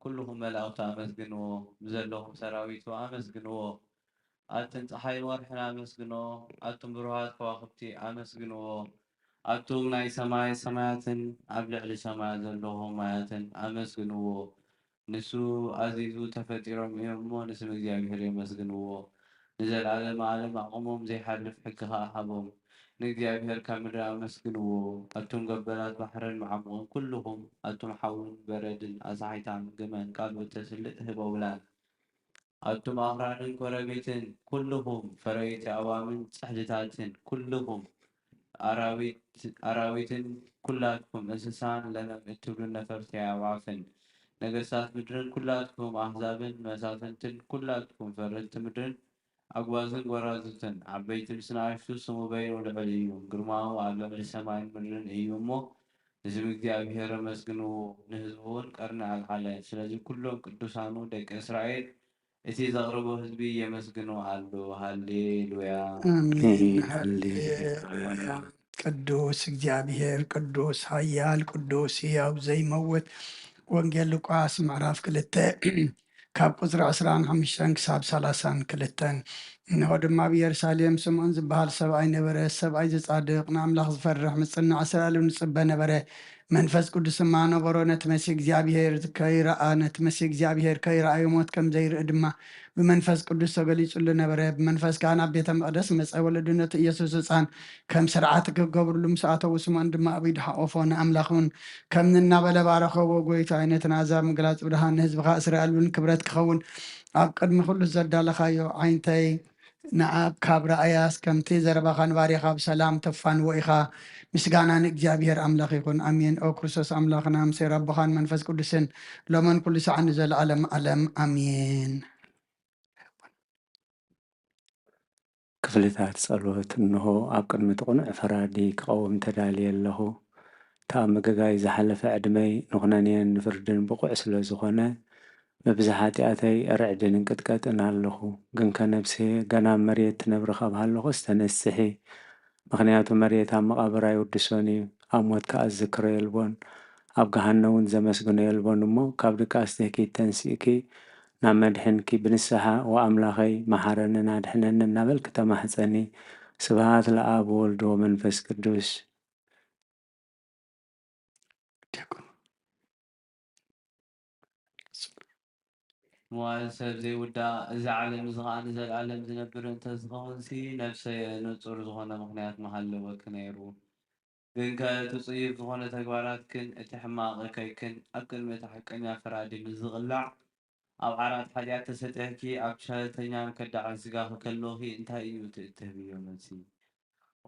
ኩልኹም መላእኽቱ ኣመስግንዎ፣ ብዘለኹም ሰራዊቱ ኣመስግንዎ። ኣትን ጸሓይን ወርሕን ኣመስግንዎ፣ ኣቱም ብሩሃት ከዋኽብቲ ኣመስግንዎ። ኣቱም ናይ ሰማይ ሰማያትን ኣብ ልዕሊ ሰማያት ዘለኹም ማያትን ኣመስግንዎ። ንሱ ኣዚዙ ተፈጢሮም እዮም እሞ ንስም እግዚኣብሔር የመስግንዎ። ንዘለዓለመ ዓለም ኣቑሞም፣ ዘይሓልፍ ሕጊ ኸኣ ሃቦም። ንእግዚኣብሔር ካብ ምድሪ ኣመስግንዎ። ኣቱም ገበላት ባሕርን መዓሙቕን ኩልኹም፣ ኣቱም ሓውን በረድን ኣሳሒታን ግመን ቃል ብተስልእ ህቦብላን። ኣቱም ኣኽራንን ኮረቢትን ኩልኹም፣ ፈረይቲ ኣዋምን ጽሕድታትን ኩልኹም፣ ኣራዊት ኣራዊትን ኩላትኩም እንስሳን ለመም እትብሉ ነፈርቲ ኣዕዋፍን፣ ነገስታት ምድርን ኩላትኩም ኣህዛብን መሳፍንትን ኩላትኩም ፈረድቲ ምድርን ኣግባዝን ጎራዙትን፣ ዓበይቲ ምስ ንኣሽቱ፣ ስሙ በይኑ ልዑል እዩ፣ ግርማኡ ኣብ ልዕሊ ሰማይን ምድርን እዩ እሞ፣ ንስም እግዚኣብሔር ኣመስግንዎ፣ ንህዝቡ እውን ቀርኒ ኣልዓለ። ስለዚ ኩሎም ቅዱሳኑ ደቂ እስራኤል እቲ ዘቕርቦ ህዝቢ የመስግኖ ኣሎ። ሃሌሉያ። ኣሜን። ሃሌሉያ። ሃሌሉያ። ቅዱስ እግዚኣብሔር፣ ቅዱስ ኃያል፣ ቅዱስ ሕያው ዘይመውት። ወንጌል ሉቃስ ምዕራፍ ክልተ ካብ ቁጽሪ ዕስራን ሓሙሽተን ክሳብ ሰላሳን ክልተን። እንሆ ድማ ኣብ ኢየሩሳሌም ስምዖን ዝበሃል ሰብኣይ ነበረ። ሰብኣይ ዝጻድቕ ንኣምላኽ ዝፈርሕ ምጽናዕ እስራኤል ንጽበ ነበረ። መንፈስ ቅዱስ ድማ ነበሮ። ነቲ መሲህ እግዚኣብሔር ከይረኣ ነቲ መሲህ እግዚኣብሔር ከይረኣዮ ሞት ከም ዘይርኢ ድማ ብመንፈስ ቅዱስ ተገሊጹሉ ነበረ። ብመንፈስ ከኣ ናብ ቤተ መቕደስ መጸ። ወለዱ ነቲ ኢየሱስ ህጻን ከም ስርዓት ክገብርሉ ምስ ኣተዉ ስምዖን ድማ ኣብ ኢዱ ሓቆፎ ንኣምላኽ እውን ከም ንናበለ ባረኸዎ። ጎይታይ ነቲ ናዛ ምግላጽ ብርሃን ንህዝብኻ እስራኤል እውን ክብረት ክኸውን ኣብ ቅድሚ ኩሉ ዘዳለኻዮ ዓይንተይ ንዓብ ካብ ረኣያስ ከምቲ ዘረባኻ ንባርያኻ ብሰላም ተፋንዎ ኢኻ። ምስጋና ንእግዚኣብሔር ኣምላኽ ይኹን። ኣሜን። ኦ ክርስቶስ ኣምላኽና ምሰ ረቦኻን መንፈስ ቅዱስን ሎመን ኩሉ ሰዓት ንዘለዓለም ዓለም ኣሜን። ክፍልታት ጸሎት። እንሆ ኣብ ቅድሚ እቲ ቅኑዕ ፈራዲ ክቐውም ተዳልየ ኣለኹ። እቲ ኣብ ምግጋይ ዝሓለፈ ዕድመይ ንኹነኔን ንፍርድን ብቑዕ ስለ ዝኾነ፣ ብብዝሒ ሓጢኣተይ ርዕድን እንቅጥቀጥን ኣለኹ። ግንከ ነብሰየ ገና ኣብ መሬት ትነብሪ ካብ ሃለኹስ ተነስሒ። ምኽንያቱ መሬት ኣብ መቓብር ኣይውድሶን እዩ፣ ኣብ ሞት ከኣ ዝዝክሮ የልቦን፣ ኣብ ገሃነ እውን ዘመስግኖ የልቦን እሞ፣ ካብ ድቃስ ድሕኪት ተንሲእኪ ናብ መድሕንኪ ብንስሓ፣ "ወኣምላኸይ መሓረንን ኣድሕነኒ" እናበልኪ ተማሕጸኒ። ስብሃት ለኣብ ወወልድ ወመንፈስ ቅዱስ። መዋእል ሰብ ዘይውዳእ፣ እዚ ዓለም እዚ ኸኣ ንዘለኣለም ዝነብር እንተ ዝኸውንሲ፣ ነፍሰየ ንጹር ዝኾነ ምኽንያት ምሃለወኪ ነይሩ። ግንከ እቲ ጽዩፍ ዝኾነ ተግባራትክን እቲ ሕማቕ እከይክን ኣብ ቅድሚ እቲ ሓቀኛ ፈራዲ ምስ ዝቕላዕ፣ ኣብ ዓራት ሓጢኣት ተሰጢሕኪ ኣብ ሸለልተኛን ከዳዕን ስጋኺ ከሎኺ እንታይ እዩ እቲ እትህብዮ መልሲ?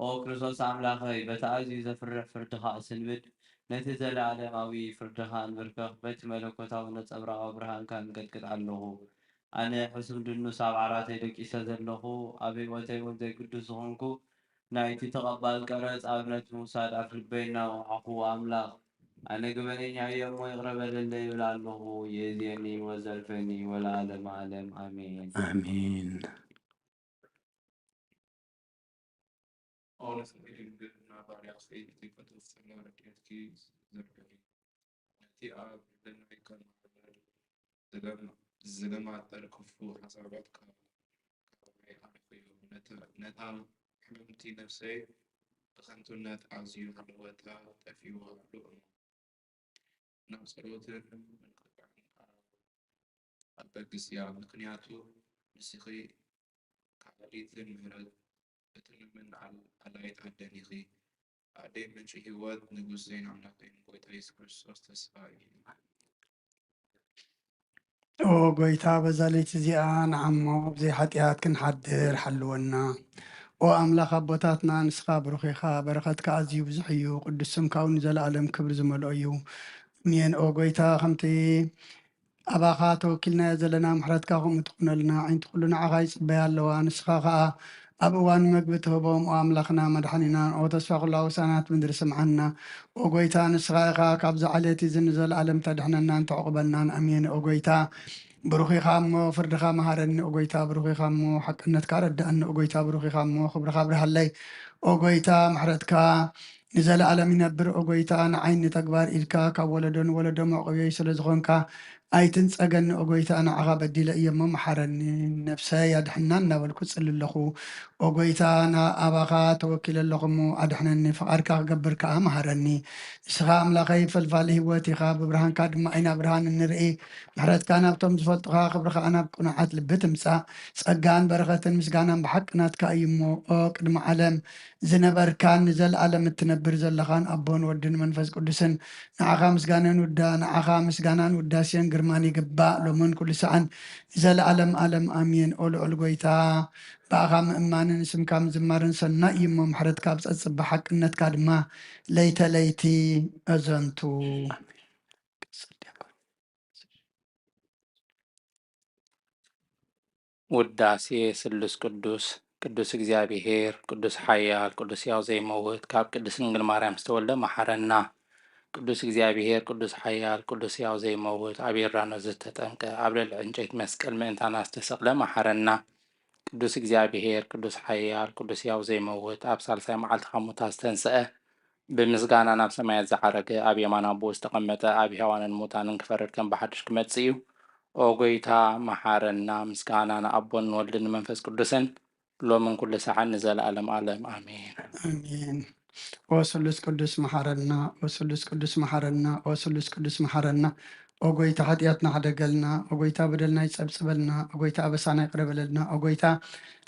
ኦ ክርስቶስ ኣምላኸይ፣ በቲ ኣዝዩ ዘፍርሕ ፍርድኻ እስንብድ፣ ነቲ ዘለኣለማዊ ፍርድኻ እንብርከኽ፣ በቲ መለኮታዊ ነጸብራቓዊ ብርሃንካ እንቀጥቅጥ ኣለኹ። ኣነ ሕሱም ድኑስ ኣብ ዓራተይ ደቂሰ ዘለኹ፣ ኣብ ህይወተይ እውን ዘይግዱስ ዝኾንኩ፣ ናይቲ ተቐባል ቀረጽ ኣብነት ምውሳድ ኣፍልበይ እናወዓኹ፣ ኣምላኽ፣ ኣነ ገበነኛ እየ እሞ ይቕረ በለለይ ይብል ኣለኹ። የእዝየኒ ወዘልፈኒ ወለዓለመ ዓለም ኣሜን። ኣሜን። ኦ ንጽሕቲ ድንግልና ባርያኺ ዘይፈትወት ጸጋ ረድኤትኪ ዘርግሒ። ነቲ ኣብ ልዕለይ ከማዕብል ዝለማ- ዝለማጠር ክፉእ ሓሳባት ካብ- ካባይ ኣርሕቕዮ። ነታ- ነታ ሕምምቲ ነፍሰይ ብኸንቱነት ኣዝዩ ሃለወታ ጠፊኡ ኣሎ እሞ። ናብ ጸሎትን ምንቅጥቃጥን ኣበግስያ፣ ምኽንያቱ ንስኺ ከኣሊትን ምሕረት እትልምን ኣል- ኣላይት ኣደን ኢኺ። ኣደይ ምንጪ ህይወት፣ ንጉሰይን ኣምላኸይን ጎይታ የሱስ ክርስቶስ ተስፋ እዩ። ኦ ጎይታ፣ በዛ ለይቲ እዚኣ ንዓሞ ብዘይ ሓጢኣት ክንሓድር ሓልወና። ኦ ኣምላኽ ኣቦታትና፣ ንስኻ ብሩኽ ኢኻ፣ በረኸትካ ኣዝዩ ብዙሕ እዩ፣ ቅዱስ ስምካ እውን ንዘለኣለም ክብሪ ዝመልኦ እዩ። ኣሜን። ኦ ጎይታ፣ ከምቲ ኣባኻ ተወኪልናዮ ዘለና ምሕረትካ ከምኡ ትኹነልና። ኣዒንቲ ኩሉ ንዓኻ ይጽበያ ኣለዋ። ንስኻ ኸኣ ኣብ እዋን መግቢ ትህቦም። ኦ ኣምላኽና መድሓኒናን ኦ ተስፋ ኩላ ውሳናት ምድሪ ስምዓና። ኦ ጎይታ ንስኻ ኢኻ ካብዚ ዓሌት እዚ ንዘለኣለም ተድሕነናን ተዕቑበናን። ኣሜን። ኦ ጎይታ ብሩኽ ኢኻ እሞ ፍርድኻ መሃረኒ። ኦ ጎይታ ብሩኽ ኢኻ እሞ ሓቅነትካ ረዳእኒ። ኦ ጎይታ ብሩኽ ኢኻ እሞ ክብርኻ ኣብርሃለይ። ኦ ጎይታ ምሕረትካ ንዘለኣለም ይነብር። ኦ ጎይታ ንዓይ ንተግባር ኢድካ ካብ ወለዶ ንወለዶ መዕቆብየይ ስለ ዝኾንካ ኣይትንጸገኒ ኦ ጎይታ፣ ንዓኻ በዲለ እየ እሞ መሓረኒ። ነብሰይ ኣድሕና እናበልኩ ጽሊ ኣለኹ። ኦ ጎይታ፣ ና-፣ ኣባኻ ተወኪለ ኣለኹ እሞ ኣድሕነኒ፣ ፍቓድካ ክገብር ከኣ መሃረኒ። ንስኻ ኣምላኸይ ፈልፋሊ ህይወት ኢኻ፣ ብብርሃንካ ድማ ኢና ብርሃን እንርኢ። ምሕረትካ ናብቶም ዝፈልጡኻ፣ ክብርኻ ናብ ቅኑዓት ልቢ ትምጻእ። ጸጋን በረኸትን ምስጋናን ብሓቂ ናትካ እዩ እሞ፣ ኦ ቅድሚ ዓለም ዝነበርካን ንዘለኣለም እትነብር ዘለኻን ኣቦን ወድን መንፈስ ቅዱስን፣ ንዓኻ ምስጋናን ውዳ-፣ ንዓኻ ምስጋናን ውዳሴን ግርማን ይግባእ፣ ሎምን ኩሉ ሰዓን ንዘለኣለም ኣለም ኣሜን። ኦ ልዑል ጎይታ፣ ብኣኻ ምእማንን ስምካ ምዝማርን ሰናይ እዩ እሞ፣ ምሕረትካ ኣብ ጸጽብ ሓቅነትካ ድማ ለይተ ለይቲ ኣዘንቱ። ውዳሴ ስሉስ ቅዱስ። ቅዱስ እግዚኣብሔር፣ ቅዱስ ሓያል፣ ቅዱስ ሕያው ዘይመውት፣ ካብ ቅድስት ድንግል ማርያም ዝተወልደ መሓረና። ቅዱስ እግዚኣብሔር፣ ቅዱስ ሓያል፣ ቅዱስ ሕያው ዘይመውት፣ ኣብ ዮርዳኖስ ዝተጠምቀ፣ ኣብ ልዕሊ ዕንጨይቲ መስቀል ምእንታና ዝተሰቕለ መሓረና። ቅዱስ እግዚኣብሔር፣ ቅዱስ ሓያል፣ ቅዱስ ሕያው ዘይመውት፣ ኣብ ሳልሳይ መዓልቲ ካብ ሙታን ዝተንስአ፣ ብምስጋና ናብ ሰማያት ዝዓረገ፣ ኣብ የማን ኣቦኡ ዝተቐመጠ፣ ኣብ ሕያዋንን ሙታንን ክፈርድ ከም ብሓድሽ ክመጽእ እዩ። ኦ ጎይታ፣ መሓረና። ምስጋና ንኣቦን ንወልድን ንመንፈስ ቅዱስን፣ ሎምን ኩሉ ሰዓት ንዘለኣለም ኣለም። ኣሜን። ኣሜን። ኦ ስሉስ ቅዱስ መሓረና፣ ኦ ስሉስ ቅዱስ መሓረና፣ ኦ ስሉስ ቅዱስ መሓረና። ኦ ጎይታ፣ ሓጢኣትና ሕደገልና። ኦ ጎይታ፣ በደልና ይጸብጽበልና። ኦ ጎይታ፣ ኣበሳና ይቕረ በለልና። ኦ ጎይታ፣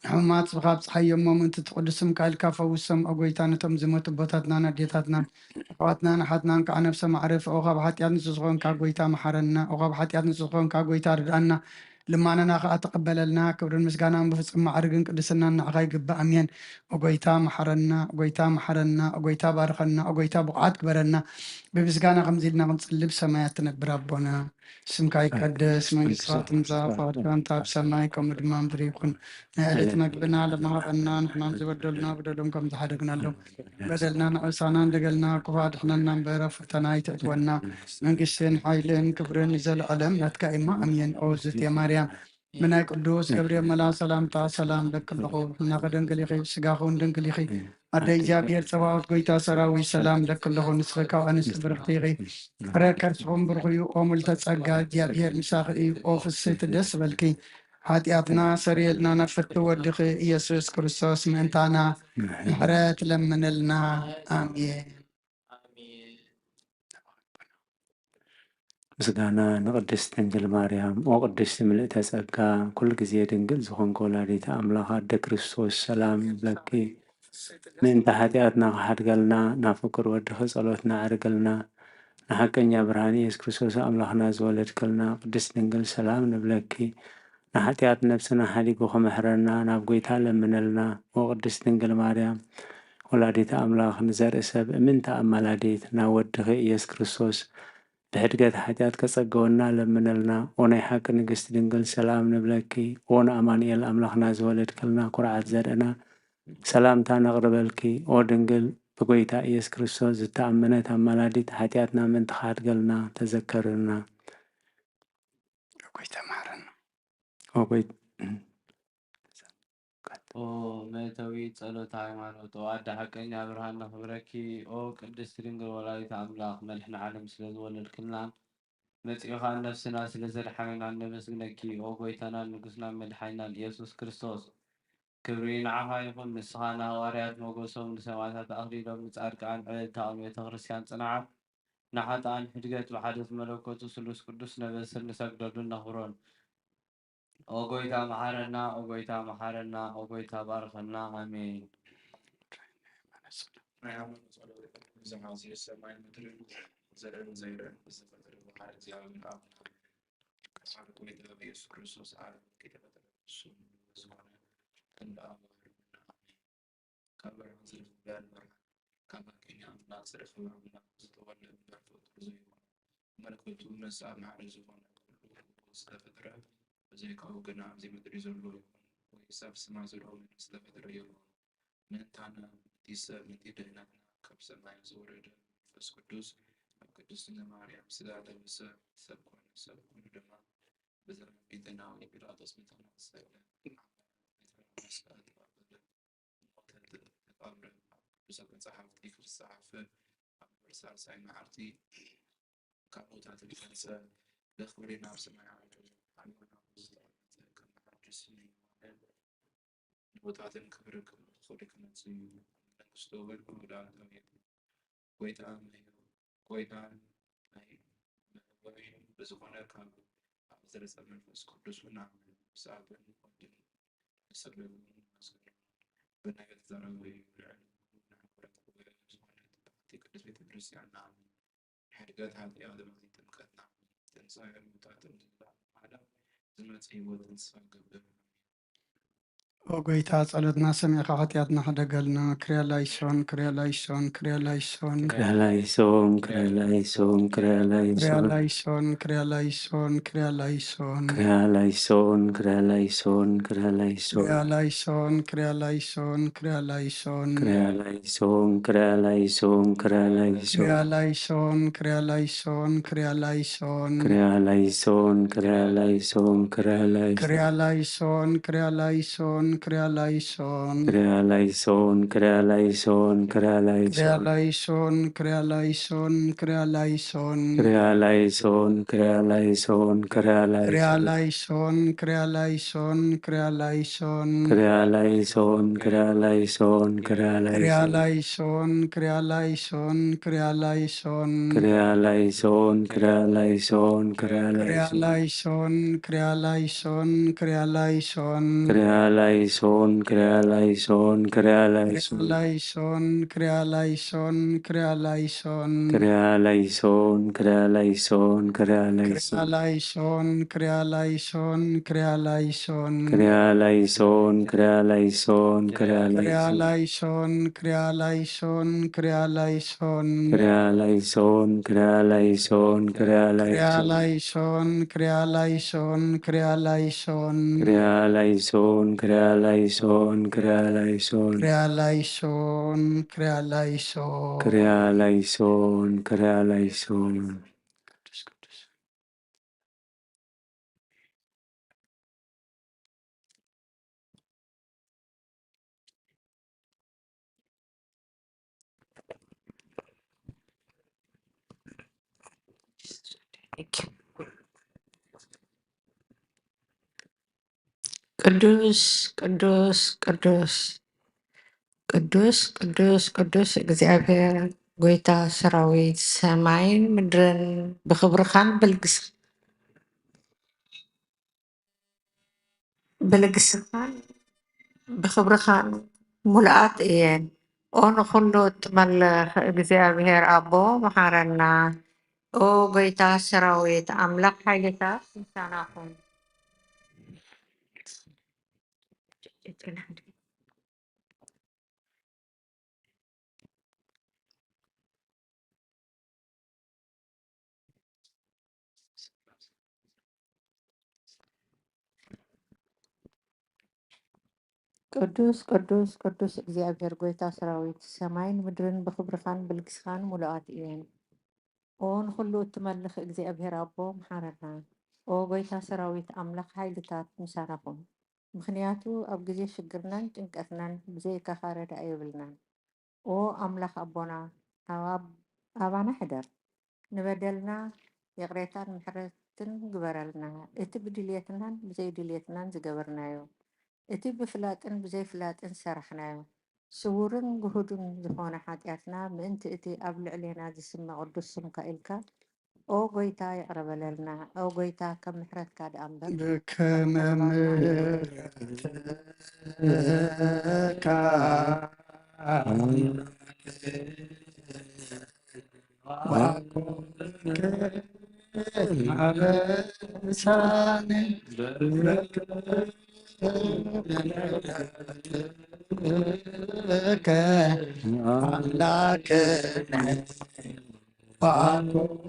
ንሕሙማት ስብኻ ኣብጽሓዮም እሞ፣ ምእንቲ እቲ ቅዱስ ስምካ ኢልካ ፈውሶም። ኦ ጎይታ፣ ነቶም ዝሞቱ ኣቦታትናን ኣዴታትናን ኣሕዋትናን ኣሓትናን ከዓ ነብሰ ማዕርፍ። ኦ ካብ ሓጢኣት ንጹህ ዝኾንካ ጎይታ መሓረና። ኦ ካብ ሓጢኣት ንጹህ ዝኾንካ ጎይታ ርድኣና። ልማናና ከዓ ተቐበለልና። ክብርን ምስጋናን ብፍጹም ማዕርግን ቅድስናን ንዓኻ ይግባእ። ኣሜን። ኦ ጎይታ መሓረና፣ ኦ ጎይታ መሓረና፣ ኦ ጎይታ ባርኸና፣ ኦ ጎይታ ብቑዓት ግበረና። ብምስጋና ከምዚ ኢልና ክንጽሊ ብሰማያት ትነብር ኣቦና፣ ስምካ ይቀደስ፣ መንግስትኻ ትምጻእ፣ ፍቓድካ እንተ ኣብ ሰማይ ከምኡ ድማ ምድሪ ይኹን። ናይ ዕለት መግብና ሎሚ ሃበና፣ ንሕና ዝበደሉና በደሎም ከም ዝሓደግናሎም በደልና ንዕሳና እንደገልና፣ ክፉእ ኣድሕነና እምበር፣ ኣብ ፈተና ኣይተእትወና። መንግስትን ሓይልን ክብርን ንዘለዓለም ናትካ እማ፣ ኣሜን። ኦ ዝትየ ማርያም፣ ብናይ ቅዱስ ገብርኤል መልኣኽ ሰላምታ ሰላም እለኪ ኣለኹ። ሕልናኺ ድንግል ኢኺ፣ ስጋኺ እውን ድንግል ኢኺ። ኣደ እግዚኣብሔር ጸባኦት፣ ጎይታ ሰራዊት፣ ሰላም እለኪ ኣለኹ። ንስኺ ካብ ኣንስቲ ብርኽቲ ኢኺ፣ ፍረ ከርስኹም ብሩኽ እዩ። ኦ ምልዕተ ጸጋ፣ እግዚኣብሔር ምሳኺ እዩ። ኦ ፍስሕቲ፣ ደስ በልኪ፣ ሓጢኣትና ሰርየልና፣ ናብ ፍትው ወድኺ ኢየሱስ ክርስቶስ ምእንታና ምሕረት ለምንልና። ኣሜን። ኣሜን። ምስጋና ንቅድስት ድንግል ማርያም። ኦ ቅድስቲ ምልእተ ጸጋ፣ ኩሉ ግዜ ድንግል ዝኾንኪ ወላዲተ ኣምላኽ ኣደ ክርስቶስ፣ ሰላም ይብለኪ። ምእንቲ ሓጢኣትና ክሓድገልና፣ ናብ ፍቁር ወድኺ ጸሎትና ኣዕርግልና። ንሓቀኛ ብርሃን ኢየሱስ ክርስቶስ ኣምላኽና ዝወለድክልና ቅድስት ድንግል፣ ሰላም ንብለኪ። ንሓጢኣት ነብስና ሓዲጉ ክምሕረና ናብ ጎይታ ለምነልና። ኦ ቅድስት ድንግል ማርያም፣ ወላዲተ ኣምላኽ፣ ንዘርኢ ሰብ እምንቲ ኣማላዲት ናብ ወድኺ ኢየሱስ ክርስቶስ ብሕድገት ሓጢኣት ከጸገወና ለምነልና። ኦ ናይ ሓቂ ንግስቲ ድንግል፣ ሰላም ንብለኪ። ኦ ንኣማኑኤል ኣምላኽና ዝወለድክልና ኩርዓት ዘርእና፣ ሰላምታ ነቕርበልኪ። ኦ ድንግል፣ ብጎይታ ኢየሱስ ክርስቶስ ዝተኣመነት ኣማላዲት፣ ሓጢኣትና ምእንቲ ክሓድገልና ተዘከርልና። ጎይታ መሓረና። ኦ ጎይ-፣ ኦ መእተዊ ጸሎት ሃይማኖት፣ ኦ ኣደ ሓቀኛ ብርሃን ነኽብረኪ። ኦ ቅድስቲ ድንግል ወላዲተ ኣምላኽ፣ መድሕን ዓለም ስለ ዝወለድክልናን መጺእኻ ነፍስና ስለ ዘድሓንናን ነመስግነኪ። ኦ ጎይታናን ንጉስናን መድሓኒናን ኢየሱስ ክርስቶስ፣ ክብሪ ንዓኻ ይኹን። ንስኻ ንሃዋርያት ሞገሶም፣ ንሰማዕታት ኣኽሊሎም፣ ንጻድቃን ዕልልታኦም፣ ንቤተ ክርስቲያን ጽንዓት፣ ንሓጥኣን ሕድገት፣ ብሓደት መለኮቱ ስሉስ ቅዱስ ነበስር ንሰግደሉን ነኽብሮን። ኦ ጎይታ መሓረና፣ ኦ ጎይታ መሓረና፣ ኦ ጎይታ ባርኸና። ኣሜን። ናይ ኣማን ጸሎት ዝሓዚ ሰማይን ምድርን ዘርእን ዘይርእን ዝፈጠረ መሓሪ እግዚኣብሔር ኣምላኽ፣ ኣብ ጎይታ ብኢየሱስ ክርስቶስ ዓለም ከይተፈጠረ ንሱ ዝኾነ ክንዲ ኣምላኽ ርብና። ኣሜን። ካብ ብርሃን ዝረኸበ ብርሃን፣ ካብ ሓቀኛ ኣምላኽ ዝረኸበ ኣምላኽ፣ ዝተወልደ እምበር ፈጡር ዘይኮነ፣ መለኮቱ ነሳ ማዕረ ዝኾነ፣ ኩሉ ብኡ ዝተፈጥረ፣ ብዘይካኡ ግና ኣብዚ ምድሪ ዘሎ ይኹን ወይስ ኣብ ሰማይ ዘሎ ምንም ዝተፈጥረ የሎን። ምእንታና፣ ምእንቲ ሰብ፣ ምእንቲ ድህነትና ካብ ሰማይ ዝወረደ መንፈስ ቅዱስ፣ ኣብ ቅድስት ድንግል ማርያም ስጋ ለበሰ፣ ሰብ ኮነ፣ ሰብ ኮይኑ ድማ ብዘመን ጴንጤናዊ ጲላጦስ ምእንታና ተሰቅለ፣ መስቀል ተቐበለ፣ ሞተ፣ ተቐብረ፣ ኣብ ቅዱሳት መጻሕፍቲ ዝተጻሕፈ፣ ኣብ ሳልሳይ መዓልቲ ካብ ሙታን ተነስአ፣ ብኽብሪ ናብ ሰማያዊ ዓለም ኣልቦና ዝተቐመጠ ከም ሓድሽ ስነ ይዋሃብ። ንቦታትን ክብሪ ክብሪ ክብሪ ክመጽእ እዩ። መንግስቱ እውን መወዳእታዊ የብሉን። ጎይታ ናይ ጎይታን ናይ መህወይን ብዝኾነ ካብ ኣብ ዝረጸ መንፈስ ቅዱስ እውን ኣምን። ምስ ኣብን ወድን ንስግደሉ ንመስግነሉ። ብነቢያት ዝዛረበ እዩ። ልዕሊ ኩሉ ናይ ሃዋርያት ጉባኤ ዝኾነት ብሓንቲ ቅድስት ቤተ ክርስቲያን ንኣምን። ሕድገት ሓጢኣት፣ ጥምቀት ንኣምን። ትንሳኤ ሙታትን ንዘለኣለም ዓለም ዝመጽእ ህይወት ንስኻ ገብር። ኦ ጎይታ፣ ጸሎትና ሰሚዕካ ሓጢኣትና ሕደገልና። ክርያ ላይሶን፣ ክርያ ላይሶን፣ ክርያ ላይሶን። ክርያ ላይሶን፣ ክርያ ላይሶን፣ ክርያ ላይሶን። ክርያ ላይሶን፣ ክርያ ላይሶን፣ ክርያ ላይሶን። ክርያ ላይሶን፣ ክርያ ላይሶን፣ ክርያ ላይሶን። ክርያ ላይሶን፣ ክርያ ላይሶን፣ ክርያ ላይሶን። ክርያ ላይሶን፣ ክርያ ላይሶን፣ ክርያ ላይሶን። ክርያ ላይሶን፣ ክርያ ላይሶን፣ ክርያ ላይሶን። ክርያ ላይሶን፣ ክርያ ላይሶን፣ ክርያ ላይሶን። ክርያ ላይሶን፣ ክርያ ላይሶን፣ ክርያ ላይሶን። ክርያ ላይሶን፣ ክርያ ላይሶን፣ ክርያ ላይሶን። ክርያ ላይሶን፣ ክርያ ላይሶን፣ ክርያ ላይሶን። ክርያ ላይሶን፣ ክርያ ላይሶን፣ ክርያ ላይሶን። ክርያ ላይሶን፣ ክርያ ላይሶን፣ ክርያ ላይሶን። ክርያ ላይሶን፣ ክርያ ላይሶን፣ ክርያ ክርያ ላይሶን። ላይሶን፣ ክርያ ላይሶን፣ ክርያ ላይሶን። ክርያ ላይሶን፣ ክርያ ላይሶን፣ ክርያ ክርያ ላይሶን። ላይሶን፣ ክርያ ላይሶን፣ ክርያ ላይሶን። ክርያ ላይሶን፣ ክርያ ላይሶን፣ ክርያ ክርያ ላይሶን። ላይሶን፣ ክርያ ላይሶን፣ ክርያ ላይሶን። ክርያ ላይሶን፣ ክርያ ላይሶን፣ ክርያ ክርያ ላይሶን። ላይሶን፣ ክርያ ላይሶን፣ ክርያ ላይሶን። ክርያ ላይሶን፣ ክርያ ላይሶን፣ ክርያ ክርያ ላይሶን። ላይሶን፣ ክርያ ላይሶን፣ ክርያ ላይሶን። ክርያ ላይሶን፣ ክርያ ላይሶን፣ ክርያ ክርያ ላይሶን። ላይሶን፣ ክርያ ላይሶን፣ ክርያ ላይሶን። ክርያ ላይሶን፣ ክርያ ላይሶን፣ ክርያ ላይሶን። ክርያ ላይሶን፣ ክርያ ላይሶን። ክርያ ላይሶን፣ ክርያ ላይሶን። ቅዱስ ቅዱስ። ቅዱስ ቅዱስ ቅዱስ ቅዱስ ቅዱስ ቅዱስ እግዚኣብሔር፣ ጎይታ ሰራዊት፣ ሰማይን ምድርን ብኽብርኻን ብልግስ-፣ ብልግስኻን ብኽብርኻን ሙሉኣት እየን። ኦ ንኹሉ እትመልኽ እግዚኣብሔር ኣቦ፣ መሓረና። ኦ ጎይታ ሰራዊት፣ ኣምላኽ ሓይልታት፣ ምሳና ኩን። ቅዱስ ቅዱስ ቅዱስ እግዚኣብሔር፣ ጎይታ ሰራዊት፣ ሰማይን ምድርን ብኽብርኻን ብልግስኻን ሙሉኣት እየን። ኦ ንኹሉ እትመልኽ እግዚኣብሔር ኣቦ፣ መሓረና። ኦ ጎይታ ሰራዊት፣ ኣምላኽ ሓይልታት፣ ምሳና ኩን። ምኽንያቱ ኣብ ግዜ ሽግርናን ጭንቀትናን ብዘይካኻ ረዳኢ የብልናን። ኦ ኣምላኽ ኣቦና፣ ኣብ-፣ ኣባና ሕደር። ንበደልና ይቕሬታን ምሕረትን ግበረልና። እቲ ብድልየትናን ብዘይድልየትናን ዝገበርናዮ፣ እቲ ብፍላጥን ብዘይፍላጥን ዝሰራሕናዮ፣ ስዉርን ግሁድን ዝኾነ ሓጢኣትና፣ ምእንቲ እቲ ኣብ ልዕሌና ዝስመ ቅዱስ ስምካ ኢልካ፣ ኦ ጎይታ፣ ይቕረ በለልና። ኦ ጎይታ፣ ከም ምሕረትካ ደኣ እምበር፣ ብከመ ከም ምሕረትካ ወኩልክን ኣበሳነ በከ ኣምላክነ ወኩልክን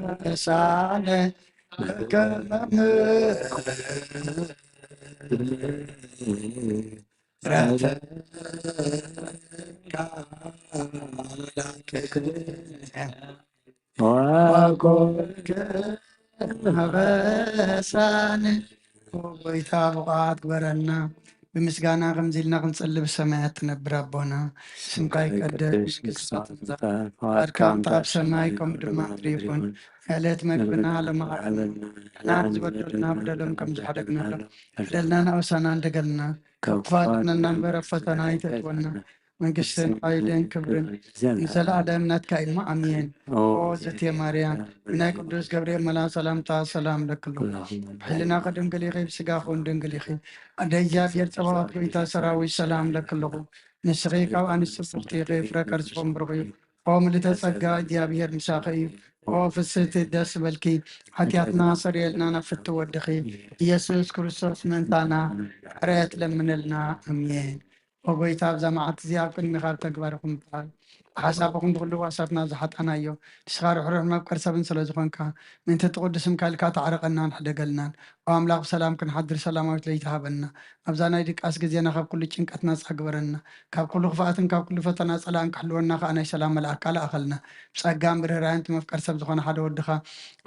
ኣበሳነ በከመ ምሕረትከ ወኮንከ አበሳነ። ኦ ጎይታ፣ ብቑዓት ግበረና። ብምስጋና ከምዚ ኢልና ክንጽሊ፣ ብሰማያት ትነብር ኣቦና፣ ስምካ ይቀደስ፣ መንግስትኻ ትምጻእ፣ ፍቓድካ ከምቲ ኣብ ሰማይ ከምኡ ድማ ምድሪ ይኹን። ዕለት መግብና ሎሚ ሃበና፣ ንሕና ዝበደሉና በደሎም ከም ዝሓደግናሎም፣ በደልና ንኣውሳና እንደገልና፣ ካብ ክፉእ ኣድሕነና እምበር ኣብ ፈተና ኣይተእትወና። መንግስትን ሓይልን ክብርን ንዘለኣለም ናትካ እዩ እሞ ኣሜን። ኦ እግዝእትየ ማርያም፣ ብናይ ቅዱስ ገብርኤል መልኣክ ሰላምታ ሰላም እለኪ ኣለኹ። ብሕልናኺ ድንግል ኢኺ፣ ብስጋኺ እውን ድንግል ኢኺ። ኣደ እግዚኣብሔር ጸባኦት፣ ጎይታ ሰራዊት፣ ሰላም እለኪ ኣለኹ። ንስኺ ካብ ኣንስቲ ብርኽቲ ኢኺ፣ ፍረ ከርስኺ እውን ብሩኽ እዩ። ኦ ምልዕተ ጸጋ፣ እግዚኣብሔር ምሳኺ እዩ። ኦ ፍስህቲ፣ ደስ ይበልኪ። ሓጢኣትና ሰሪየልና ናብ ፍትው ወድኺ ኢየሱስ ክርስቶስ ምእንታና ምሕረት ለምንልና። ኣሜን። ኦ ጎይታ፣ ኣብዛ መዓልቲ እዚኣ ኣብ ቅድሚኻ ኣብ ተግባር ይኹን ምትሓል፣ ብሓሳብ ይኹን ብኹሉ ህዋሳትና ዝሓጣናዮ፣ ንስኻ ርሕሩሕ መፍቀር ሰብን ስለ ዝኾንካ፣ ምእንቲ እቲ ቅዱስ ስምካ ኢልካ ተዓረቐናን ሕደገልናን። ኦ ኣምላኽ፣ ብሰላም ክንሓድር ሰላማዊት ለይቲ ሃበና። ኣብዛ ናይ ድቃስ ግዜና ካብ ኩሉ ጭንቀት ናጻ ግበረና። ካብ ኩሉ ክፍኣትን ካብ ኩሉ ፈተና ጸላእን ክሕልወና ከኣ ናይ ሰላም መልኣክካ ለኣኸልና። ብጸጋን ብርህራሄን እቲ መፍቀር ሰብ ዝኾነ ሓደ ወድኻ፣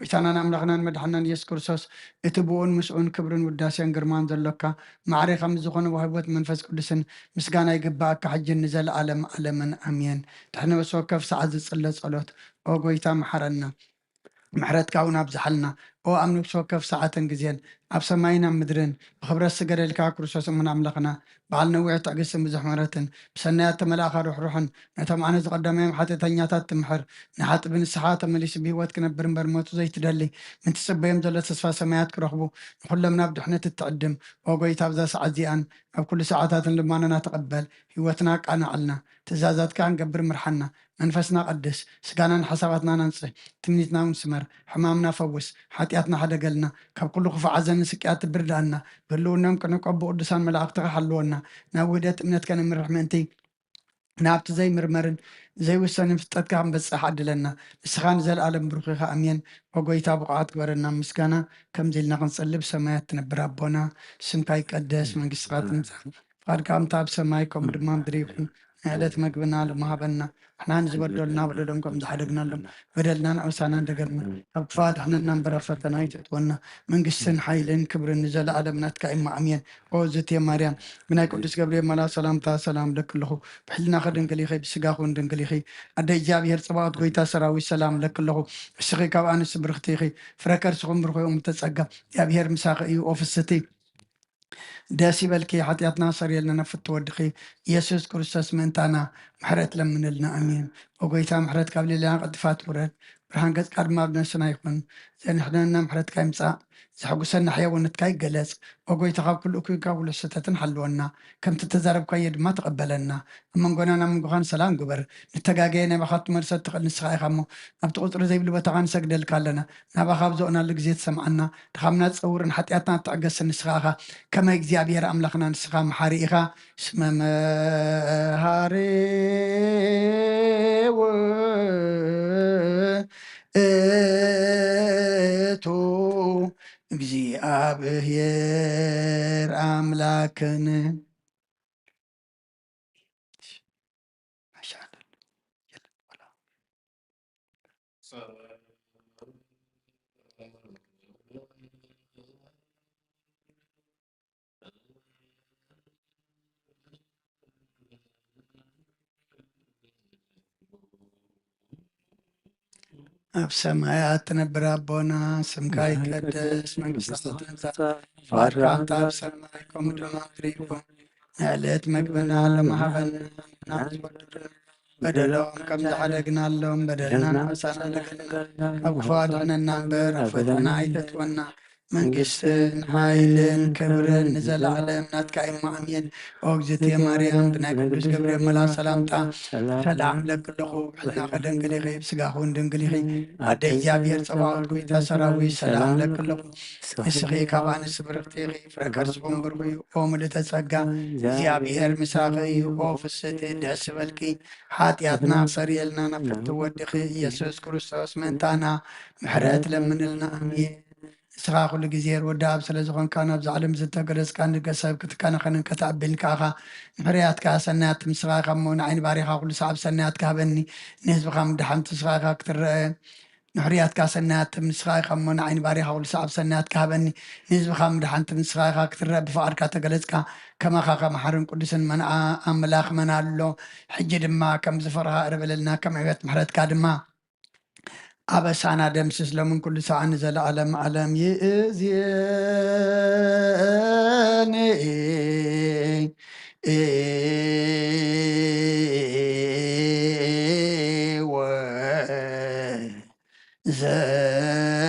ጎይታናን ኣምላኽናን መድሓናን ኢየሱስ ክርስቶስ፣ እቲ ብኡን ምስኡን ክብርን ውዳሴን ግርማን ዘሎካ፣ ማዕሬኻ ምስ ዝኾነ ዋህቦት መንፈስ ቅዱስን ምስጋና ይግብኣካ፣ ሕጅን ንዘለኣለም ኣለምን ኣሜን። ድሕሪ ነፍሲ ወከፍ ሰዓት ዝጽለ ጸሎት፣ ኦ ጎይታ፣ መሓረና። ምሕረትካ እውን ኣብዝሓልና። ኦ ኣብ ነፍሲ ወከፍ ሰዓትን ግዜን፣ ኣብ ሰማይን ኣብ ምድርን፣ ብኽብረት ዝገደልካ ክርስቶስ እሙን ኣምላኽና፣ በዓል ነዊሕ ትዕግስትን ብዙሕ ምሕረትን፣ ብሰናያት ተመላእኻ ርሕሩሕን፣ ነቶም ኣነ ዝቐዳማዮም ሓጢኣተኛታት ትምሕር፣ ንሓጢእ ብንስሓ ተመሊሱ ብህይወት ክነብር እምበር ሞቱ ዘይትደሊ፣ ምእንቲ ጽበዮም ዘሎ ተስፋ ሰማያት ክረኽቡ፣ ንኹሎም ናብ ድሕነት እትዕድም፣ ኦ ጎይታ፣ ኣብዛ ሰዓት እዚኣን ኣብ ኩሉ ሰዓታትን ልማኖና ተቐበል፣ ህይወትና ኣቃንዓልና፣ ትእዛዛትካ ክንገብር ምርሓና፣ መንፈስና ቀድስ፣ ስጋናን ሓሳባትናን ኣንጽህ፣ ትምኒትና እውን ስመር፣ ሕማምና ፈውስ፣ ሓጢኣትና ሕደገልና፣ ካብ ኩሉ ክፉእ ሓዘንን ስቅያት ትብርዳና፣ ብህልውናኦም ክንዕቆብ ብቅዱሳን መላእኽትኻ ሓልወና፣ ናብ ውህደት እምነት ከነምርሕ ምእንቲ፣ ናብቲ ዘይምርመርን ዘይውሰንን ፍልጠትካ ክንበጽሕ ዓድለና። ንስኻ ንዘለኣለም ብሩኽ ኢኻ። ኣሜን። ኦ ጎይታ፣ ብቑዓት ግበረና። ምስጋና ከምዚ ኢልና ክንጸሊ፣ ብሰማያት ትነብር ኣቦና፣ ስምካ ይቀደስ፣ መንግስትኻ ትምጻእ፣ ፍቓድካ ከምቲ ኣብ ሰማይ ከምኡ ድማ ምድሪ ይኹን። ናይ ዕለት መግብና ሎሚ ሃበና። ንሕና ንዝበደሉና በደሎም ከም ዝሓደግናሎም፣ በደልና ንኣውሳና እንደገልና፣ ካብ ክፉእ ኣድሕነና እምበር ኣብ ፈተና ኣይተእትወና። መንግስትን ሓይልን ክብርን ንዘለኣለም ናትካ እዩ እሞ ኣሜን። ኦ እግዝእትየ ማርያም፣ ብናይ ቅዱስ ገብርኤል መልኣክ ሰላምታ ሰላም እለኪ ኣለኹ። ብሕልናኺ ድንግል ኢኺ፣ ብስጋኺ እውን ድንግል ኢኺ። ኣደ እግዚኣብሔር ጸባኦት፣ ጎይታ ሰራዊት፣ ሰላም እለኪ ኣለኹ። ንስኺ ካብ ኣንስቲ ብርኽቲ ኢኺ፣ ፍረ ከርስኺ እውን ብሩኽ እዩ። እምተ ጸጋ፣ እግዚኣብሔር ምሳኺ እዩ። ኦ ፍስቲ፣ ደስ ይበልኪ፣ ሓጢኣትና ሰሪየልና፣ ናብ ፍትው ወድኺ ኢየሱስ ክርስቶስ ምእንታና ምሕረት ለምንልና። ኣሜን። ኦ ጎይታ፣ ምሕረት ካብ ልዕሌና ቀልጢፋ ትውረድ፣ ብርሃን ገጽካ ድማ ኣብ ነፍስና ይኹን። ዘንሕነና ምሕረትካ ይምጻእ፣ ዘሐጉሰና ሕያውነትካ ይገለጽ። ኦ ጎይታ፣ ካብ ኩሉ እኩይ፣ ካብ ኩሉ ስሕተትን ሓልወና፣ ከምቲ እተዛረብካዮ ድማ ተቐበለና። ኣብ መንጎናን ኣብ መንጎኻን ሰላም ግበር። ንተጋገየ፣ ናባኻ ክትመልሶ እትኽእል ንስኻ ኢኻ እሞ፣ ኣብቲ ቁጽሪ ዘይብሉ ቦታኻ ንሰግደልካ ኣለና። ናባኻ ኣብ ዘወናሉ ግዜ ትሰምዓና፣ ድኻምና ትጸውርን ሓጢኣትና ትዕገስን ንስኻ ኢኻ። ከመ እግዚኣብሔር ኣምላኽና ንስኻ መሓሪ ኢኻ። ስመ መሃሪ ውእቱ እግዚኣብሔር ኣምላክን። ኣብ ሰማያት ትነብር ኣቦና፣ ስምካ ይቀደስ፣ መንግስትኻ ትምጻእ፣ ፍቓድካ ከምቲ ኣብ ሰማይ ከምኡ ድማ ምድሪ ይኹን። ንዕለት መግብና ሎሚ ሃበና፣ ንሕና ንዝበደሉና በደሎም ከም ዝሓደግናሎም በደልና ንኣውሳና፣ ካብ ክፉእ ኣድሕነና እምበር ኣብ ፈተና ኣይተእትወና። መንግስትን ሓይልን ክብርን ንዘለኣለም ናትካ እዩ እሞ ኣሜን። ኦ እግዝእትየ ማርያም፣ ብናይ ቅዱስ ገብርኤል መልኣክ ሰላምታ ሰላም እብለኪ ኣለኹ። ብሕልናኺ ድንግል ኢኺ፣ ብስጋኺ እውን ድንግል ኢኺ። ኣደ እግዚኣብሔር ጸባኦት፣ ጎይታ ሰራዊት፣ ሰላም እብለኪ ኣለኹ። ንስኺ ካብ ኣንስቲ ብርኽቲ ኢኺ፣ ፍረ ከርስኺ እውን ብሩኽ እዩ። ኦ ምልእተ ጸጋ፣ እግዚኣብሔር ምሳኺ እዩ። ኦ ፍስሕቲ፣ ደስ ይበልኪ፣ ሓጢኣትና ኣሰሪየልና፣ ናብ ፍትው ወድኺ ኢየሱስ ክርስቶስ ምእንታና ምሕረት ለምንልና። ኣሜን። ንስኻ ኩሉ ግዜ ርወዲ ኣብ ስለ ዝኾንካ፣ ናብዛ ዓለም ዝተገለጽካ ንገሰብ ክትከናኸንን ከተዕብን ከኣኻ ምሕርያትካ ሰናያት ምስኻ ኢኻ እሞ፣ ንዓይ ንባሪኻ ኩሉ ሰዓብ ሰናያትካ ሃበኒ፣ ንህዝብኻ ምድሓን ንስኻ ኢኻ ክትረአ። ንሕሩያትካ ሰናያት ትብ ንስኻ ኢኻ እሞ፣ ንዓይ ንባሪኻ ኩሉ ሰዓብ ሰናያትካ ሃበኒ። ንህዝብኻ ምድሓን ትብ ንስኻ ኢኻ ክትረአ ብፍቓድካ ተገለጽካ። ከማኻ ከማሓርን ቅዱስን መን ኣ-፣ ኣምላኽ መን ኣሎ? ሕጂ ድማ ከም ዝፈርኻ እርበለልና፣ ከም ዕብየት ምሕረትካ ድማ ኣበሳና ደምስስ፣ ሎምን ኩሉ ሰዓን ንዘለዓለም ዓለም። ይእዜኒ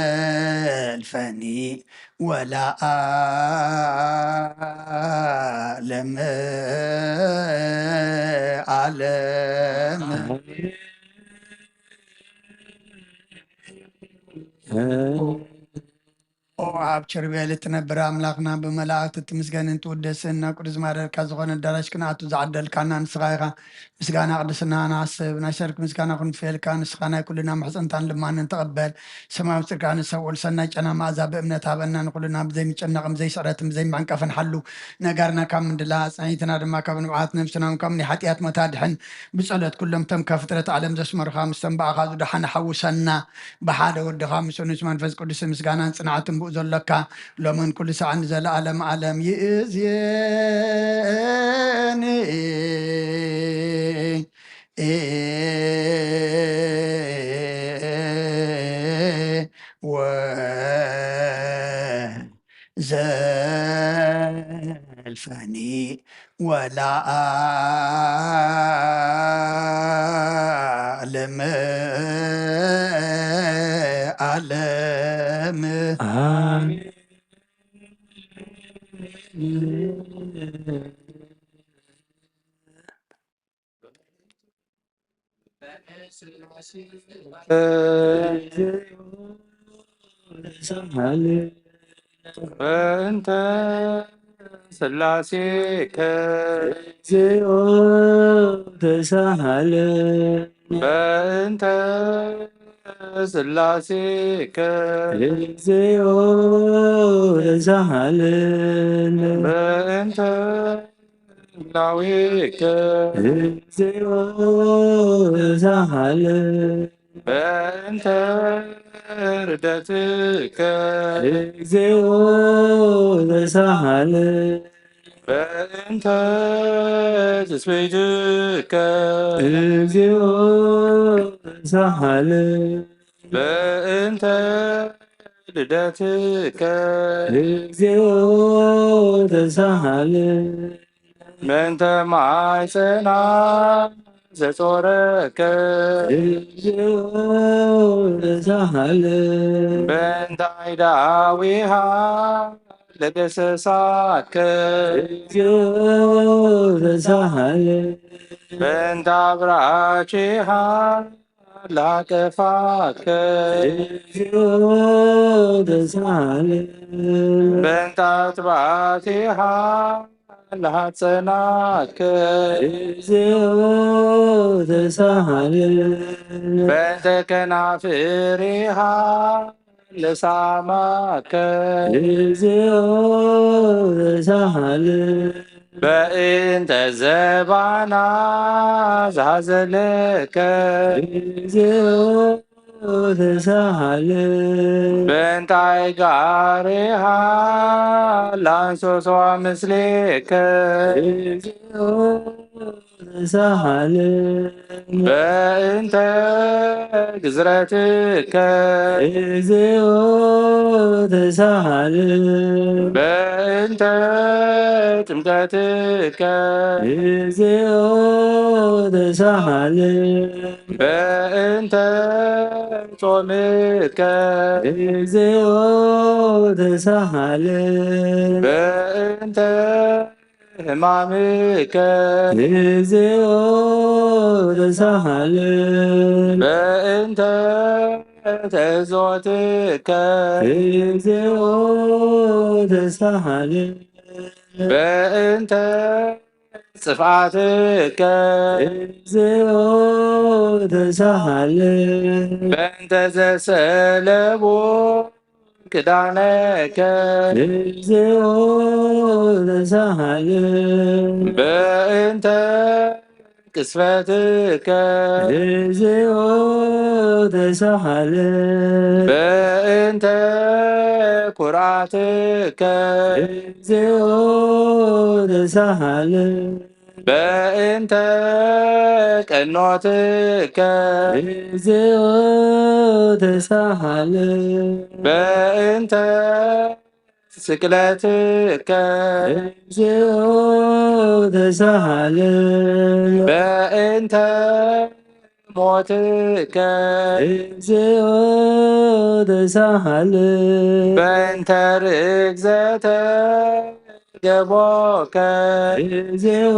ወዘልፈኒ ወለዓለም ዓለም። ኦ ኣብ ኪሩቤል እትነብር ኣምላኽና፣ ብመላእክት እትምስገንን ትውደስን፣ ናብ ቅዱስ ማደርካ ዝኾነ ኣዳራሽ ክንኣቱ ዝዓደልካና ንስኻ ኢኻ። ምስጋና ቅድስና ንዓስብ፣ ናይ ሰርክ ምስጋና ክንፍየልካ፣ ንስኻ ናይ ኩልና ምሕጽንታን ልማንን ተቐበል። ሰማያዊ ጽድቃ ንሰብኡል ሰናይ ጨና መኣዛ ብእምነት ሃበና፣ ንኩልና ብዘይምጭናቕን ብዘይስዕረትን ብዘይምዕንቃፍን ሓሉ። ነጋርና ካብ ምድላ፣ ኣጽናይትና ድማ ካብ ንብዓት፣ ነብስና እውን ካብ ናይ ሓጢኣት ሞት ኣድሕን። ብጸሎት ኩሎም እቶም ካብ ፍጥረት ዓለም ዘስመሩኻ፣ ምስቶም ብኣኻ ዝደሓኑ ሓውሰና። ብሓደ ወድኻ ምስ ንስ መንፈስ ቅዱስ ምስጋናን ጽንዓትን ብኡ ዘሎካ፣ ሎምን ኩሉ ሰዓን ንዘለዓለም ዓለም። ይእዜኒ ወዘልፈኒ ወለዓለም ዓለም። ኣሜን። በእንተ ስላሴከ። እግዚኦ ተሳሃለ። በእንተ ስላሴከ። እግዚኦ ተሳሃለ። በእንተ ላዊከ። እግዚኦ ተሳሃለ። በእንተ ርደትከ። እግዚኦ ተሳሃለ። በእንተ ትስብእትከ። እግዚኦ ተሳሃለ። በእንተ ልደትከ። እግዚኦ ተሳሃለ። ምእንተ ማሕፀና ዘጾረከ። እግዚኦ ተሳሃለ። በእንታይ ዳዊሃ ለገሰሳከ። እግዚኦ ተሳሃለ። በእንታ ብራቺሃ ላቀፋከ። እግዚኦ ተሳሃለ። በእንታ ትባዕቲሃ ላጸናከ። እግዚኦ ተሳሃለ። በእንተ ከናፍሪሃ ለሳማከ። እግዚኦ ተሳሃለ። በእንተ ዘባና ዝሃዘለከ። እግዚኦ ተሳሃለ። በእንታይ ጋሪሃ ላንሶሶ ምስሌከ። እግዚኦ ተሳሃለ። በእንተ ግዝረትከ። እግዚኦ ተሳሃለ። በእንተ ጥምቀትከ። እግዚኦ ተሳሃለ። በእንተ ጾምከ። እግዚኦ ተሳሃለ። በእንተ ሕማምከ። እግዚኦ ተሳሃለ። በእንተ ተዞትከ። እግዚኦ ተሳሃለ። በእንተ ጽፍዓትከ። እግዚኦ ተሳሃለ። በእንተ ዘሰለቡ ክዳነከ። እግዚኦ ተሳሃለ። በእንተ ቅስፈትከ፣ እግዚኦ ተሳሃለ። በእንተ ኩርዓትከ፣ እግዚኦ ተሳሃለ። በእንተ ቀኖትከ፣ እግዚኦ ተሳሃለ። በእንተ ስቅለትከ፣ እግዚኦ ተሳሃለ። በእንተ ሞትከ፣ እግዚኦ ተሳሃለ። በእንተ ርግዘተ ገቦከ፣ እግዚኦ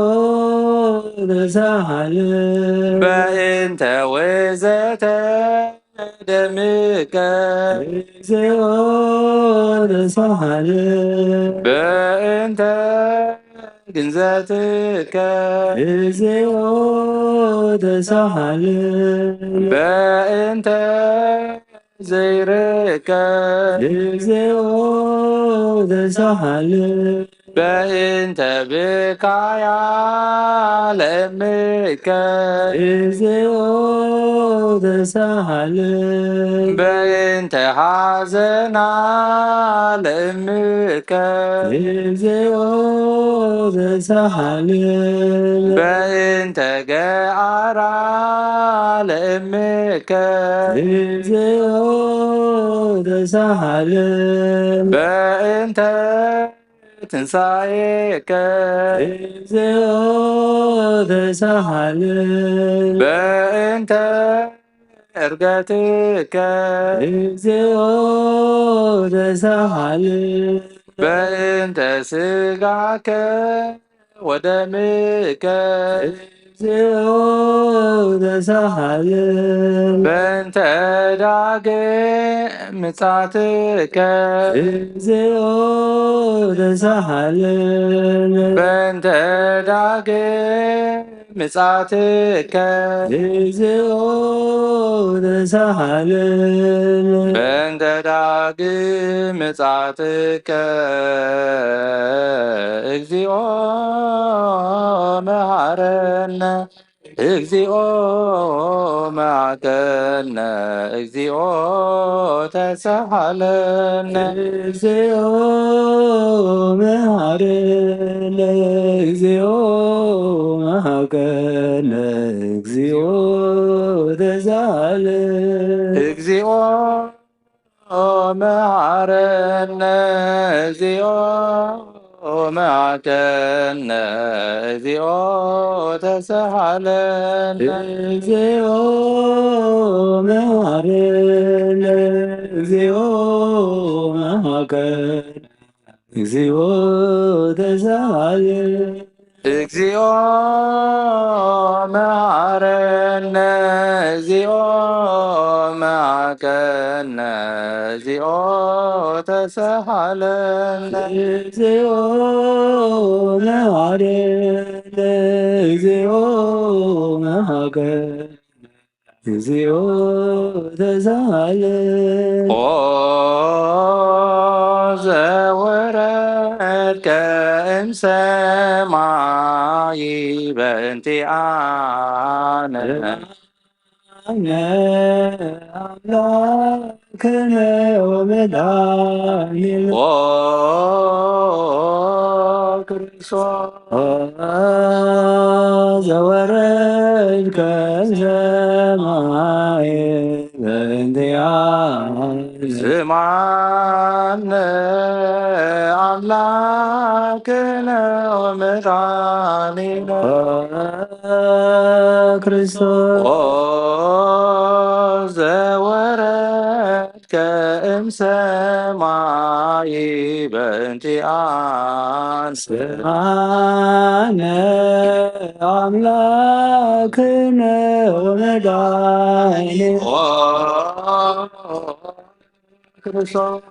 ተሳሃለ። በእንተ ውዘተ ደምከ፣ እግዚኦ ተሳሃለ። በእንተ ግንዘትከ፣ እግዚኦ ተሳሃለ። በእንተ ዘይርከ፣ እግዚኦ ተሳሃለ። በእንተ ብካያ ለእምከ፣ እግዚኦ ተሳሃለ። በእንተ ሓዘና ለእምከ፣ እግዚኦ ተሳሃለ። በእንተ ገዓራ ለእምከ፣ እግዚኦ ተሳሃለ። በእንተ ትንሳኤከ፣ እግዚኦ ተሳሃለ። በእንተ ዕርገትከ፣ እግዚኦ ተሳሃለ። በእንተ ስጋከ ወደምከ፣ እግዚኦ ተሳሃለ። በእንተ ዳግም ምጻትከ፣ እግዚኦ ተሳሃለ። በእንተ ዳግም ምጻትከ፣ እግዚኦ ተሳሃለ። በእንተ ዳግም ምጻትከ፣ እግዚኦ መሃረነ። እግዚኦ መሃረነ። እግዚኦ ተሳሃለነ። እግዚኦ መሃረነ። እግዚኦ መሃረነ። እግዚኦ ተሳሃለነ። እግዚኦ መሃረነ። እግዚኦ መሃረነ። እግዚኦ ተሳሃለነ። እግዚኦ መሃረነ። እግዚኦ መሃረነ። እግዚኦ ተሳሃለነ። እግዚኦ መሃረነ። እግዚኦ መሃረነ። እግዚኦ ተሳሃለነ። እግዚኦ መሃረነ። እግዚኦ መሃረነ። እግዚኦ ተሳሃለነ። ኦ ዘወረድከ እምሰማይ በእንቲኣነ። ኣምላክነ ወመድኃኒነ። ኦ ክርስቶስ ዘወረድከ እምሰማይ በእንቲኣነ። ስምዓነ ኣምላክነ ወመድኃኒነ። ክርስቶስ ኦ ዘወረድከ እምሰማይ በእንቲኣነ። ስምዓነ ኣምላክነ ወመድኃኒነ። ኦ ክርስቶስ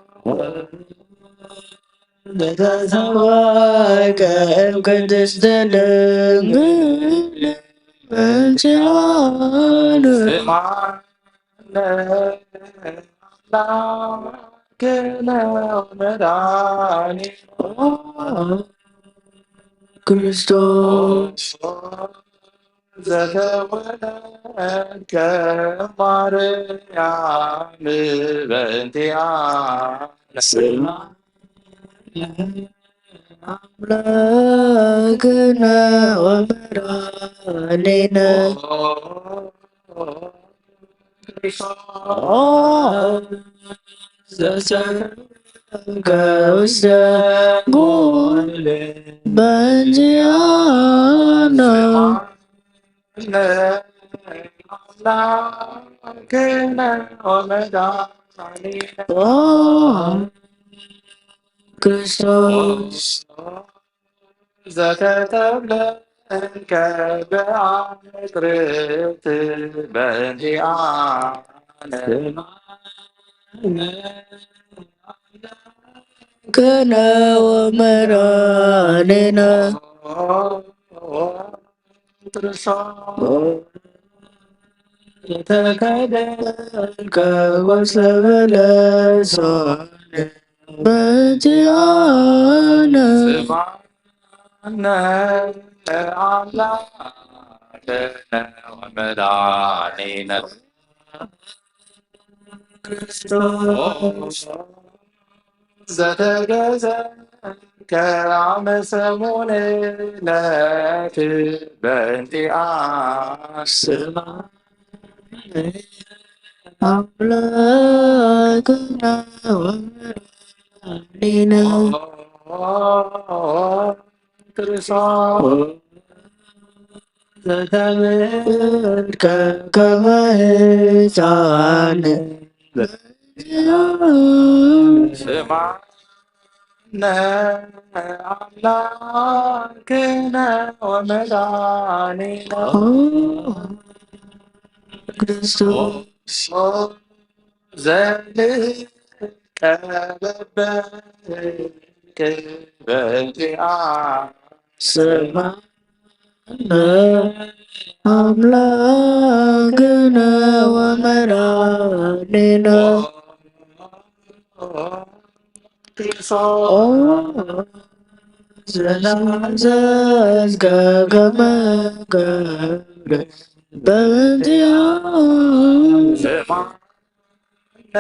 ዘተሰወይከ እም ቅድስት ድንግል በእንቲኣነ። ስምዓነ ኣምላክነ ወመድኃኒነ። ክርስቶስ ዘተወለድከ ማርያም በእንቲኣነ ስማ ኣምላክነ ወመድኃኒነ ዘሰከ ውስተ ጎል በእንቲኣነ ክርስቶስ ዘተተብለከ ብዓጥርት በእንቲኣነ ክነ ወመድኃኒነ ተከደልከ ቆጽለ በለሶን በእንቲኣነ ስማነ አምላክነ ወመድኃኒነ ክርስቶስ ዘተገዘ ከራመ ሰሙነ ለትበእንቲኣነ ስማ አምላክነ ወመድኃኒነ ክርስቶስ ዘተምልከ ከመ ሕፃን ስማነ አምላክነ ወመድኃኒነ ክርስቶስ ዘልቀ በበክ በእንቲኣነ ስማነ አምላክነ ወመድኃኒነ ክርስቶስ ዘናዘዝከ ከመ ገብረ በእንቲኣነ ስማነ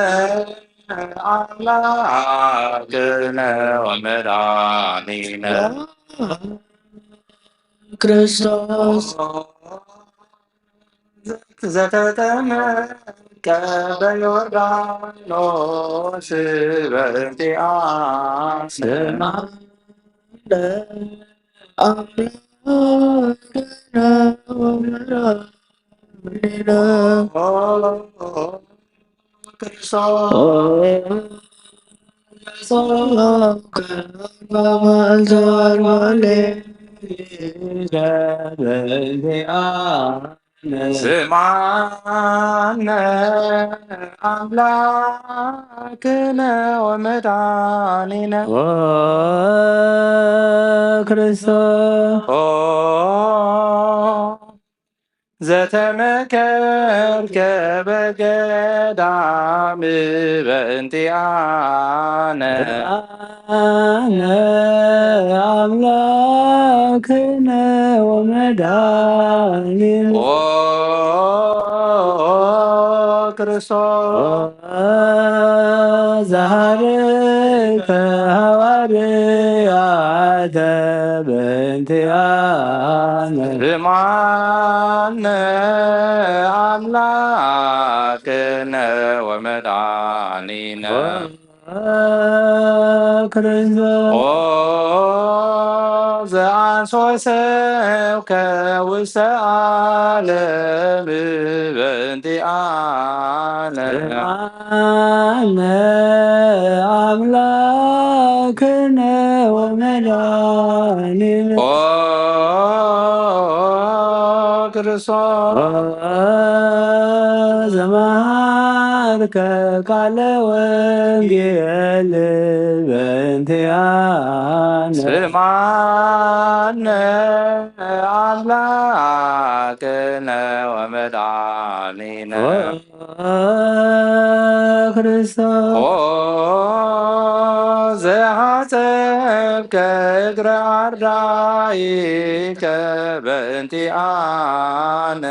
አምላክነ ወመድኃኒነ ክርስቶስ ዘተጠመቀ በዮርዳኖስ በእንቲኣነ ስማነ አምላክነ ወመድኃኒነ ክርስቶስ ስማነ አምላክነ ወመድኃኒነ ክርስቶስ ዘተመከርከ በገዳም በእንቲኣነ ኣነ ኣምላክነ ወመድኃኒነ ኦ ክርስቶስ ዘሃርከ ሃዋርያተ በእንቲኣነ ስማነ አምላክነ ወመድኃኒነ ክርስቶስ ኦ ዘአንሶ ሰብከ ውስተ ዓለም በእንቲኣነ አነ አምላክነ ወመድኃኒነ ኦ ክርስቶስ ዘመሃርከ ቃለ ወንጌል በእንቲኣነ ስማነ አምላክነ ወመድኃኒነ ክርስቶስ ኦ ዘሐጸብከ እግረ ኣርዳኢከ በእንቲኣነ።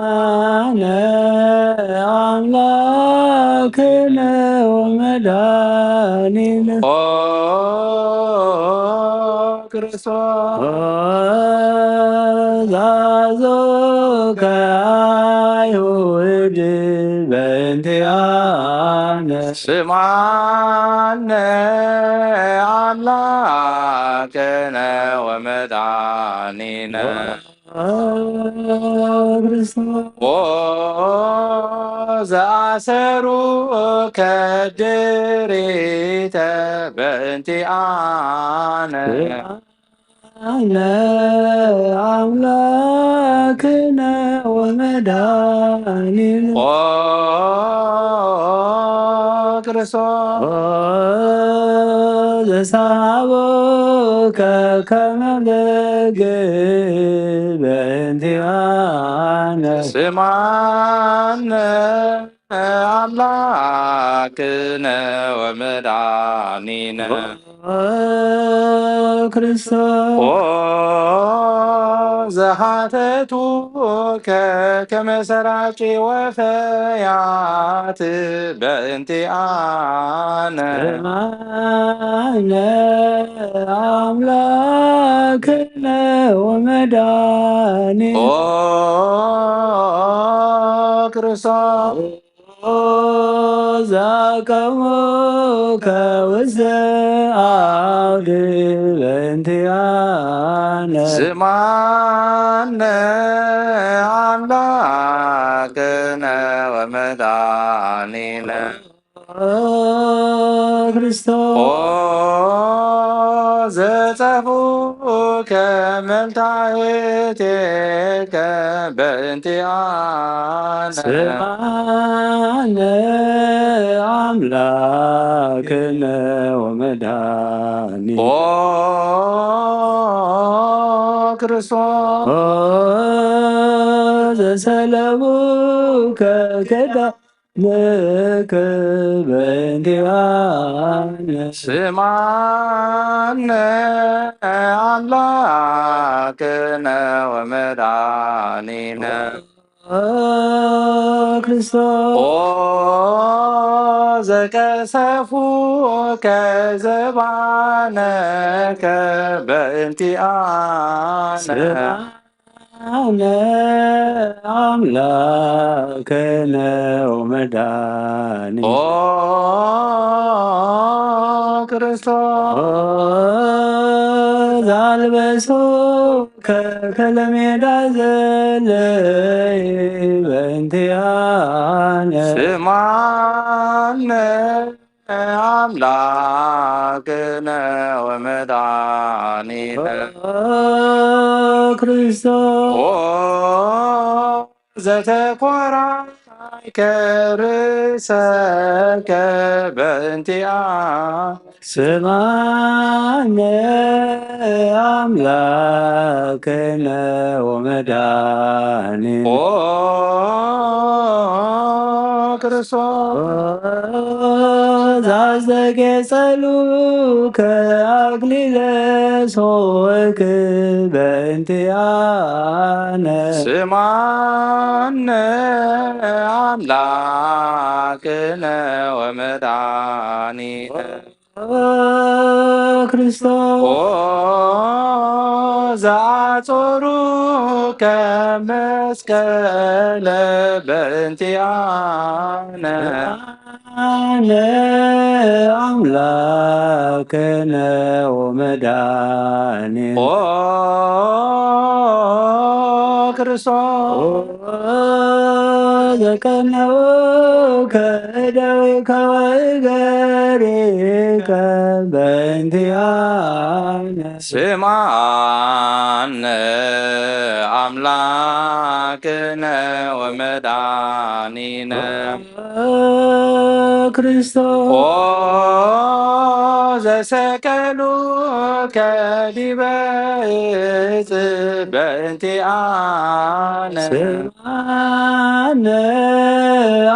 ኣነ ኣምላክነ ወመድኃኒነ። ኦ ክርስቶስ። ዛዞከ አይሁድ በእንቲኣነ። ስምዓነ ኣምላክነ ወመድኃኒነ። ክርስቶስ። ኦ ዘአሰሩከ ድሪተ በእንቲኣነ። ኣነ ኣምላክነ ወመድኃኒነ። ኦ ክርስቶስ። ኦ ዘሰሃቦከ ከመ በግ በእንቲኣነ። ስምዓነ ኣምላክነ ወመድኃኒነ። ክርስቶስ። ኦ ዘኃተቱከ ከመ ሠራቂ ወፈያት በእንቲኣነ። ስምዓነ ኣምላክነ ወመድኃኒነ። ኦ ክርስቶስ። ዛቀሙከ ውስተ አውድ በእንቲአነ። ስምዓነ አምላክነ ወመድኃኒነ። ክርስቶስ። ኦ ዘጸፉከ መልታህቴከ በእንቲአነ። ስምዓነ አምላክነ ወመድኃኒነ። ኦ ክርስቶስ። ኦ ዘሰለቡከ ክዳ ምክ በእንቲአነ። ስምዓነ አምላክነ ወመድኃኒነ። ክርስቶስ። ኦ ዘቀሰፉከ ዘባነከ በእንቲአነ። ስምዓነ አምላክነ ወመድኃኒነ። ኦ ክርስቶስ። ኦ ዛልበሶከ ከለሜዳ ዘለይ በእንቲአነ። ስምዓነ አምላክነ ወመድኃኒነ። ክርስቶስ። ኦ ዘተኮራይከ ርእሰከ በእንቲአነ። ስምዓነ አምላክነ ወመድኃኒነ። ኦ ክርስቶስ። ዛዘጌጸሉከ አክሊለ ሶክ በእንቲአነ። ስምዓነ አምላክነ ወመድኃኒነ። ክርስቶስ። ኦ ዘአጾሩከ መስቀለ በእንቲአነ። አነ አምላክነ ወመድኃኒነ። ኦ ክርስቶስ። ኦ ዘቀነውከ እደዊከ ወእገሪከ በእንቲአነ። ስምዓነ አምላክነ ወመድኃኒነ። ክርስቶስ። ኦ ሰቀሉከ ዲበ ዕፅ በእንቲኣነ። ስምዓነ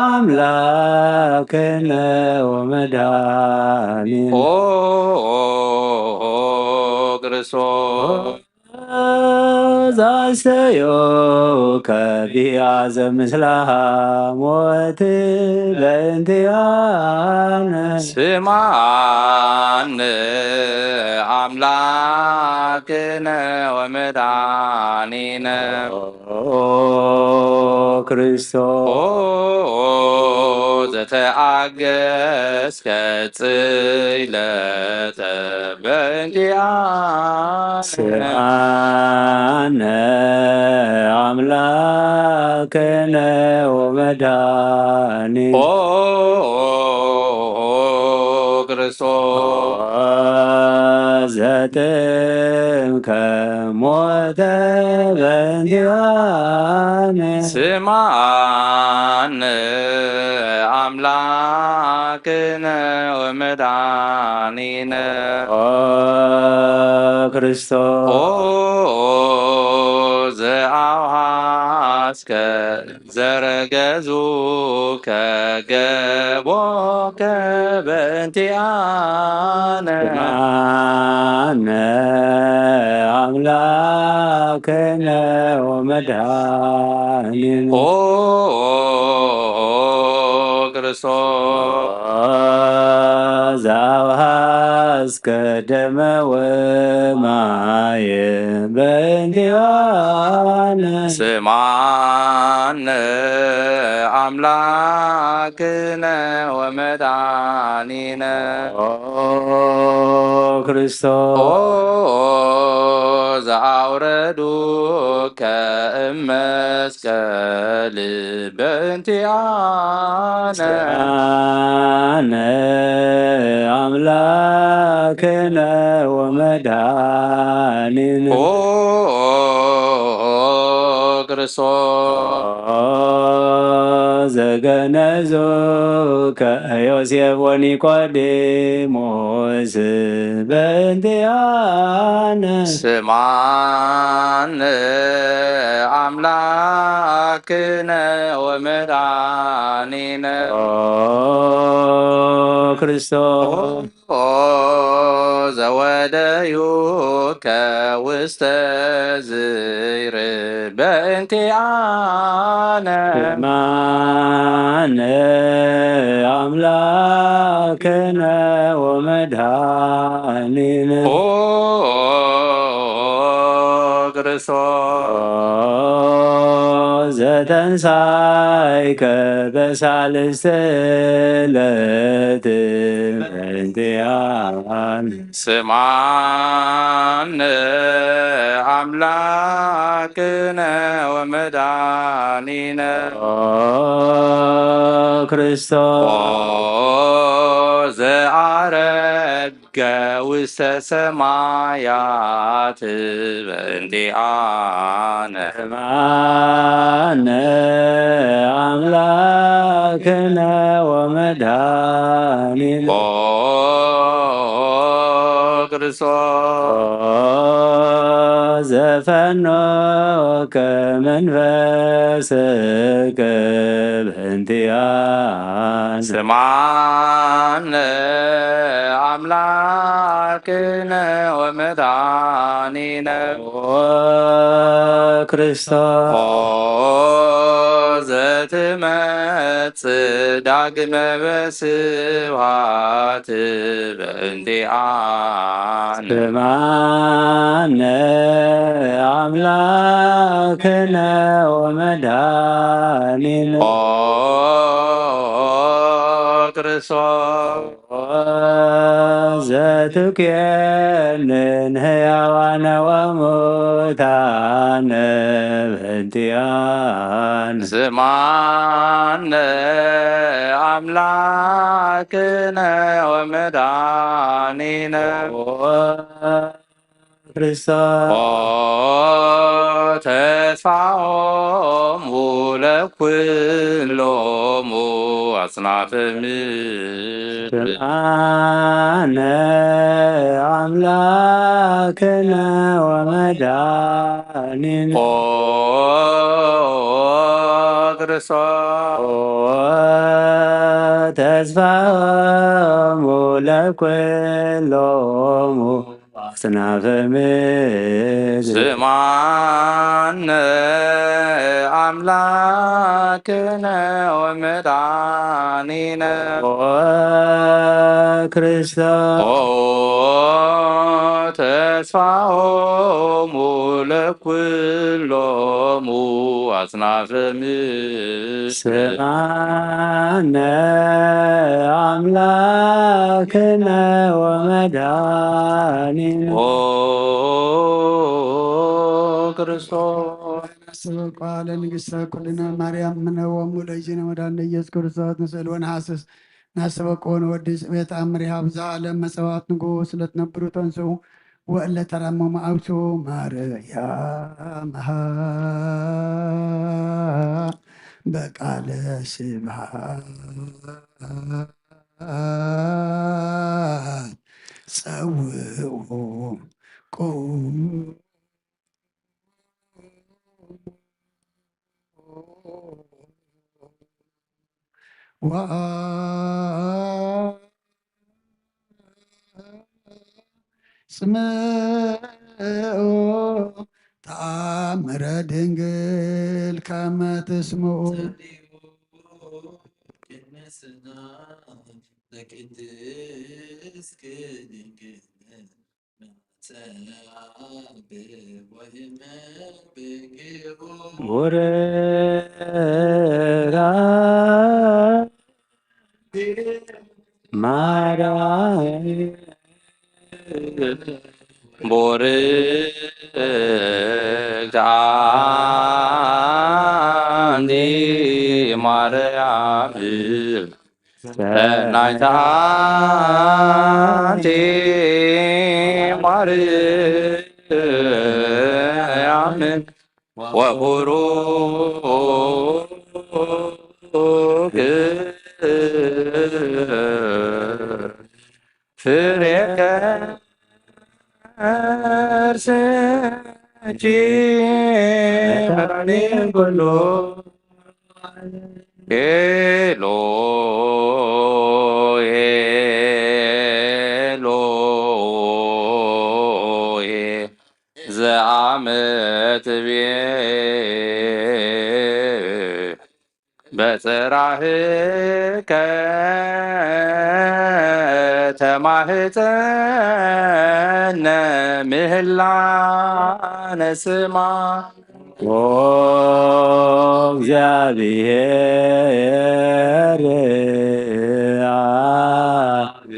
ኣምላክነ ወመድኃኒነ። ኦ ክርስቶስ ዛስተዮ ከቢያ ዘምስላሃ ሞት በእንቲኣነ። ስምዓነ ኣምላክነ ወመድኃኒነ። ኦ ክርስቶስ ኦ ዘተኣገስከ ጽይለተ በእንቲኣነ። ስምዓነ ኣምላክነ ወመድኃኒነ። ኦ ክርስቶስ ዘጥምከ ሞተ በእንቲኣነ። ስምዓነ ኣምላክነ ወመድኃኒነ። ኦ ክርስቶስ ኦ ዘአውሃስከ ዘረገዙከ ገቦከ በእንቲኣነ። ስምዓነ ኣምላክነ ወመድኃኒነ። ኦ ክርስቶስ ዛውሃስከ ደመ ወማየ በእንቲኣነ። ስምዓነ ኣምላክነ ወመድኃኒነ። ኦ ክርስቶስ ኦ ዘአውረዱከ እመስቀል በእንቲኣነ። ስምዓነ ኣምላክነ ወመድኃኒነ። ኦ ክርስቶስ ዘገነዙከ ዮሴፍ ወኒቆዲሞስ በእንቲኣነ። ስምዓነ ኣምላክነ ወመድኃኒነ። ኦ ክርስቶስ ኦ ዘወደዩከ ውስተ ዝይር በእንቲኣነ። ስምዓነ ኣምላክነ ወመድኃኒነ። ኦ ክርስቶስ ዘተንሳይከ በሳልስት ዕለት በእንቲኣነ። ስምዓነ ኣምላክነ ወመድኃኒነ። ኦ ክርስቶስ ኦ ዘዐረገ ውስተ ሰማያት በእንቲኣነ። ስምዓነ ኣምላክነ ወመድኃኒነ። ኦ ክርስቶስ ዘፈኖከ መንፈስከ በእንቲኣነ። ስምዓነ ኣምላክነ ወመድኃኒነ። ኦ ክርስቶስ ኦ ዘትመጽእ ዳግመ በስብሐት በእንቲኣነ። ስምዓነ ኣምላክነ ወመድኃኒነ። ኦ ክርስቶስ ዘትኩየንን ሕያዋነ ወሙታነ በእንቲኣነ። ስምዓነ ኣምላክነ ወመድኃኒነ። ኦ ክርስቶስ። ኦ ተስፋሆሙ ለኩሎሙ ኣጽናፈ ምድር። ስምዓነ ኣምላክነ ወመድኃኒነ። ኦ ክርስቶስ። ኦ ተስፋሆሙ ለኩሎሙ ኣጽናፈ ምድር። ስምዓነ ኣምላክነ ወመድኃኒነ። ኦ ክርስቶስ። ኦ ተስፋሆሙ ለኩሎሙ ኣጽናፈ ምድር። ስምዓነ ኣምላክነ ወመድኃኒነ። ኦ ክርስቶስ። ነስበቋ ለንግሥተ ኩልነ ማርያም እምነ ወሙ ለእግዚእነ መድኃኒነ ኢየሱስ ክርስቶስ ንስእል ወነሐስስ። ነስበቆ ወንወድስ ቤት አምሪሃ ብዝሃ ዓለም መጸዋት ንጉስ ለትነብሩ ተንስኡ ወእለ ተራመሙ አብሱ ማርያም በቃለ ስብሐት ጸውዑ ቁሙ ወአጽምዑ ተአምረ ድንግል ከመ ትስምዑ። ቡርካ ማርያም ቡርክት አንቲ ማርያም ሰናይት አንቲ ማርያም ወቡሩክ ፍሬ ከርስኪ መድኃኔ ኩሉ ኤሎሄ ኤሎሄ ዘአመትቤ በጽራህከ ተማህፀነ ምህላነ ስማ። ኦ እግዚአብሔር አብ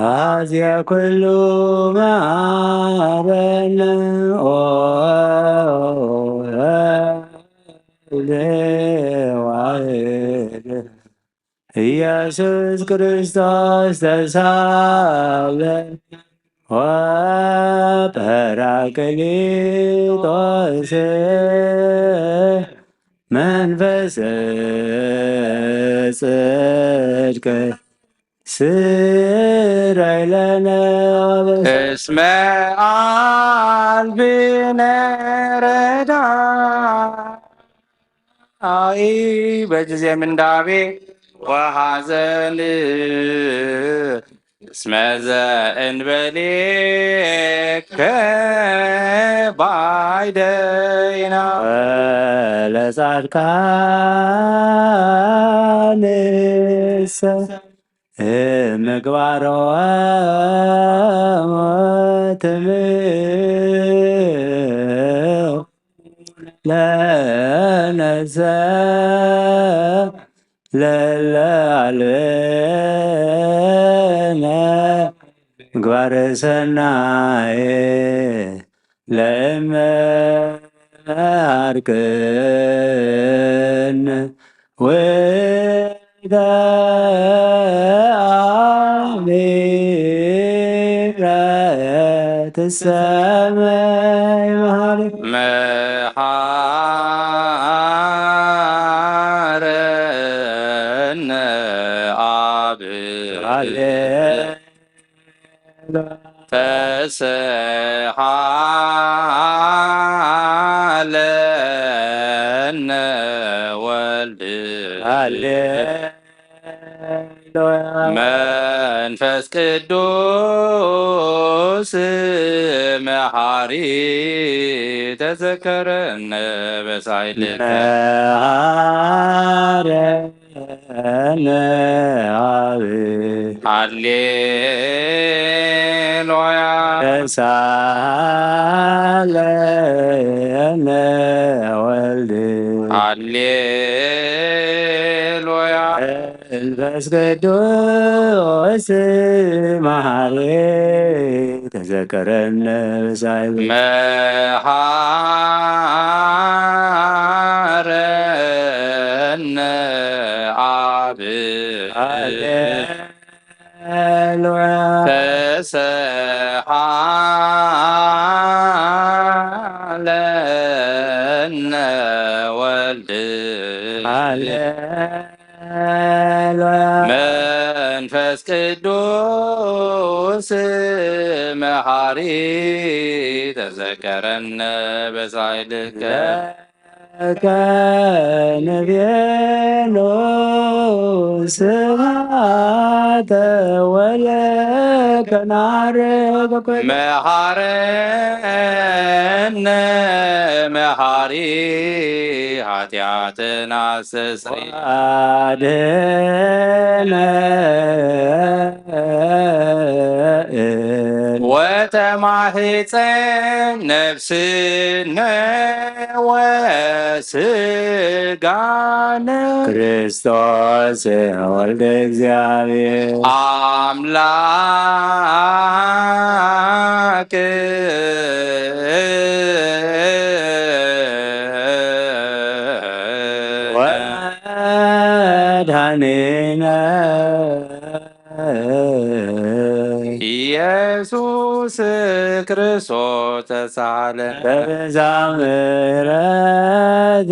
አዝየ ኩሉ መሃረነ ኦ ወልድ ዋሕድ ኢየሱስ ክርስቶስ ተሳለ ወጳራቅሊጦስ መንፈስ ጽድቅ ስረይ ለነ እስመ አልብነ ረዳኢ በጊዜ ምንዳቤ ወሐዘን እስመ ዘእንበሌከ ባይደይና ለጻድቃንሰ ምግባሮሙ ትምው ለነሰ ለለ አልበነ ምግባረ ሰናየ ለእመ አርክን ወደ አሚረ ትሰመይ መሃሪ። መሓረነ ኣብ ሃሌሉያ። ተሰሓለነ ወልድ ሃሌሉያ። መንፈስ ቅዱስ መሓሪ ተዘከረነ በሳይልከ። መሃረነ ኣብ ሃሌሉያ። ተሳሃለነ ወልድ ሃሌሉያ። መንፈስ ቅዱስ መሓሪ ተዘከረነ በሳይልከ። መሓረነ ኣብ ሃሌሉያ። ተሰሓለነ ወልድ ሃሌሉያ። መንፈስ ቅዱስ መሓሪ ተዘከረነ በሳይልከ። ከንቤሎ ስብሐተ ወለከ ናረገ ኩሉ። መሓረነ መሓሪ ሓጢኣትና ኣስተስሪ። ኣድነ ወተማሂፀን ነፍስነ ወስጋነ። ክርስቶስ ወልደ እግዚኣብሔር። ኣምላክ ወመድኃኒነ ኢየሱስ ክርስቶስ ተሳለ በብዛ ምሕረት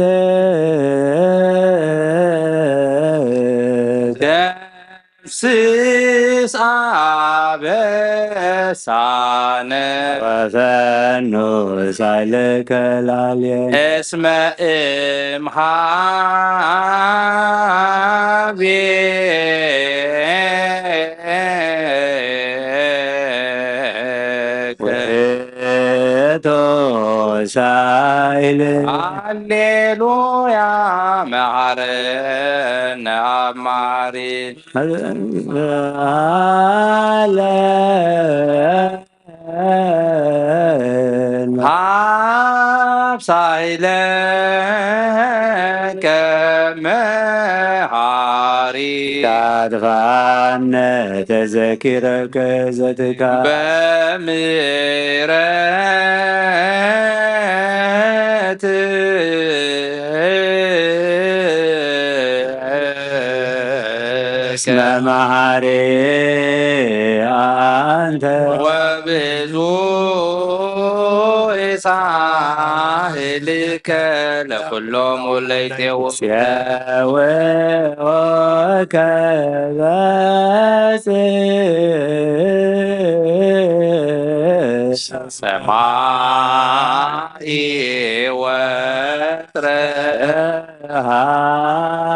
ደምስስ አበሳነ ወፈኑ ሳይልከ ላልየ እስመ እምሃቤ ውእቱ ሳይል። ሃሌሉያ መሐረነ አብ ማሪ አለ። አብሳይለከ መሐሪ። ታጥፋነ ተዘኪረከ ዘትካ በምሕረት እስመ መሐሪ አንተ ወብዙ ሳህልከ ለኩሎም ውለይቴው። ሴወከ በጽሕ ሰማይ ወጥረ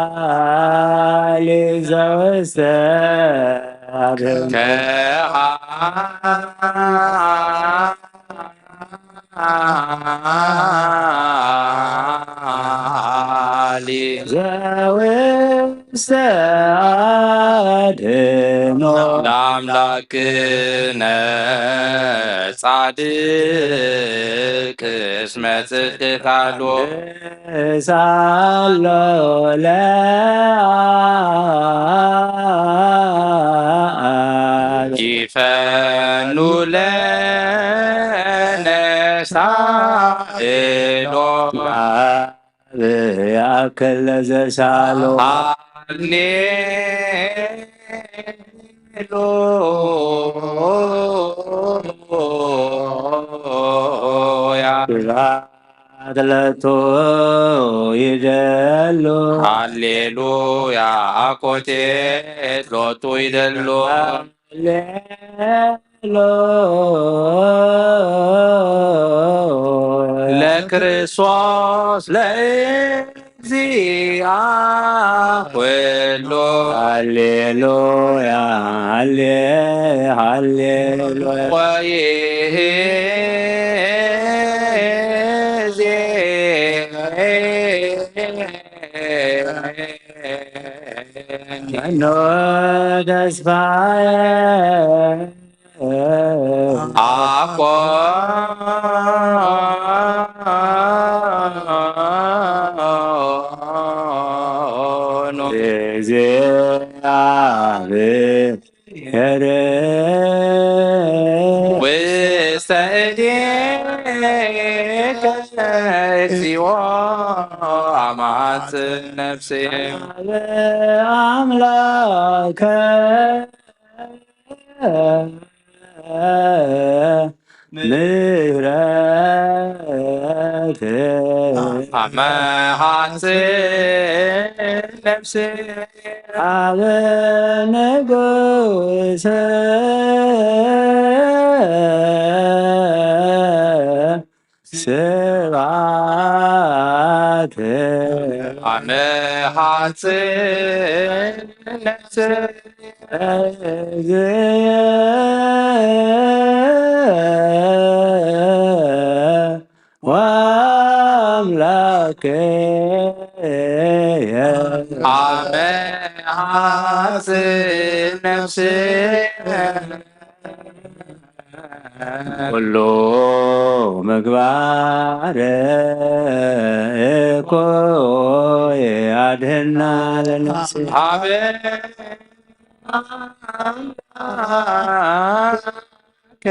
ሃሊ ዘውስተ አድም። ከሃሊ ዘውስተ አድኖ ለአምላክነ ጻድቅ እስመ ጽድቅ ካሎ ሳሎ ለአብ ይፈኑ ለነ ሳእሎ ያክል ለዘሳሎ ሃሌ ሎ ሎቱ ይደሉ። ሃሌሉያ ኣኮቴት ሎቱ ይደሉ። ሃሌሉያ ለክርስቶስ ለእግዚአ ኩሉ። ሃሌሉያ ሃሌ ሃሌሉያ። ወይዜ መኖ ተስፋዬ ኣኮኑ። እግዚአብሔር ውስተ እዴከ እግዚኦ አማጽን ነፍሴ። አምላከ ምህረት አመ ሐጽን ነፍሴ። አበ ንጉሥ ስብሐት። አመ ሐጽን ነፍሴ። እግዚእ ወአምላክየ። አመ ሐጽን ነፍሴ። ኩሉ ምግባር እኮ ያድህና ለነፍሴ። አበ አምላከ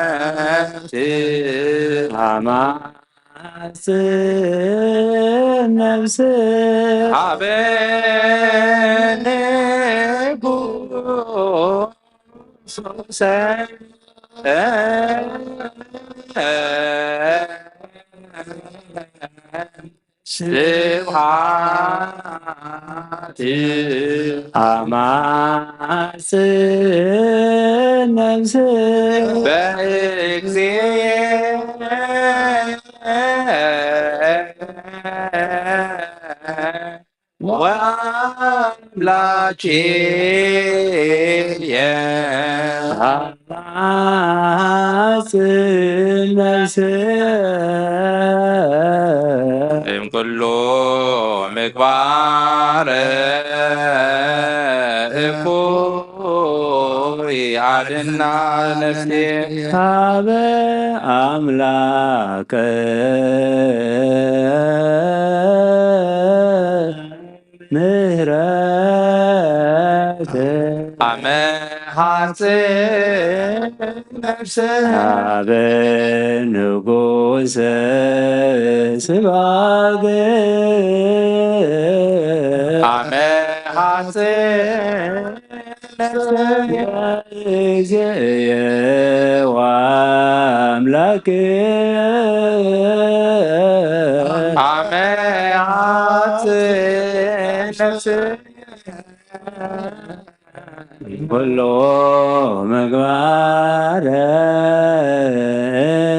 ምሕረት አማጽን ነፍስ። አበ ንጉሥ ስብሐት አማጽን ነፍስ። በእግዚእ ወአምላኬየ አማጽን ነፍስ። እምኩሉ ምግባር እኩይ አድህና ነፍሴ። አበ አምላከ ምህረት። አመ ሐጽን ነፍስ። አበ ንጉሥ ስባግ። አመ ሐጽን ነፍስ። እግዚእየ ወአምላክየ። አመ ሐጽን ነፍስ። ኩሉ ምግባር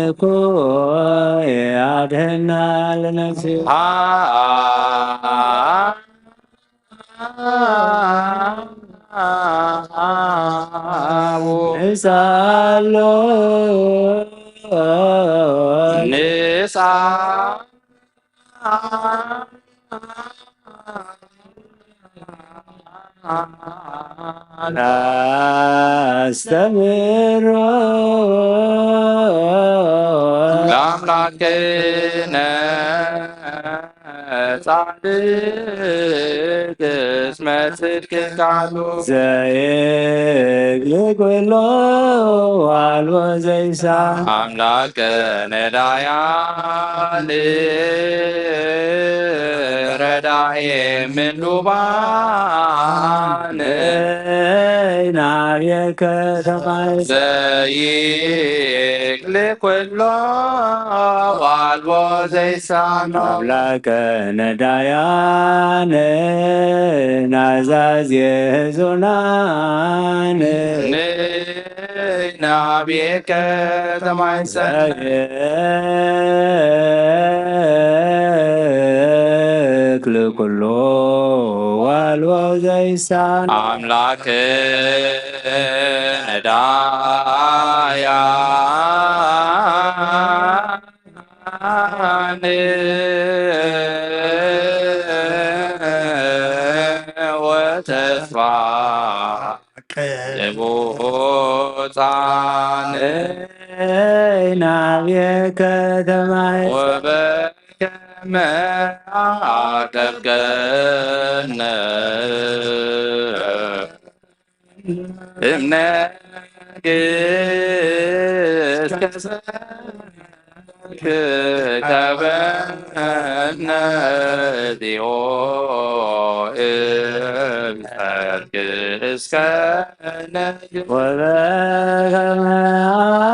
እኩይ አድህና ለነፍስ። ንሳሎ ንሳ ናስተምሮ ለአምላክነ ጻድቅ እስመ ጽድቅ ቃሉ ዘይግሎ አልቦ ዘይሳ። አምላክ ነዳያን ረዳኤ ምንዱባን ቤከ ሰማይ ዘይክል ኩሎ ዋልቦ ዘይሳኖ ኣምላከ ነዳያን ናዛዝ የህዙናን ንናቤከ ተማይጸን ክል ኩሉ ዋልቦ ዘይሳን ኣምላክ ነዳያን ወተስፋ ቅቡጻን ናብየ ከተማይ ወበከመ ኣቀብቀነ እምነ ግእዝ ከበነ ዚኦ እምሰርክ እስከ ወበከመ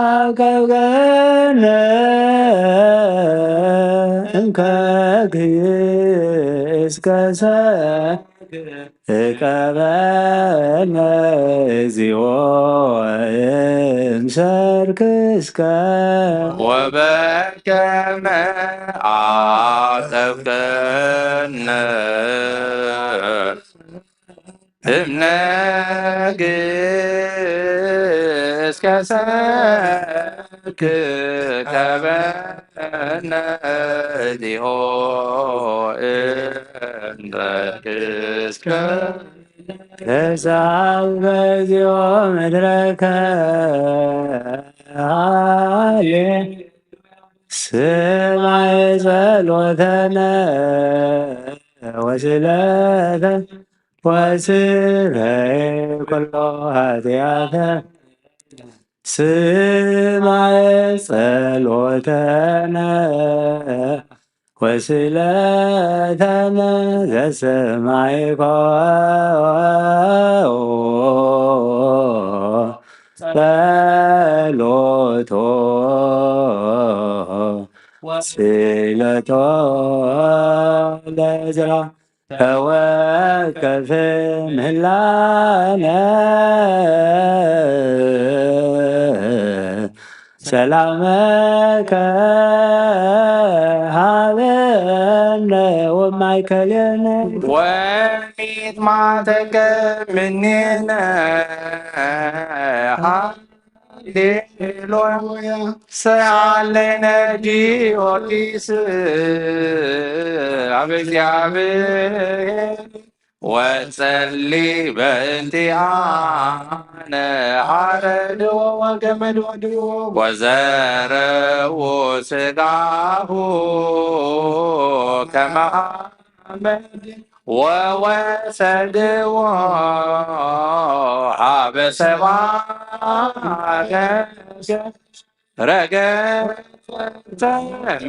አቀብከነ እንከ ግእዝ ከሰ እቀበነ እግዚኦ እምሰርክ እስከ ወበከመ አጠብቀነ እምነ ግእዝ ከሰርክ ከበነ ዚኦ እምሰርክ እስከ ተሳል በዚኦ ምድረከ ሃሌ ስማይ ጸሎተነ ወስለተ ወስረይ ኩሎ ኃጢአተ ስማይ ጸሎተነ ወስለተነ ዘሰማይኮ ጸሎቶ ወስለቶ ለዝራ ተወከፍ ምህላነ ሰላመከ ሃበነ ወማእከሌነ ወሚት ማተከ ምኔነ ሃሌሉያ ሰአለነ ጊዮርጊስ ኣብ እግዚአብሔር ወጸሊ በእንቲአነ አረድዎ ወገመድዎ ወዘረዎ ስጋሁ ከመ አመድ ወወሰድዎ ሀበ ሰብአ ረገ ረገጸ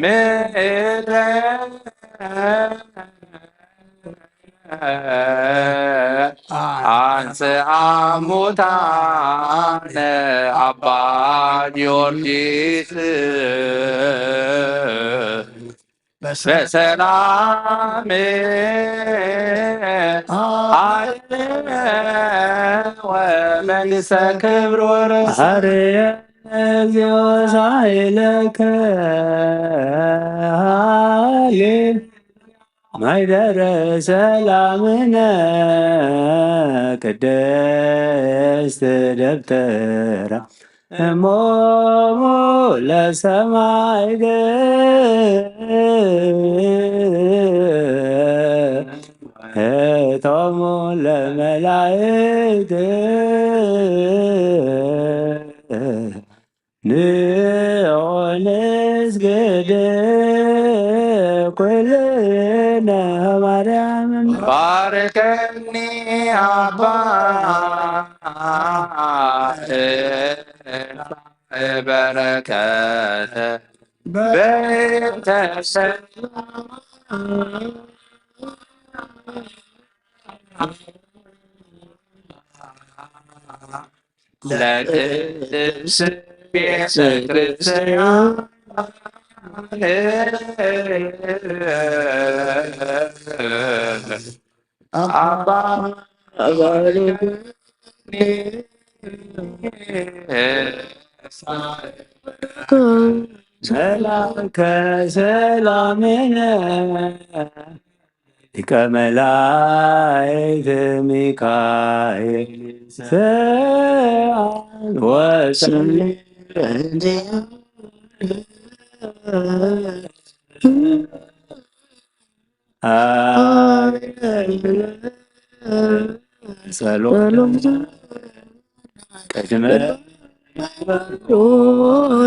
ምድረ አንስአ ሙታነ አባ ጊዮርጊስ በሰላም አለ ወመንግስተ ክብር ወረስ አርየ እግዚኦ ሳይለከ ሃሌ ማይደረ ሰላምነ ቅድስት ደብተራ እሞሙ ለሰማዕት እቶሙ ለመላእክት ንዑ ንስግድ ኩልነ ማርያም ባርከኒ አባ በረከተ ቤተሰብ ለልብስ ቤተ ክርስቲያን አባ መላከ ሰላምነ ሊቀ መላእክት ሚካኤል ሰአል ወሰል ጸሎት ቅድመ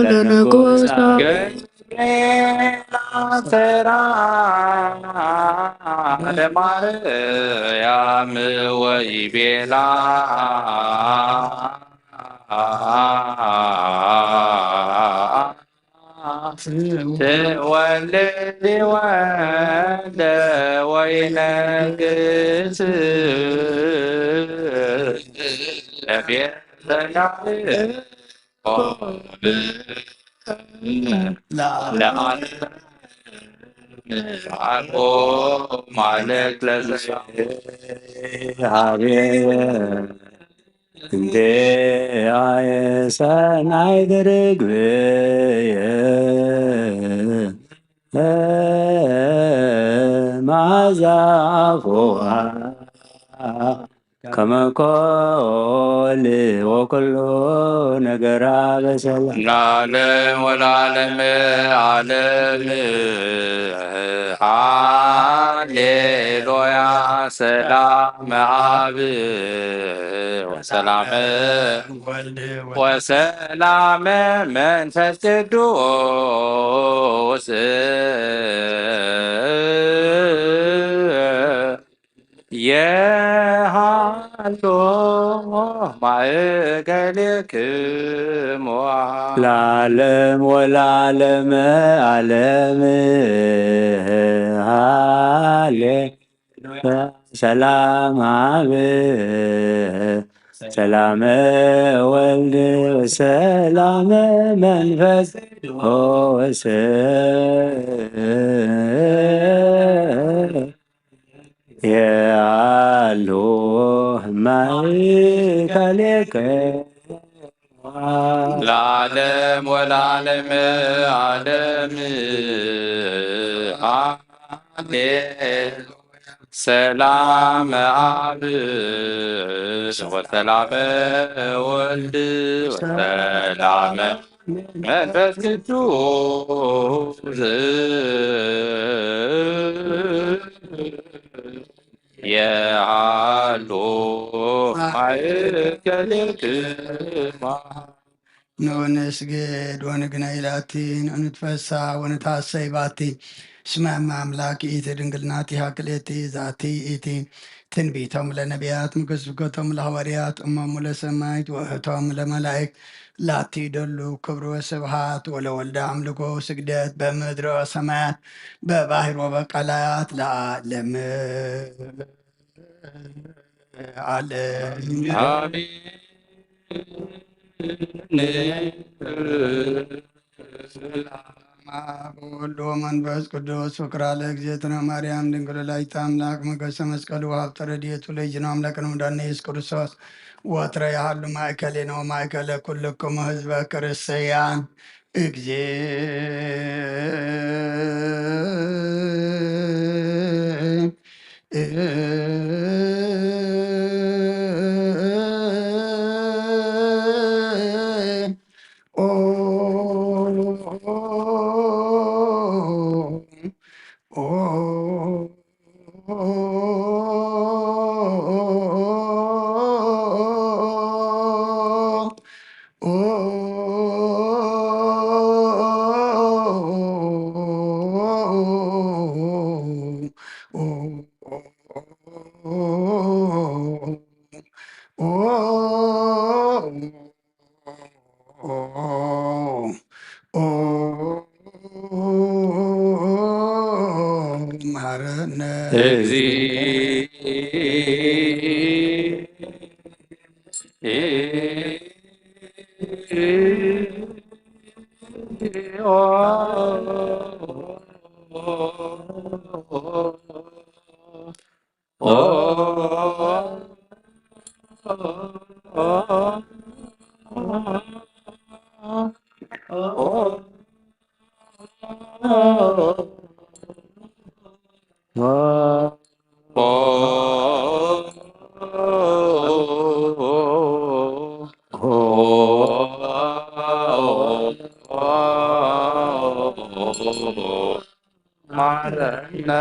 ለንጉሳ ገብርኤል አሰራ ለማርያም ወይ ቤላ ትወልድ ወልደ ወይነግስ ለቤተ ያዕቆብ ለዓለም አልቦ ማለት ለዘያቤ እንዴ አየ ሰናይ ድርግብየ መዓዛ አፉዋ ከመ ኮል ወኩሉ ነገራ በሰላም ለዓለም ወለዓለመ ዓለም። ሃሌሉያ። ሰላም አብ ወሰላም ወልድ ወሰላም መንፈስ ቅዱስ የሃሎ ማእከሌክሙ ለዓለም ወለዓለመ ዓለም። ሃሌ ሰላም አብ ሰላመ ወልድ ሰላመ መንፈስ ቅዱስ የአሉ ማእከሌከ ለዓለም ወለዓለም ዓለም። አሜን። ሰላም አብ ወሰላም ወልድ ወሰላም መንፈስ ቅዱስ የሃሉ ማእከሌክማ። ንስግድ ወንግነይ ላቲ ንትፈሳ ወንታሰይ ባቲ። እስመ እመ አምላክ ይእቲ ድንግል ናቲሃ ክልኤቲ ዛቲ ይእቲ። ትንቢቶም ለነቢያት ምክስብከቶም ለሐዋርያት እሞሙ ለሰማይት ወእቶም ለመላእክት ላቲ ደሉ ክብር ወስብሃት ወለወልደ አምልኮ ስግደት በምድር ወሰማያት በባህር ወበቀላያት ለዓለም ዓለም። አሜን። በወልድ ወመንፈስ ቅዱስ ፍቅራ ለእግዝእትነ ማርያም ድንግል ወላዲተ አምላክ ሞገሰ መስቀሉ ሀብተ ረድኤቱ ለእግዚእነ አምላክነ መድኃኒነ ኢየሱስ ክርስቶስ ወትረ ያህሉ ማእከሌነ ወማእከለ ኩልክሙ ህዝበ ክርስቲያን። እግዚእ ኦ መሐረነ እግዚእ። መሃረነ።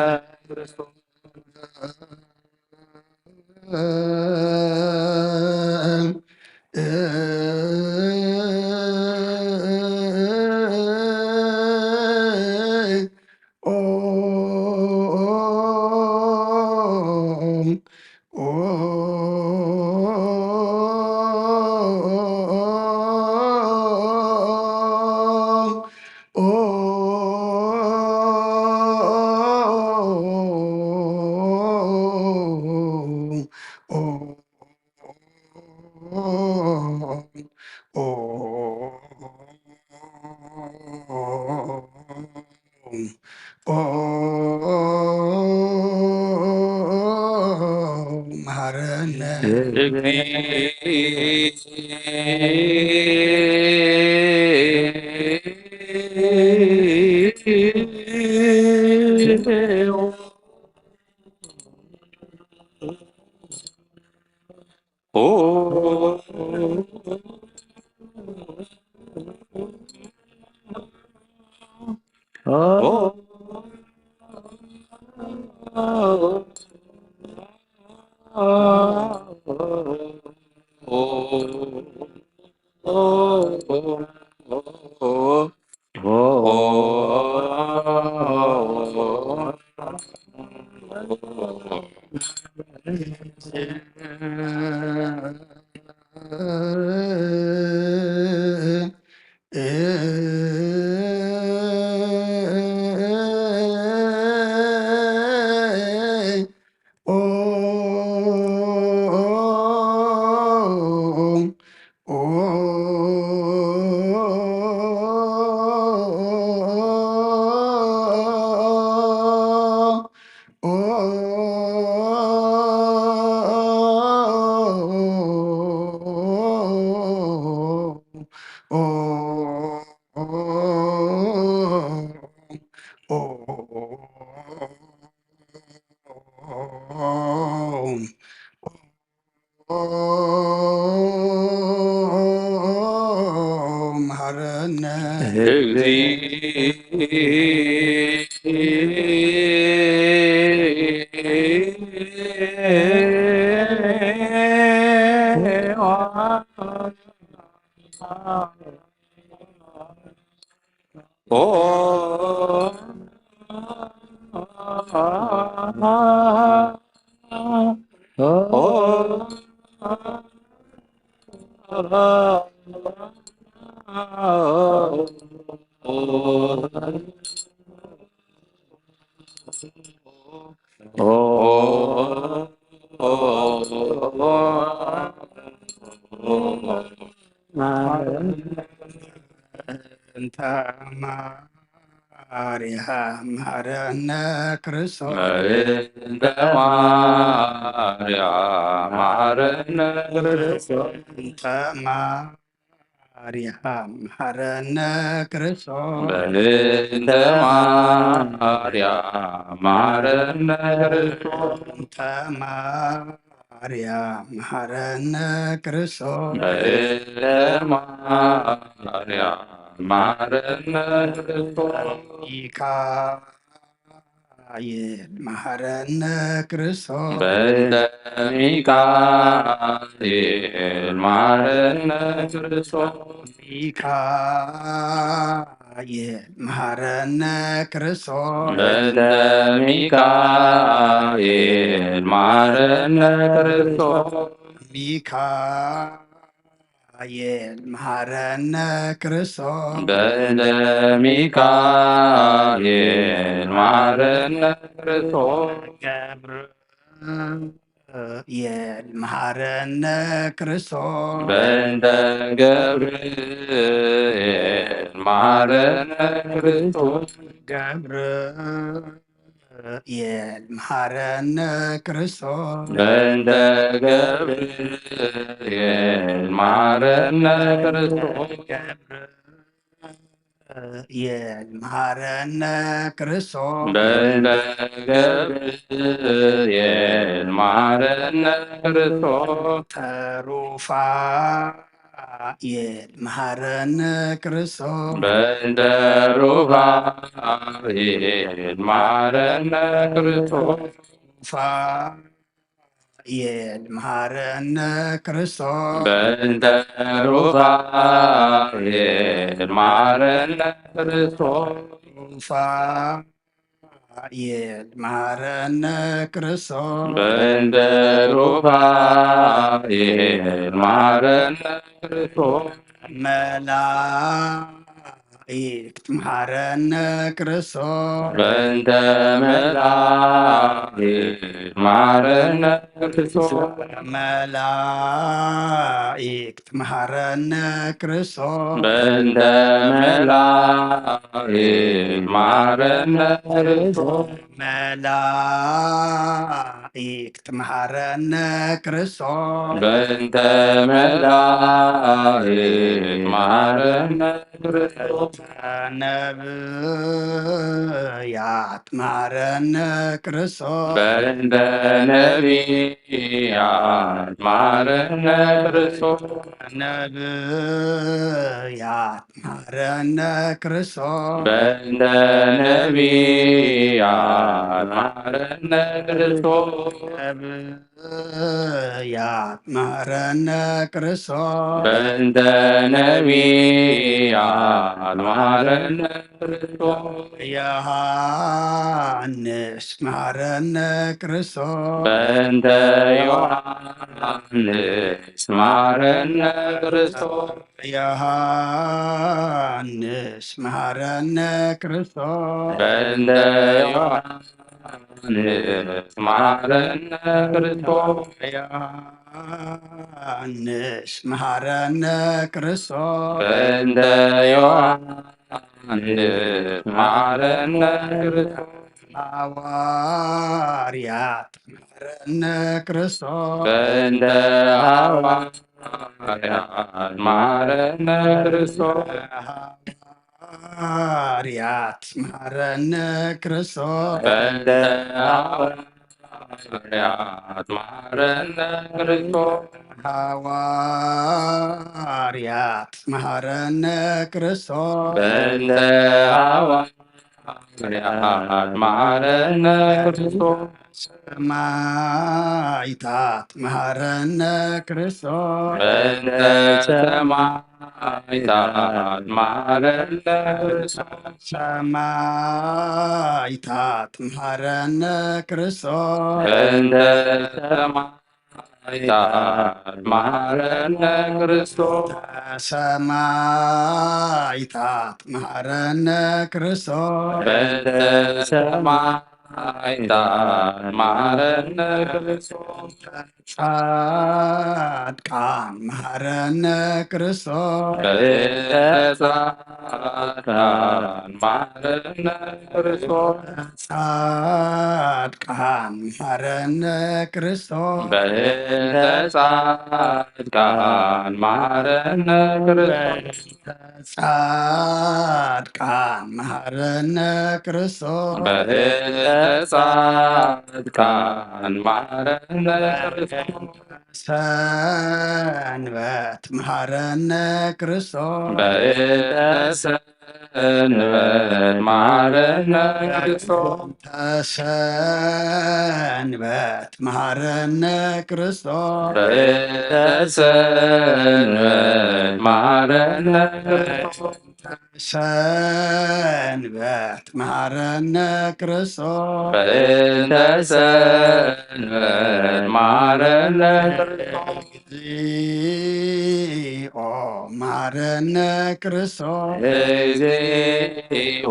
መሃረነ። በእንተ ማርያም መሐረነ ክርስቶስ። በእንተ ማርያም መሐረነ ክርስቶስ። በእንተ ማርያም መሐረነ ክርስቶስ። በእንተ ማርያም መሐረነ ክርስቶስ። በእንተ ማርያም መሐረነ ክርስቶስ። በእንተ ማርያም መሐረነ ክርስቶስ። ሚካኤል መሐረነ ክርስቶስ። በእንተ ሚካኤል መሐረነ ክርስቶስ። ሚካኤል መሐረነ ክርስቶስ። በእንተ ሚካኤል መሐረነ ክርስቶስ። ሚካኤል መሐረነ ክርስቶስ። በእንተ ሚካኤል መሐረነ ክርስቶስ። ገብረ ገብርኤል መሐረነ ክርስቶስ። በእንተ ገብርኤል መሐረነ ክርስቶስ። ገብርኤል መሐረነ ክርስቶስ። በእንተ ገብርኤል መሐረነ ክርስቶስ። ገብርኤል መሐረነ ክርስቶስ። በእንተ ገብርኤል መሐረነ ክርስቶስ። ተሩፋኤል መሐረነ ክርስቶስ። በእንተ ሩፋኤል መሐረነ ክርስቶስ። ሩፋኤል መሐረነ ክርስቶስ። በእንተ ሩፋኤል መሐረነ ክርስቶስ። ሩፋኤል መሐረነ ክርስቶስ። በእንተ ሩፋኤል መሐረነ ክርስቶስ። መላእክት መሐረነ ክርስቶስ። በእንተ መላእክት መሐረነ ክርስቶስ። መላእክት መሐረነ ክርስቶስ። በእንተ መላእክት መሐረነ ክርስቶስ። መላእክት መሐረነ ክርስቶስ። በእንተ መላእክት መሐረነ ክርስቶስ። ነብያት መሐረነ ክርስቶስ። በእንተ ነቢያት መሐረነ ክርስቶስ። ነብያት መሐረነ ክርስቶስ። በእንተ ነቢያት መሐረነ ክርስቶስ። ነብያት መሐረነ ክርስቶስ። በእንተ ነቢያት መሐረነ ክርስቶስ። ዮሐንስ መሐረነ ክርስቶስ። በእንተ ዮሐንስ መሐረነ ክርስቶስ። ዮሐንስ መሐረነ ክርስቶስ። በእንተ ዮሐንስ መሐረነ ክርስቶስ። ዮሐንስ መሐረነ ክርስቶስ። በእንተ ዮሐንስ መሐረነ ክርስቶስ። ሐዋርያት መሐረነ ክርስቶስ። በእንተ ሐዋርያት መሐረነ ክርስቶስ። ሐዋርያት መሐረነ ክርስቶስ። በእንተ ሐዋርያት መሐረነ ክርስቶስ። ሐዋርያት መሐረነ ክርስቶስ። በእንተ ሐዋርያት መሐረነ ክርስቶስ። ሰማዕታት መሐረነ ክርስቶስ። በእንተ ሰማዕታት መሐረነ ክርስቶስ። ሰማዕታት መሐረነ ክርስቶስ። በእንተ ሰማዕታት መሐረነ ክርስቶስ። ሰማዕታት መሐረነ ክርስቶስ። በእንተ ሰማዕታት መሐረነ ክርስቶስ። ጻድቃን መሐረነ ክርስቶስ። በእንተ ጻድቃን መሐረነ ክርስቶስ። ጻድቃን መሐረነ ክርስቶስ። በእንተ ጻድቃን መሐረነ ክርስቶስ። ጻድቃን መሐረነ ክርስቶስ። በእንተ ጻድቃን መሐረነ ክርስቶስ። ሰንበት መሐረነ ክርስቶስ። በእንተ ሰንበት መሐረነ ክርስቶስ። ሰንበት መሐረነ ክርስቶስ። በእንተ ሰንበት መሐረነ ክርስቶስ። ሰንበት መሐረነ ክርስቶስ። በእንተ ሰንበት መሐረነ ክርስቶስ። እግዚኦ መሐረነ ክርስቶስ። እግዚኦ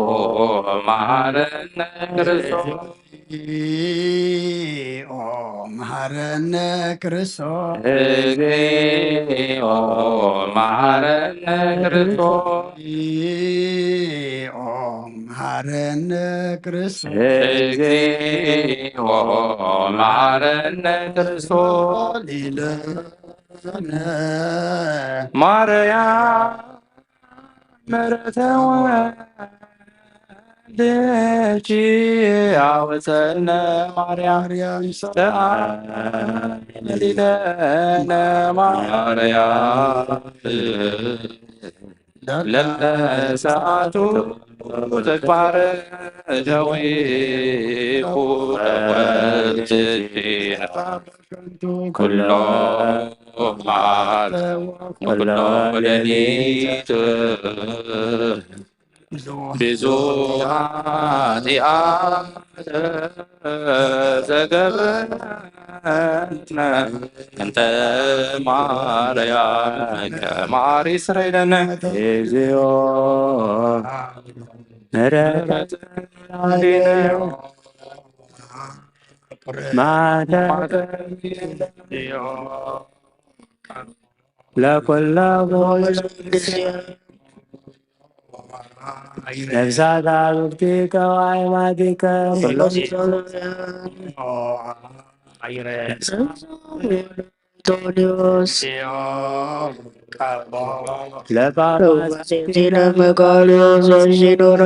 መሐረነ ክርስቶስ። እግዚኦ መሐረነ ክርስቶስ። እግዚኦ መሐረነ ክርስቶስ። እግዚኦ መሐረነ ክርስቶስ። እግዚኦ መሐረነ ክርስቶስ። ሊለነ ማርያም ምሕረተ ወልድኪ አውፀነ ማርያም። ማርያም ሰአሊለነ ማርያም ለሰዓቱ ተግባረ ደዊኩ ተወልድኪ ኩሎ መዓልቲ ኩሎ ሌሊት ብዙ ኃጢአት ዘገብነ እንተ ማርያም ከማሪ ስረይለነ። እግዚኦ ምሕረት ማተ ለኩሎ ነፍሳት አብክቲከ ወአዕማዲከ ኩሎ ቶኒዮስ ለጳጳስ ዜና መቃልዮስ ሲኖረ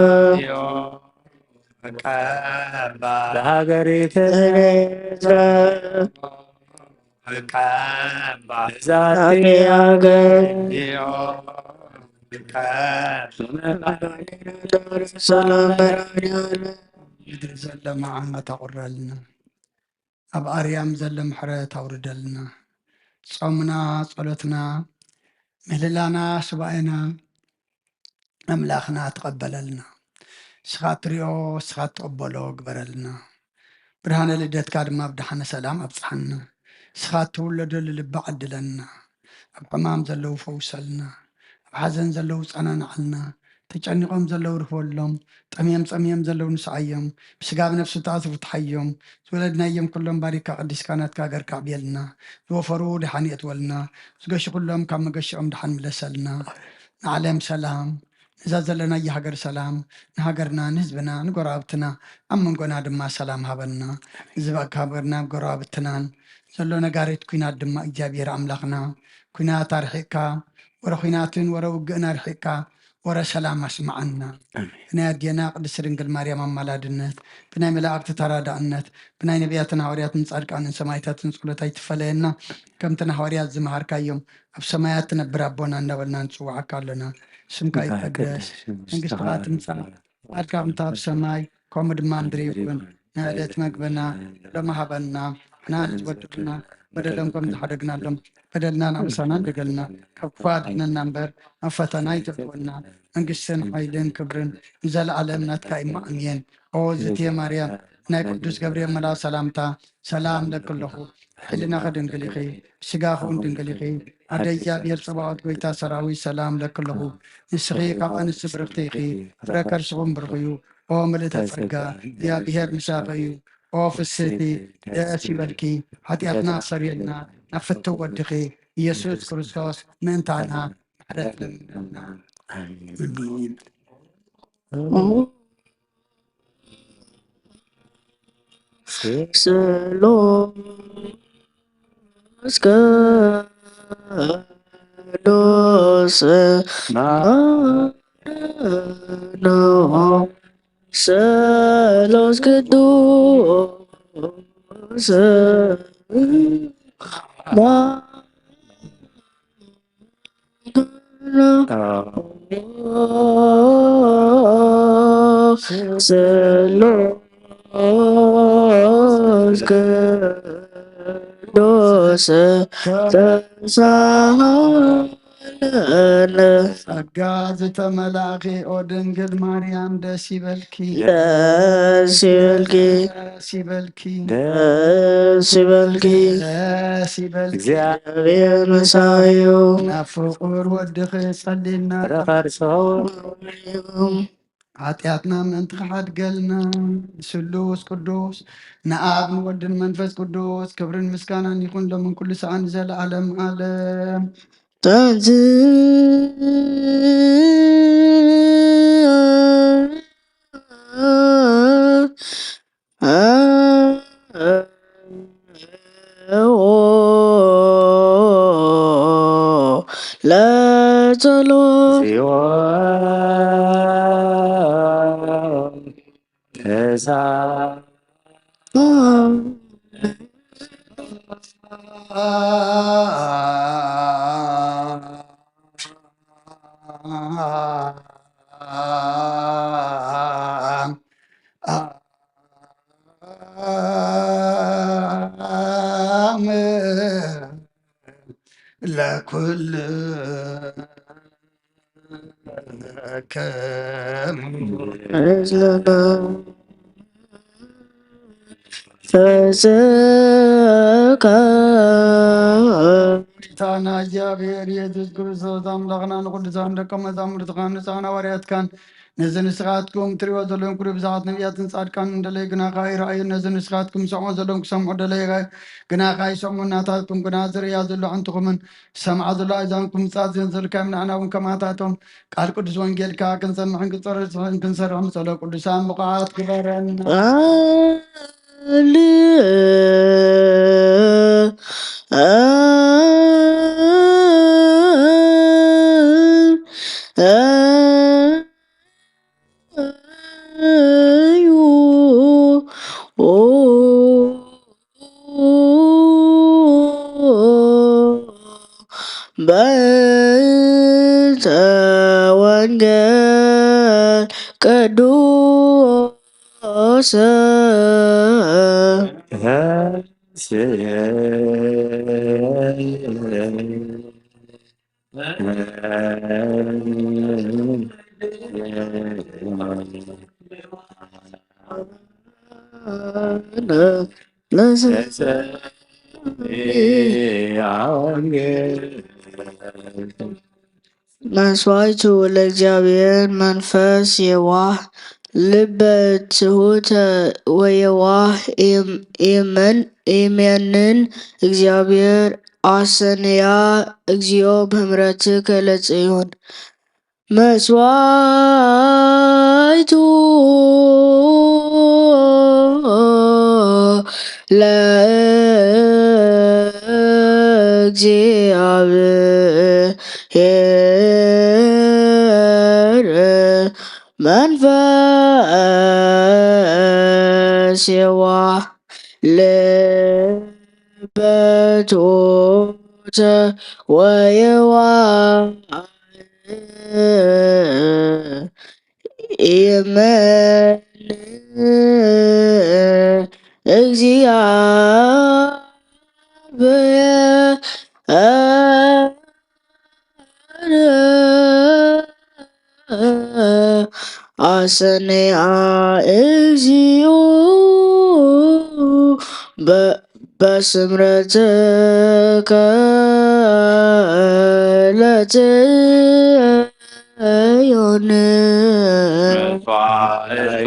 ለሀገሪተ ኤርትራ ዛቲ ሀገር ሰላም በራዲያለ ምድሪ ዘለማ ዓመት ኣቑረልና። ኣብ ኣርያም ዘሎ ምሕረት ኣውርደልና። ጾምና፣ ጸሎትና፣ ምህልላና፣ ሱባኤና ኣምላኽና ተቐበለልና። ንስኻ እትሪኦ፣ ንስኻ እትቕበሎ ግበረልና። ብርሃነ ልደትካ ድማ ብደሓነ ሰላም ኣብጽሓና። ንስኻ እትውለደሉ ልቢ ዓድለና። ኣብ ሕማም ዘለዉ ፈውሰልና። ኣብ ሓዘን ዘለዉ ጸናንዓልና። ተጨኒቖም ዘለዉ ርህወሎም። ጠምዮም ጸምዮም ዘለዉ ንስዓዮም። ብስጋ ብነፍሲ እትኣትዉ ፍትሓዮም። ዝወለድናዮም ኩሎም ባሪካ ቀዲስካ ናትካ ሃገርካ ኣዕብየልና። ዝወፈሩ ደሓን የእትወልና። ዝገሹ ኩሎም ካብ መገሽኦም ደሓን ምለሰልና። ንዓለም ሰላም። ነዛ ዘለናያ ሃገር ሰላም ንሃገርና ንህዝብና ንጎረባብትና ኣብ መንጎና ድማ ሰላም ሃበና። ንህዝቢ ሃገርና ጎረባብትናን ዘሎ ነጋሪት ኲናት ድማ እግዚኣብሔር ኣምላኽና ኲናት ኣርሒቕካ ወረ ኲናትን ወረ ውግእን ኣርሒቕካ ወረ ሰላም ኣስምዓና። ብናይ ኣዴና ቅድስት ድንግል ማርያም ኣማላድነት ብናይ መላእክቲ ተራዳእነት ብናይ ነቢያትን ሃዋርያትን ጻድቃንን ሰማይታትን ጸሎት ኣይትፈለየና። ከምቲ ንሃዋርያት ዝመሃርካዮም ኣብ ሰማያት ትነብር ኣቦና እንዳበልና ንጽውዓካ ኣለና። ስምካ ይቀደስ፣ መንግስትኻ ትምጻእ፣ ፍቃድካ ከምቲ ኣብ ሰማይ ከምኡ ድማ ምድሪ ይኹን። ንዕለት መግብና ሎሚ ሃበና፣ ንሕና ንዝበደሉና በደሎም ከም ዝሓደግናሎም በደልና ንኣምሳና ንደገልና፣ ካብ ክፉ ኣድሕነና እምበር ናብ ፈተና ኣይተእትወና። መንግስትን ሓይልን ክብርን ንዘለኣለም ናትካ እዩ። ኣሜን። ኦ ዝትየ ማርያም ናይ ቅዱስ ገብርኤል መልኣክ ሰላምታ ሰላም እለኪ ኣለኹ። ሕሊናኺ ድንግል ኢኺ፣ ስጋኺ እውን ድንግል ኢኺ። ኣደ እግዚኣብሔር ጸባኦት ጎይታ ሰራዊት ሰላም እለኪ ኣለኹ። ንስኺ ካብ ኣንስቲ ብርኽቲ ኢኺ፣ ፍረ ከርስኺ እውን ብሩኽ እዩ። ኦ ምልእተ ጸጋ እግዚኣብሔር ምሳኺ እዩ። ኦ ፍስህቲ ደስ ይበልኪ፣ ሓጢኣትና ኣሰርየልና፣ ናብ ፍትው ወድኺ ኢየሱስ ክርስቶስ ምእንታና ምሕረት ለምነልና። ኣሜን። ስሉስ ቅዱስ ማርያም ስሉስ ቅዱስ ስሉስ ቅዱስ ተሳሃለነ። ጸጋ ዝተመላእኺ ኦ ድንግል ማርያም ደስ ይበልኪ። ደስ ይበልኪ። ደስ ይበልኪ። ደስ ይበልኪ። ደስ ይበልኪ። እግዚኣብሔር ምሳዩ። ናብ ፍቁር ወድኺ ጸሊና። ረኸርሶ ሓጢኣትና ምእንቲ ክሓድገልና፣ ስሉስ ቅዱስ ንኣብ ንወልድን መንፈስ ቅዱስ ክብርን ምስጋናን ይኹን፣ ሎምን ኩሉ ሰዓን ንዘለዓለም ዓለም። ለጸሎት ለኩልክም ፈዘካ። ጌታና እግዚኣብሔር ኢየሱስ ክርስቶስ ኣምላኽና ንቅዱሳን ደቀ መዛሙርትኻን ንሳን ሃዋርያትካን ነዚ ንስኻትኩም ትሪእዎ ዘለኹም ኩሉ ብዛዕት ነቢያትን ጻድቃንን እንደለይ ግናኻ ይረኣዩ፣ ነዚ ንስኻትኩም ሰምዖ ዘለኹም ክሰምዑ ደለይ ግናኻ ይሰምዑ፣ ናታትኩም ግና ዝርእያ ዘሎ ኣዕንትኹምን ዝሰምዓ ዘሎ ኣእዛንኩም ምጻት ዘንዘልካዮም ንዓና እውን ከማታቶም ቃል ቅዱስ ወንጌልካ ክንሰምዕን ክንጸርጽን ክንሰርሕን ጸሎ ቅዱሳን ብቑዓት ግበረና። በእንተ ወንጌል ቅዱስ መስዋዕቱ ለእግዚኣብሔር መንፈስ የዋህ ልበ ትሑት ወየዋህ እም-፣ እመን-፣ እመንን እግዚኣብሔር ኣሰንያ እግዚኦ ብምህረትከ ለጽዮን። መስዋዕቱ ለእግዚኣብሔር መንፈስ የዋህ ልበ ትሑት ወየዋህ እመን እግዚኣብሔር ኣሰንያ እግዚኦ በ-፣ በስምረትከ ለጽዮን። መስዋዕቱ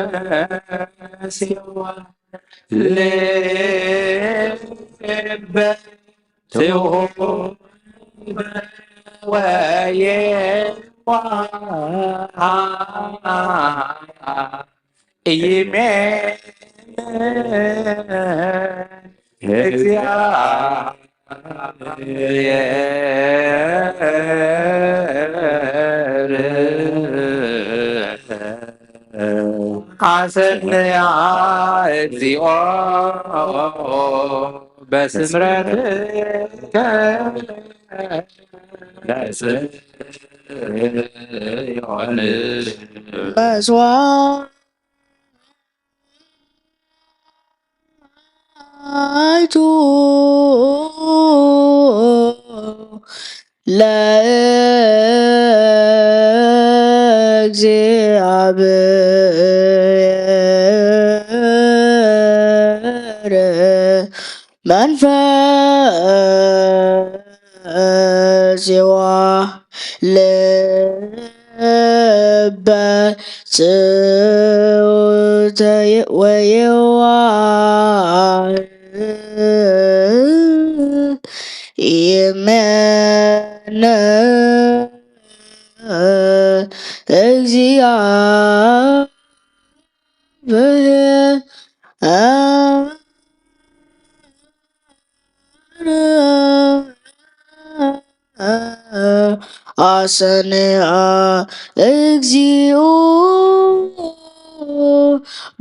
መንፈስ የዋህ ልበ ትሑት ወየዋህ እመን እግዚአ-፣ ኣሰንያ እግዚኦ በስምረትከ ለጽዮን። መስዋዕት ሰማይቱ ለእግዚኣብሔር መንፈስ የዋህ ልበ ጽውተ ወየዋህ ይመነ እግዚአብሔር። አሰንአ እግዚኦ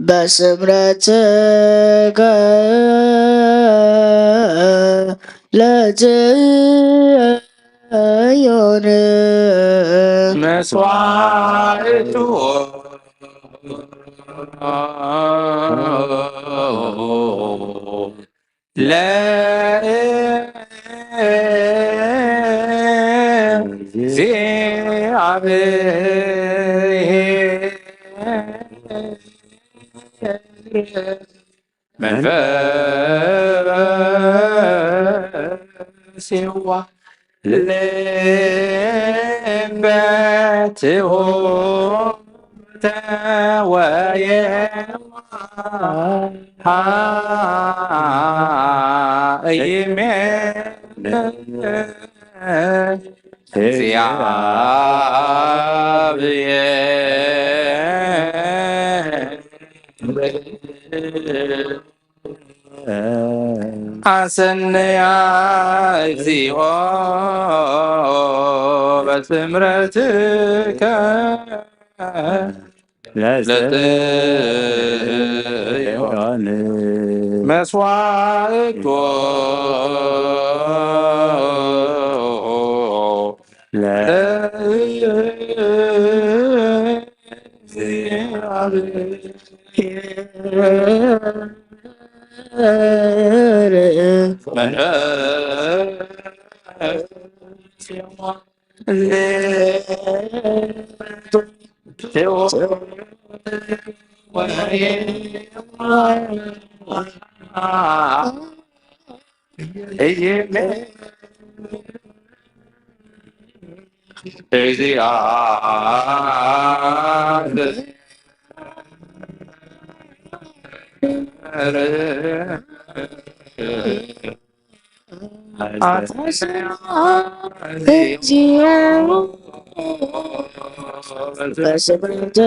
በስምረትከ ለጽዮን። መስዋዕቱ ለእግዚአብሔር መንፈስ የዋህ ልበ ትሑተ ወየዋህ ይሜን እግዚአብሔር። አሰንያ እግዚኦ በስምረትከ ለጽዮን መስዋዕቶ ለእግዚአብሔር። እግዚኦ በስምረትከ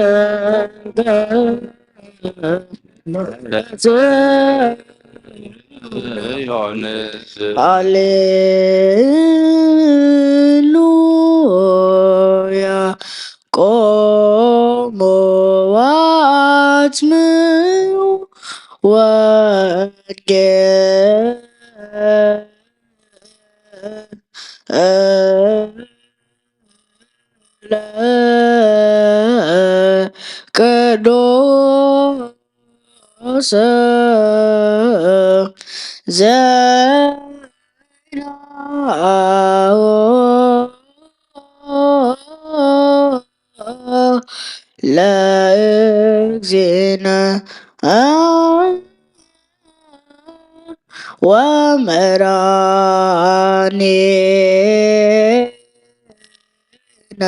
ሃሌሉያ። ቆሙ አጽምዑ ወንጌለ ቅዱስ ዜናሁ ለእግዚእነ ወመድኃኒነ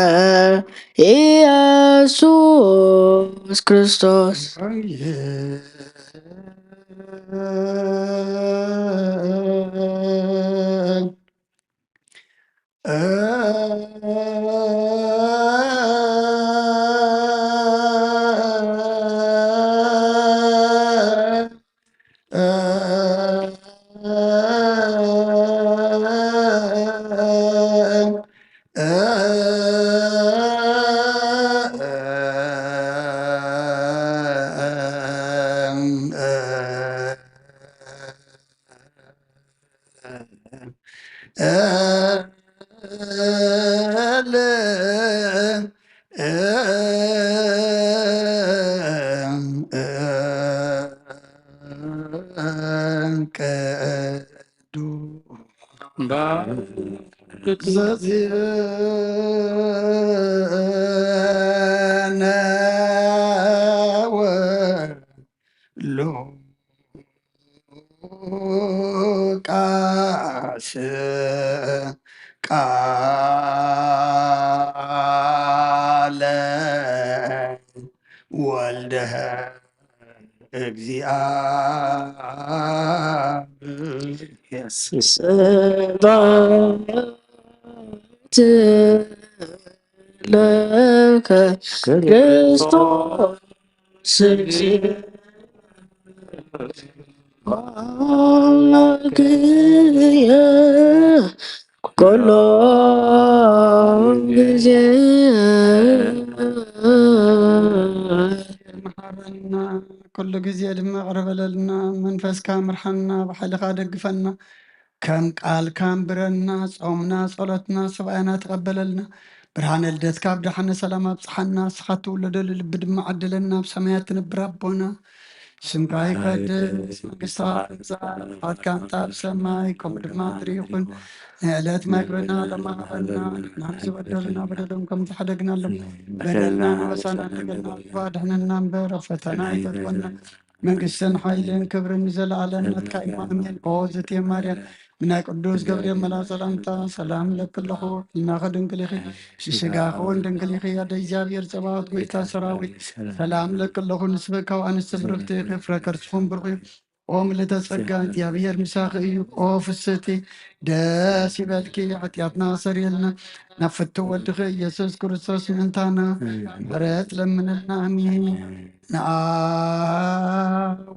ኢየሱስ ክርስቶስ። እምበኣር ዘዚአነ ወሉቃስ ቃለ ወልደ ስብሐት ለከ ክርስቶስ እግዚእ አምላክየ ኩሎ ግዜ። መሓረና፣ ኩሉ ግዜ ድማ ይቕረ በለልና። መንፈስካ ምርሓና፣ ብሓይልኻ ደግፈና። ከም ቃልካ ኣንብረና። ጾምና፣ ጸሎትና፣ ስብኣያና ተቐበለልና። ብርሃነ ልደትካ ብደሓነ ሰላም ኣብጽሓና። ንስኻ ትውለደሉ ልቢ ድማ ዓድለና። ኣብ ሰማያት ትነብር ኣቦና፣ ስምካ ይቀደስ፣ መንግስትኻ ትምጻእ፣ ፍቓድካ ትምጻእ ኣብ ሰማይ ከምኡ ድማ ምድሪ ይኹን። ንዕለት መግብና ሎሚ ሃበና፣ ንሕና ዝበደሉና በደሎም ከም ዝሓደግናሎም፣ በደልና ንበሳና እንደገና ኣድሕነና እምበር ኣብ ፈተና ኣይተእትወና። መንግስትን ሓይልን ክብርን ንዘለኣለም ናትካ እዩ። ኣሜን። ኦ ዝእቲ ማርያም፣ ብናይ ቅዱስ ገብርኤል መልኣክ ሰላምታ ሰላም እለኪ ኣለኹ። ሕልናኺ ድንግል ኢኺ፣ ስጋኺ እውን ድንግል ኢኺ። ኣደ እግዚኣብሔር ጸባኦት፣ ጎይታ ሰራዊት፣ ሰላም እለኪ ኣለኹ። ንስብእካዊ ኣንስቲ ብርኽቲ ኢኺ፣ ፍረ ከርስኹም ብሩኽ እዩ። ኦ ምልእተ ጸጋ፣ እግዚኣብሔር ምሳኺ እዩ። ኦ ፍስቲ፣ ደስ ይበልኪ፣ ሓጢኣትና ሰሪልና፣ ናብ ፍቱ ወድኺ ኢየሱስ ክርስቶስ ምእንታና ምሕረት ለምንልና። ኣሜን። ንኣ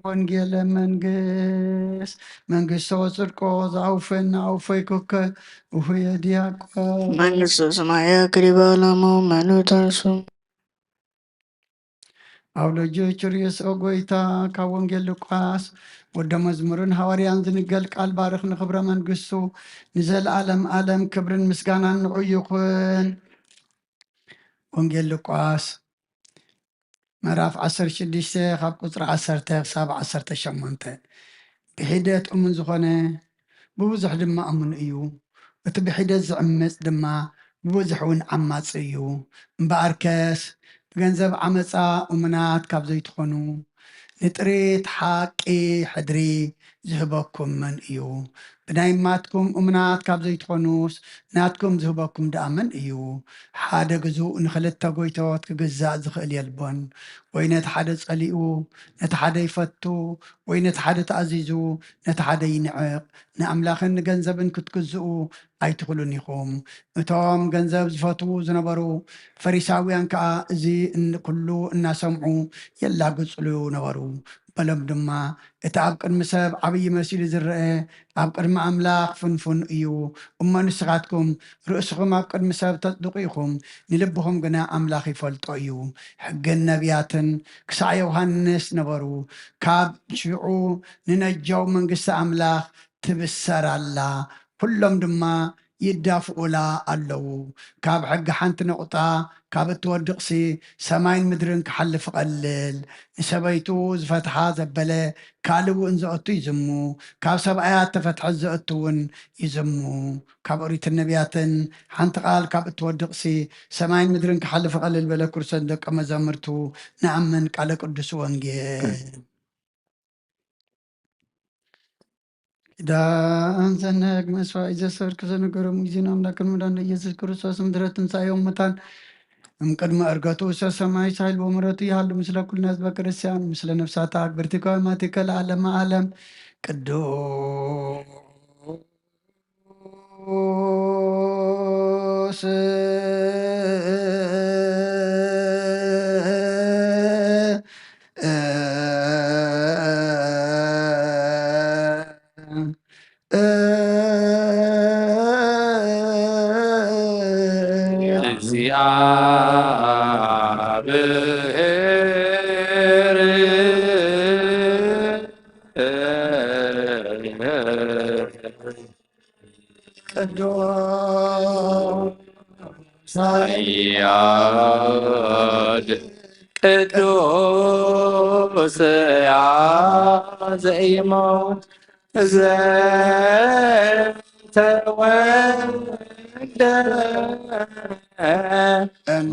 ወንጌለ መንግስት መንግስቶ ጽድቆ ዝኣውፈን ንኣውፈይኩከ፣ ውሁየ ዲያቆን። መንግስተ ሰማይ ክሪባ ላሞ መኑ ተርሱ። ኣብ ልጁ ችርዮስ ኦ ጎይታ። ካብ ወንጌል ሉቃስ ወደ መዝሙርን ሃዋርያን ዝንገል ቃል ባርኽ ንኽብረ መንግስቱ። ንዘለኣለም ኣለም ክብርን ምስጋናን ንዑ ይኹን። ወንጌል ሉቃስ ምዕራፍ ዓሰርተ ሽዱሽተ ካብ ቁጽሪ ዓሰርተ ክሳብ ዓሰርተ ሸሞንተ። ብሒደት እሙን ዝኾነ ብብዙሕ ድማ እሙን እዩ። እቲ ብሒደት ዝዕምጽ ድማ ብብዙሕ እውን ዓማጺ እዩ። እምበኣርከስ ብገንዘብ ዓመጻ እሙናት ካብ ዘይትኾኑ፣ ንጥሪት ሓቂ ሕድሪ ዝህበኩም መን እዩ? ብናይ ማትኩም እሙናት ካብ ዘይትኾኑስ፣ ናትኩም ዝህበኩም ደኣ መን እዩ? ሓደ ግዙእ ንኽልተ ጎይቶት ክግዛእ ዝኽእል የልቦን። ወይ ነቲ ሓደ ጸሊኡ፣ ነቲ ሓደ ይፈቱ፣ ወይ ነቲ ሓደ ተኣዚዙ፣ ነቲ ሓደ ይንዕቕ። ንኣምላኽን ንገንዘብን ክትግዝኡ ኣይትኽእሉን ኢኹም። እቶም ገንዘብ ዝፈትዉ ዝነበሩ ፈሪሳውያን ከኣ እዚ እን-፣ ኩሉ እናሰምዑ የላግጽሉ ነበሩ። በሎም ድማ፣ እቲ ኣብ ቅድሚ ሰብ ዓብዪ መሲሉ ዝረአ፣ ኣብ ቅድሚ ኣምላኽ ፍንፉን እዩ። እሞ ንስኻትኩም ርእስኹም ኣብ ቅድሚ ሰብ ተጽድቑ ኢኹም፣ ንልብኹም ግና ኣምላኽ ይፈልጦ እዩ። ሕግን ነቢያትን ክሳዕ ዮሃንስ ነበሩ። ካብ ሽዑ ንነጃው መንግስቲ ኣምላኽ ትብሰር ኣላ። ኩሎም ድማ ይዳፍኡላ ኣለዉ። ካብ ሕጊ ሓንቲ ነቑጣ ካብ እትወድቕሲ ሰማይን ምድርን ክሓልፍ እቐልል። ንሰበይቱ ዝፈትሓ ዘበለ ካልእ እውን ዘእቱ ይዝሙ። ካብ ሰብኣያ እተፈትሐት ዘእቱ እውን ይዝሙ። ካብ ኦሪትን ነቢያትን ሓንቲ ቃል ካብ እትወድቕሲ ሰማይን ምድርን ክሓልፍ እቐልል በለ። ክርስቶስ ደቀ መዛሙርቱ ንኣምን። ቃለ ቅዱስ ወንጌል። ኪዳን ዘነግ መስዋዕ ዘሰርክ ዘነገሮም ጊዜን ኣምላክን መድኃኒነ ኢየሱስ ክርስቶስ ምድረ ትንሣኤ ሙታን እምቅድመ ዕርገቱ ውስተ ሰማይ ሳይል ወምሕረቱ ይሃሉ ምስለ ኩልነ ህዝበ ክርስቲያን ምስለ ነፍሳታ ግብርቲከ ወማቲከ ለዓለመ ዓለም። ቅዱስ ቅዱስ ያ ዘይመውት ዘ ተወልደ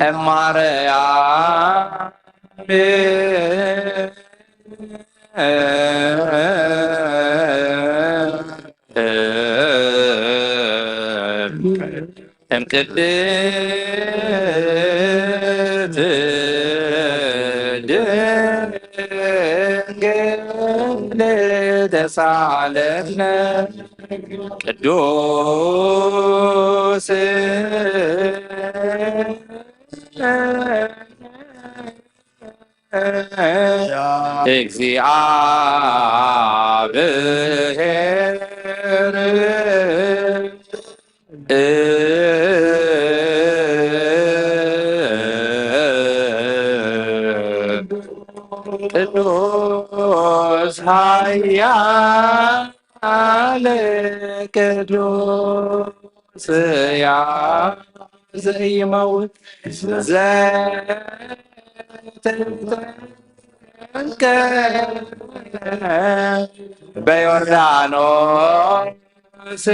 እማርያም እምቅድስት ድንግል ተሳለነ ቅዱስ እግዚአብሔር ቅዱስ ኃያል ቅዱስ ያ ዘይመውት ዘተጠምቀ በዮርዳኖስ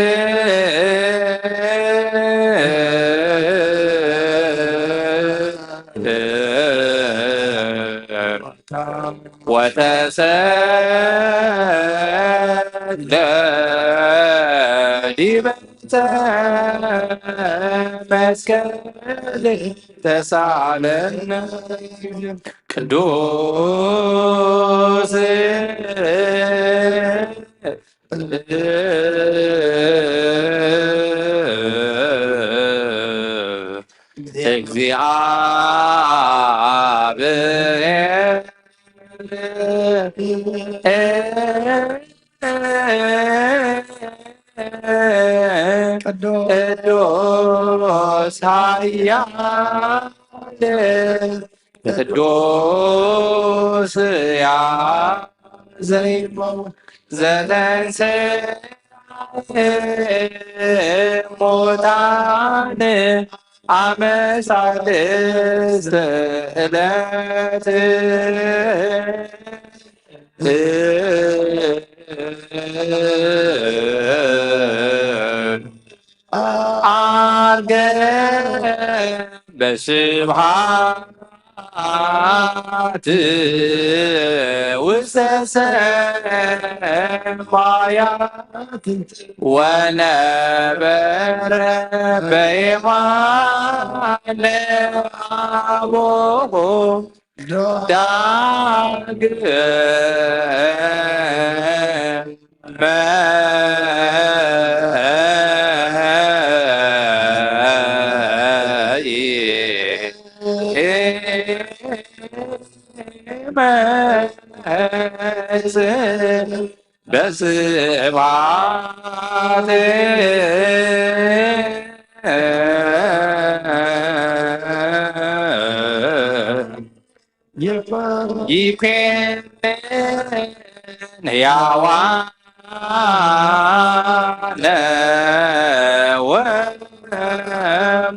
ወተሰቅለ ዲበ መስቀል ተሳለነ ቅዱስ እግዚአብሔር ቅዱስ ኃያል ቅዱስ ያ ዘይመውት ዘተንሥአ እሙታን አመ ሳልስት ዕለት ዐርገ በስብሐት ውስተ ሰማያት ወነበረ በየማነ አቡሁ ዳግመ ይመጽእ በስብሐት ይኮንን ሕያዋነ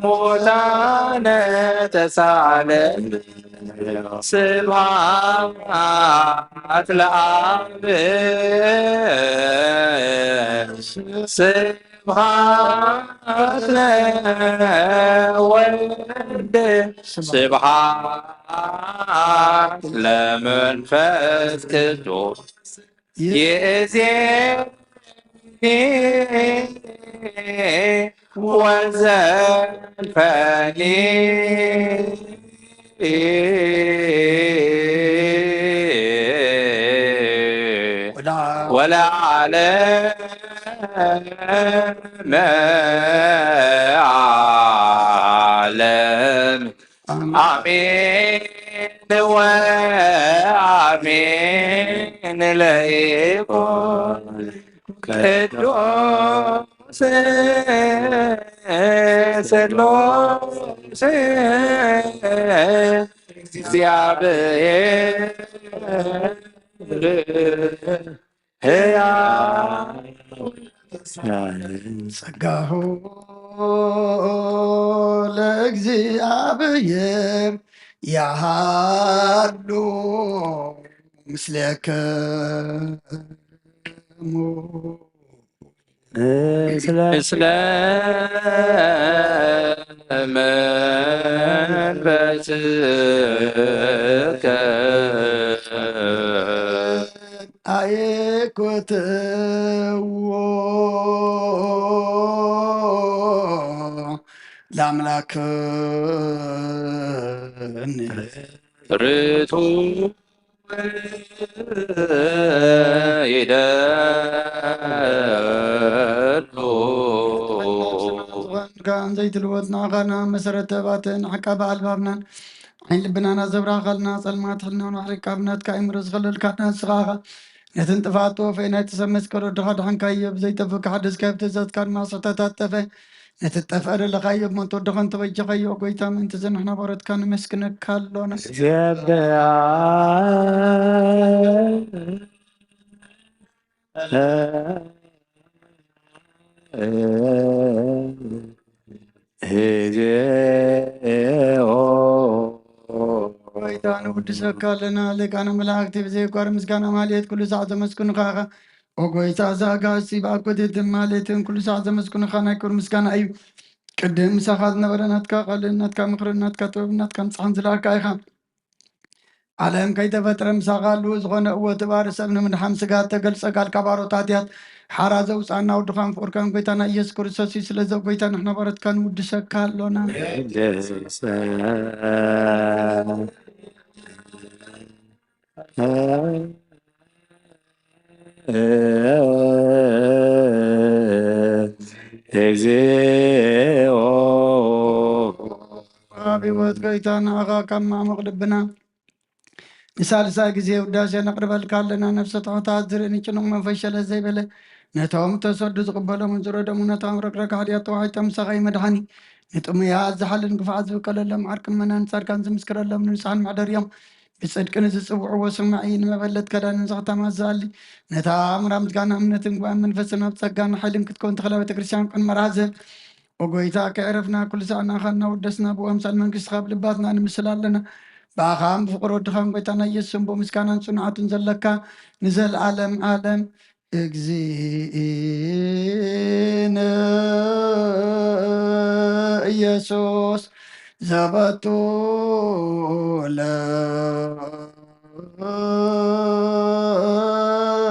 ወሙታነ ተሳለ ስብሐት ለአብ ስብሐት ለወልድ ስብሐት ለመንፈስ ቅዱስ ይእዜኒ ወዘልፈኒ ወለዓለመ ዓለም። አሜን ወአሜን ለይኩን ቅዱስ ሥሉስ እግዚአብሔር ሕያው ጸጋሁ ለእግዚአብሔር ያሃሉ ምስሌክሙ። ምስለ መንፈስከ ኣይኮትዎ ለኣምላክኒ ርቱ ይደሉ። ዝኾንካን ዘይትልወጥ ንዓኻና መሰረተ ባትን ዓቃቢ ኣልባብናን ዓይን ልብናና ዘብራኻልና ጸልማት ሕልናን ዋሕሪ ካብ ናትካ ኣይምሮ ዝኸለልካና ንስኻ ኢኻ። ነቲ ንጥፍኣት ተወፈየ ናይቲ ሰብ መስቀል ወድኻ ድሓንካዮ ብዘይጠፍእ ክሓደስካዮ ብትእዛዝካ ድማ ስሕተታት ጠፈ። ነቲ ዝጠፍአ ደለኻዮ ብሞት ወድኻ እንተበጀኻዮ ጎይታ ምእንቲ እዚ ንሕና ባሮትካ ነመስግነካ ኣሎና። እግዚኣብሔር እግዚኣብሔር። ጎይታ ንውድሰካ ኣለና። ሊቃነ መላእክቲ ብዘየቋርጽ ምስጋና ማልየት ኩሉ ሳዕ ዘመስግኑኻ ኢኻ። ኦ ጎይታ፣ እዚ ኣጋእዝቲ ብኣብ ኮቴትን ማልየትን ኩሉ ሳዕ ዘመስግኑኻ ናይ ክብሪ ምስጋና እዩ። ቅድም ምሳኻ ዝነበረ ናትካ ቃልን ናትካ ምኽርን ናትካ ጥበብን ናትካ ንጽሓን ዝለኣካ ኢኻ። ዓለም ከይተፈጥረ ምሳኻ ህልው ዝኾነ እወ፣ እቲ ባርዕ ሰብ ንምድሓን ስጋ እተገልጸ ቃልካ ባሮት ሃጥያት ሓራ ዘውጽኣና ወድኻን ፍቑርካን ጎይታና ኢየሱስ ክርስቶስ እዩ። ስለዚ ኦ ጎይታ ንሕና ባሮትካ ንውድሰካ ኣሎና። እግዚኣብሔር። ኣብ ህይወት ጎይታ ንዓኻ ካብ ማዕሙቕ ልብና ንሳልሳይ ግዜ ውዳሴ ነቕርበልካ ኣለና። ነፍሰ ትሑታት ዝርኢ ንጭኑቕ መንፈስ ሸለል ዘይበለ ነቶም እተሰዱ ዝቕበሎምን ዝረደሙ ነቶም ረግረግ ሓጢኣት ተዋሒጦም ምሳኻ እዩ መድሓኒ። ንጥሙያት ዝሓልን ግፉዓት ዝብቀለሎም ዓርቂ ምእመናን ጻድቃን ዝምስክረሎም ንንጹሓን መሕደሪኦም ብጽድቂ ንዝጽውዕዎ ስማዒ ንመበለት ከዳንን ዘኽታማት ዝኣሊ ነታ ኣምራ ምስጋና እምነትን ጉባኤ መንፈስን ኣብ ጸጋን ሓይልን ክትከውን ተኽለ ቤተ ክርስቲያን ቅን መርሃ ዝህብ ኦ ጎይታ ከዕረፍና ኩሉ ሳዕ ንኣኻ እናወደስና ብኡ ኣምሳል መንግስትኻ ብልባትና ንምስል ኣለና። ብኣኻን ብፍቕሪ ወድኻን ጎይታና ኢየሱስን ብኡ ምስጋናን ጽኑዓትን ዘለካ ንዘለኣለም ዓለም እግዚእነ ኢየሱስ ዘበቱ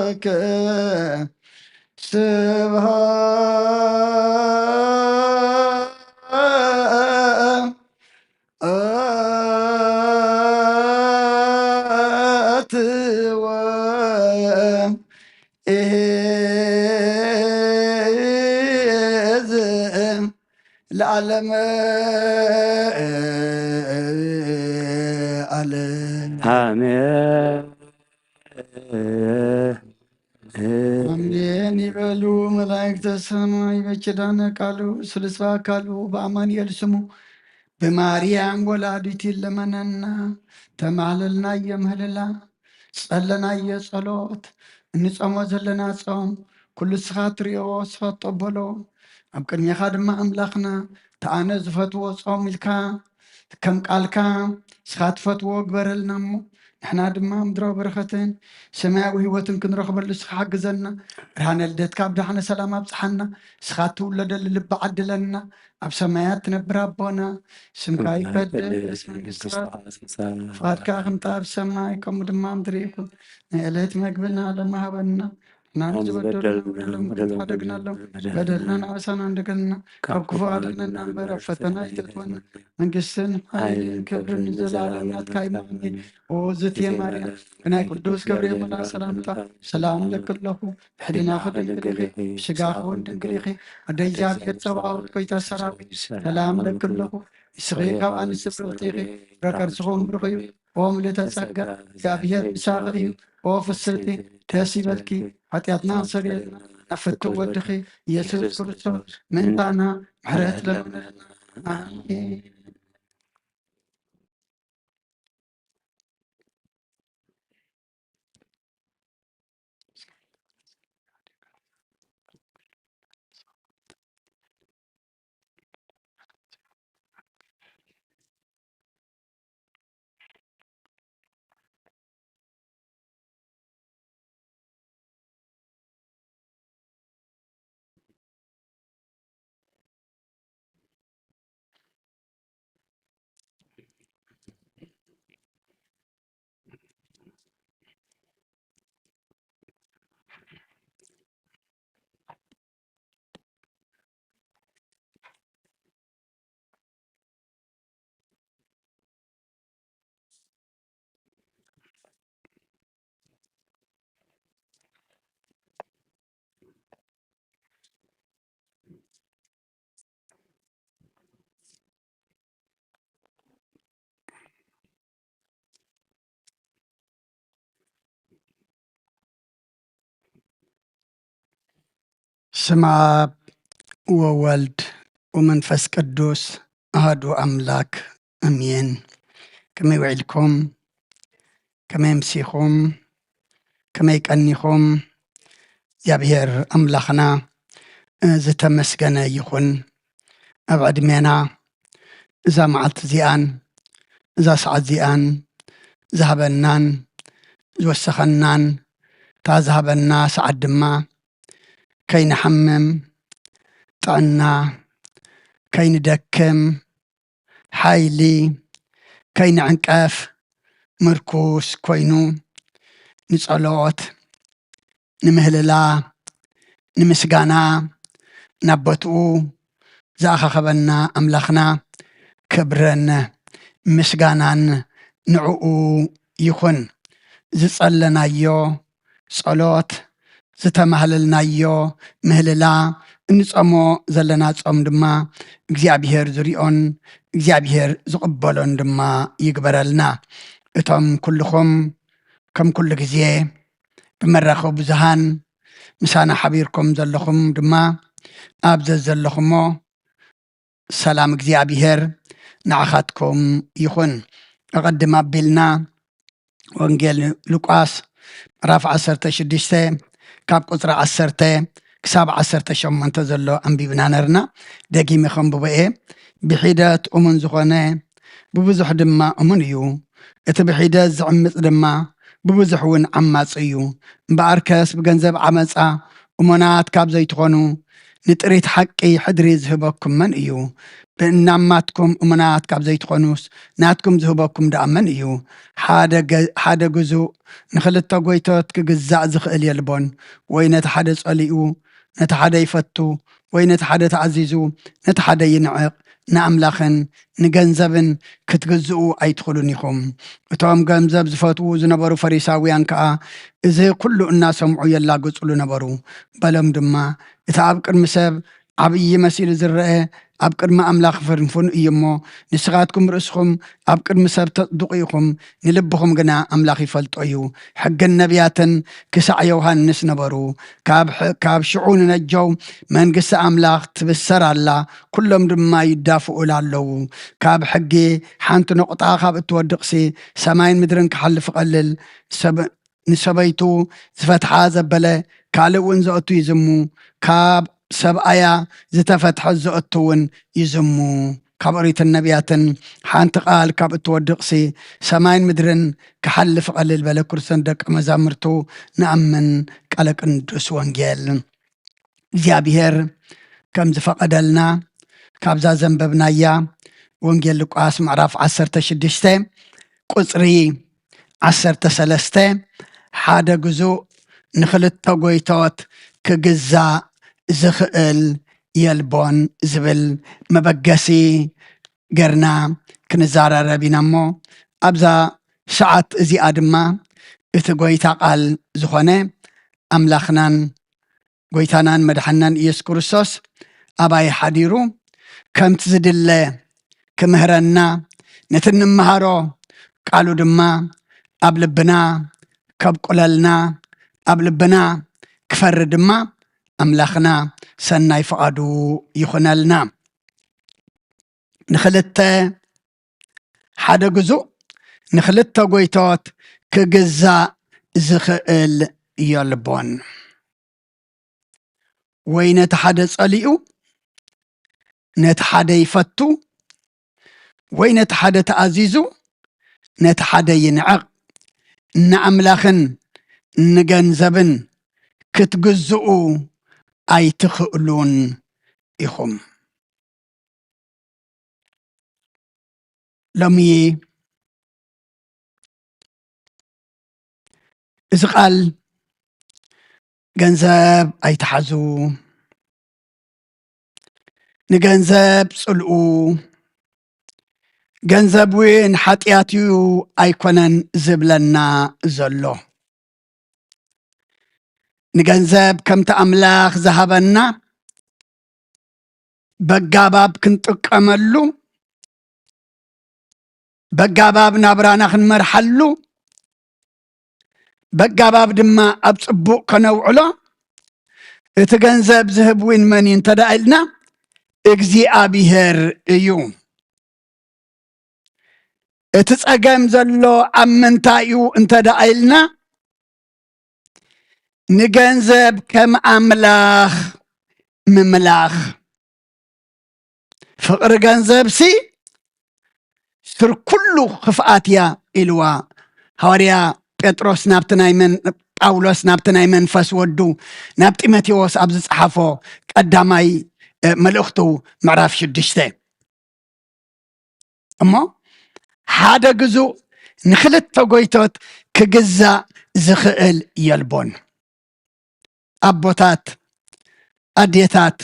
ለከ ስብሐት ወ ለዓለመ ዓለም። ኣሜን። ኣሜን ይበሉ መላእክተ ሰማይ። በኪዳነ ቃሉ ስሉስ በአካሉ በአማኑኤል ስሙ ብማርያም ወላዲት ይለመነና። ተማህለልናዮ ምህልላ፣ ጸለናዮ ጸሎት፣ እንጸሞ ዘለና ጾም፣ ኩሉ እስኻ ትርእዮ፣ እስኻ ትቐበሎ። ኣብ ቅድሜኻ ድማ ኣምላኽና፣ እቲ ኣነ ዝፈትዎ ጾም ኢልካ፣ ከም ቃልካ፣ እስኻ ትፈትዎ ግበረልና እሞ፣ ንሕና ድማ ምድራዊ በረኸትን ሰማያዊ ህይወትን ክንረኽበሉ እስኻ ሓግዘና። ብርሃነ ልደትካ ብደሓነ ሰላም ኣብጽሓና። እስኻ ትውለደሉ ልቢ ዓድለና። ኣብ ሰማያት ትነብር ኣቦና፣ ስምካ ይቀደስ፣ መንግስትኻ ትምጻእ፣ ፍቓድካ ከምቲ ኣብ ሰማይ ከምኡ ድማ ኣብ ምድሪ ይኹን። ናይ ዕለት መግብና ሎሚ ሃበና። ንሕና ንዝበደሉና ንበድለሎም ከም ትሓደግናሎም፣ በደልና ንኣበሳና እንደገልና፣ ካብ ክፉ ኣድሕነና እምበር፣ ኣብ ፈተና ኣይተእትወና። መንግስትን ሓይልን ክብርን ንዘለኣለም ናትካ እዩ። ኣሜን። ኦ ዝትየ ማርያም፣ ብናይ ቅዱስ ገብርኤል መልኣክ ሰላምታ ሰላም እለኪ ኣለኹ። ብሕሊናኺ ድንግል ኢኺ፣ ብስጋኺ እውን ድንግል ኢኺ። ኣደ እግዚኣብሔር ጸባኦት፣ ጎይታ ሰራዊት፣ ሰላም እለኪ ኣለኹ። ንስኺ ካብ ኣንስቲ ብርኽቲ ኢኺ፣ ፍረ ከርስኺ እውን ብሩኽ እዩ። ኦ ምልእተ ጸጋ፣ እግዚኣብሔር ምሳኺ እዩ። ኦ ፍስሕቲ፣ ደስ ይበልኪ፣ ሓጢኣትና ኣስተሰርየልና፣ ናብ ፍቱው ወድኺ ኢየሱስ ክርስቶስ ምእንታና ምሕረት ለምነልና። ኣሜን። በስመ አብ ወወልድ ወመንፈስ ቅዱስ አሐዱ አምላክ አሜን። ከመይ ውዒልኩም? ከመይ ኣምሲኹም? ከመይ ቀኒኹም? እግዚኣብሔር ኣምላኽና ዝተመስገነ ይኹን። ኣብ ዕድሜና እዛ መዓልቲ እዚኣን እዛ ሰዓት እዚኣን ዝሃበናን ዝወሰኸናን፣ እታ ዝሃበና ሰዓት ድማ ከይንሓምም፣ ጥዕና ከይንደክም፣ ሓይሊ ከይንዕንቀፍ ምርኩስ ኮይኑ፣ ንጸሎት፣ ንምህልላ፣ ንምስጋና ናብ ቦትኡ ዝኣኻኸበና ኣምላኽና ክብርን ምስጋናን ንዕኡ ይኹን። ዝጸለናዮ ጸሎት፣ ዝተማህለልናዮ ምህልላ፣ እንጸሞ ዘለና ጾም ድማ እግዚኣብሔር ዝሪኦን እግዚኣብሔር ዝቕበሎን ድማ ይግበረልና። እቶም ኩልኹም ከም ኩሉ ግዜ ብመራኸቢ ብዙሃን ምሳና ሓቢርኩም ዘለኹም ድማ ኣብ ዘዘለኹሞ ሰላም እግዚኣብሔር ንዓኻትኩም ይኹን። ኣቐድም ኣቢልና ወንጌል ሉቃስ ምዕራፍ ዓሰርተ ሽዱሽተ ካብ ቁጽሪ ዓሰርተ ክሳብ ዓሰርተ ሸሞንተ ዘሎ ኣንቢብና ነርና። ደጊመ ከንብቦ እየ። ብሒደት እሙን ዝኾነ ብብዙሕ ድማ እሙን እዩ። እቲ ብሒደት ዝዕምጽ ድማ ብብዙሕ እውን ዓማጺ እዩ። እምበኣርከስ ብገንዘብ ዓመጻ እሙናት ካብ ዘይትኾኑ ንጥሪት ሓቂ ሕድሪ ዝህበኩም መን እዩ? ብእናማትኩም እሙናት ካብ ዘይትኾኑስ ናትኩም ዝህበኩም ደኣ መን እዩ? ሓደ ገ-፣ ሓደ ግዙእ ንኽልተ ጎይቶት ክግዛእ ዝኽእል የልቦን። ወይ ነቲ ሓደ ጸሊኡ ነቲ ሓደ ይፈቱ፣ ወይ ነቲ ሓደ ተኣዚዙ ነቲ ሓደ ይንዕቕ። ንኣምላኽን ንገንዘብን ክትግዝኡ ኣይትኽእሉን ኢኹም። እቶም ገንዘብ ዝፈትዉ ዝነበሩ ፈሪሳውያን ከኣ እዚ ኩሉ እናሰምዑ የላግጹሉ ነበሩ። በሎም ድማ፣ እቲ ኣብ ቅድሚ ሰብ ዓብዪ መሲሉ ዝረአ ኣብ ቅድሚ ኣምላኽ ፍንፉን እዩ እሞ፣ ንስኻትኩም ርእስኹም ኣብ ቅድሚ ሰብ ተጽድቑ ኢኹም፣ ንልብኹም ግና ኣምላኽ ይፈልጦ እዩ። ሕግን ነቢያትን ክሳዕ ዮሃንስ ነበሩ። ካብ ሕ-፣ ካብ ሽዑ ንነጀው መንግስቲ ኣምላኽ ትብሰር ኣላ፣ ኩሎም ድማ ይዳፍኡላ ኣለዉ። ካብ ሕጊ ሓንቲ ነቑጣ ካብ እትወድቕሲ ሰማይን ምድርን ክሓልፍ ይቐልል። ሰብ ንሰበይቱ ዝፈትሓ ዘበለ ካልእ እውን ዘእቱ ይዝሙ፣ ካብ ሰብኣያ ዝተፈትሐ ዘእቱ እውን ይዝሙ። ካብ ኦሪትን ነቢያትን ሓንቲ ቃል ካብ እትወድቕሲ ሰማይን ምድርን ክሓልፍ ይቐልል በለ። ክርስቶስ ደቀ መዛሙርቱ ንኣምን ቃለ ቅዱስ ወንጌል። እግዚኣብሔር ከም ዝፈቐደልና ካብዛ ዘንበብናያ ወንጌል ሉቃስ ምዕራፍ ዓሰርተ ሽዱሽተ ቁጽሪ ዓሰርተ ሰለስተ ሓደ ግዙእ ንኽልተ ጎይቶት ክግዛእ ዝኽእል የልቦን ዝብል መበገሲ ገርና ክንዘራረብ ኢና እሞ፣ ኣብዛ ሰዓት እዚኣ ድማ እቲ ጎይታ ቃል ዝኾነ ኣምላኽናን ጎይታናን መድሓናን ኢየሱስ ክርስቶስ ኣባይ ሓዲሩ ከምቲ ዝድለ ክምህረና፣ ነቲ እንመሃሮ ቃሉ ድማ ኣብ ልብና ከብቁለልና፣ ኣብ ልብና ክፈሪ ድማ ኣምላኽና ሰናይ ፍቓዱ ይኹነልና። ንኽልተ ሓደ ግዙእ ንኽልተ ጎይቶት ክግዛእ ዝኽእል የልቦን። ወይ ነቲ ሓደ ጸሊኡ ነቲ ሓደ ይፈቱ፣ ወይ ነቲ ሓደ ተኣዚዙ ነቲ ሓደ ይንዕቕ። ንኣምላኽን ንገንዘብን ክትግዝኡ ኣይትኽእሉን ኢኹም። ሎሚ እዚ ቃል ገንዘብ ኣይትሓዙ፣ ንገንዘብ ጽልኡ፣ ገንዘብ እውን ሓጢኣት እዩ ኣይኮነን ዝብለና ዘሎ። ንገንዘብ ከምቲ ኣምላኽ ዝሃበና በጋባብ ክንጥቀመሉ፣ በጋባብ ናብራና ክንመርሓሉ፣ በጋባብ ድማ ኣብ ጽቡቕ ከነውዕሎ፣ እቲ ገንዘብ ዝህብ እውን መን እዩ እንተ ደኣ ኢልና፣ እግዚኣብሄር እዩ። እቲ ጸገም ዘሎ ኣብ ምንታይ እዩ እንተ ደኣ ኢልና፣ ንገንዘብ ከም ኣምላኽ ምምላኽ። ፍቕሪ ገንዘብሲ ስር ኩሉ ክፍኣት እያ ኢልዋ ሃዋርያ ጴጥሮስ ናብቲ ናይ መን-፣ ጳውሎስ ናብቲ ናይ መንፈስ ወዱ ናብ ጢሞቴዎስ ኣብ ዝጸሓፎ ቀዳማይ፣ እ፣ መልእኽቱ ምዕራፍ ሽዱሽተ። እሞ ሓደ ግዙእ ንኽልተ ጎይቶት ክግዛእ ዝኽእል የልቦን። ኣቦታት፣ ኣዴታት፣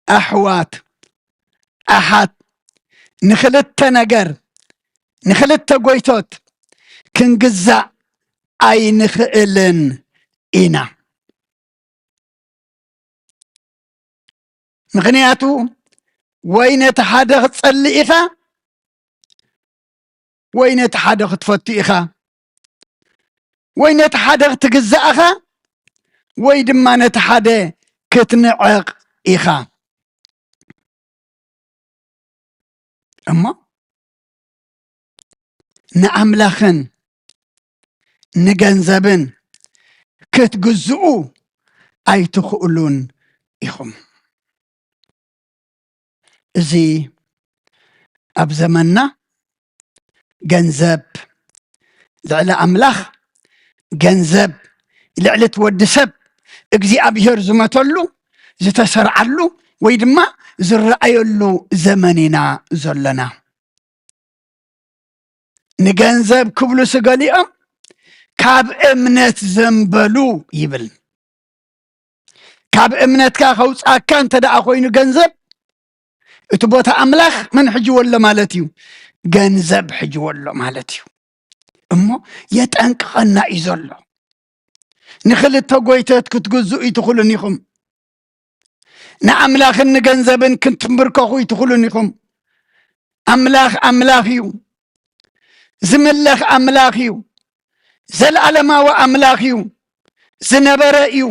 ኣሕዋት፣ ኣሓት፣ ንኽልተ ነገር፣ ንኽልተ ጎይቶት ክንግዛእ ኣይንኽእልን ኢና። ምኽንያቱ ወይ ነቲ ሓደ ክትጸልእ ኢኻ፣ ወይ ነቲ ሓደ ክትፈቱ ኢኻ፣ ወይ ነቲ ሓደ ክትግዛእ ኢኻ፣ ወይ ድማ ነቲ ሓደ ክትንዕቕ ኢኻ። እሞ ንኣምላኽን ንገንዘብን ክትግዝኡ ኣይትኽእሉን ኢኹም። እዚ ኣብ ዘመንና ገንዘብ ልዕሊ ኣምላኽ፣ ገንዘብ ልዕሊ እቲ ወዲ ሰብ እግዚኣብሄር ዝመተሉ፣ ዝተሰርዓሉ ወይ ድማ ዝረኣየሉ ዘመን ኢና ዘለና። ንገንዘብ ክብሉ ስገሊኦም ካብ እምነት ዘንበሉ ይብል። ካብ እምነትካ ከውጻካ እንተ ደኣ ኮይኑ ገንዘብ፣ እቲ ቦታ ኣምላኽ መን ሕጅዎ ኣሎ ማለት እዩ? ገንዘብ ሕጅዎ ኣሎ ማለት እዩ። እሞ የጠንቅቐና እዩ ዘሎ። ንኽልተ ጎይቶት ክትግዝኡ ይትኽእሉን ኢኹም። ንኣምላኽን ንገንዘብን ክትንብርከኹ ይትኽእሉን ኢኹም። ኣምላኽ ኣምላኽ እዩ። ዝምለኽ ኣምላኽ እዩ። ዘለኣለማዊ ኣምላኽ እዩ። ዝነበረ እዩ።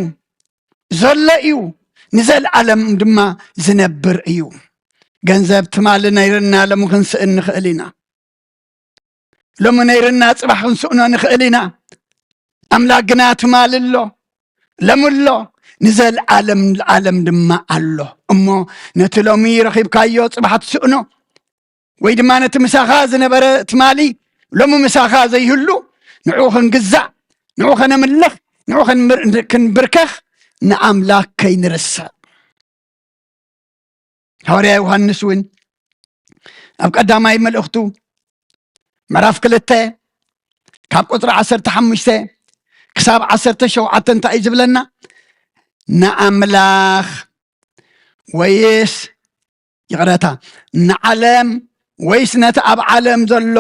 ዘሎ እዩ። ንዘለኣለም ድማ ዝነብር እዩ። ገንዘብ ትማሊ ነይርና ሎሚ ክንስእን ንኽእል ኢና። ሎሚ ነይርና ጽባሕ ክንስእኖ ንኽእል ኢና። ኣምላኽ ግና ትማሊ ኣሎ፣ ሎሚ ኣሎ፣ ንዘለኣለም ለኣለም ድማ ኣሎ። እሞ ነቲ ሎሚ ረኺብካዮ ጽባሕ ትስእኖ፣ ወይ ድማ ነቲ ምሳኻ ዝነበረ ትማሊ ሎሚ ምሳኻ ዘይህሉ፣ ንዕኡ ክንግዛእ፣ ንዕኡ ከነምልኽ፣ ንዕኡ ከንምር-፣ ክንብርከኽ ንኣምላኽ ከይንርስዕ። ሃዋርያ ዮሃንስ እውን ኣብ ቀዳማይ መልእኽቱ ምዕራፍ ክልተ ካብ ቁጽሪ ዓሰርተ ሓሙሽተ ክሳብ ዓሰርተ ሸውዓተ እንታይ እዩ ዝብለና? ንኣምላኽ ወይስ፣ ይቕረታ፣ ንዓለም ወይስ ነቲ ኣብ ዓለም ዘሎ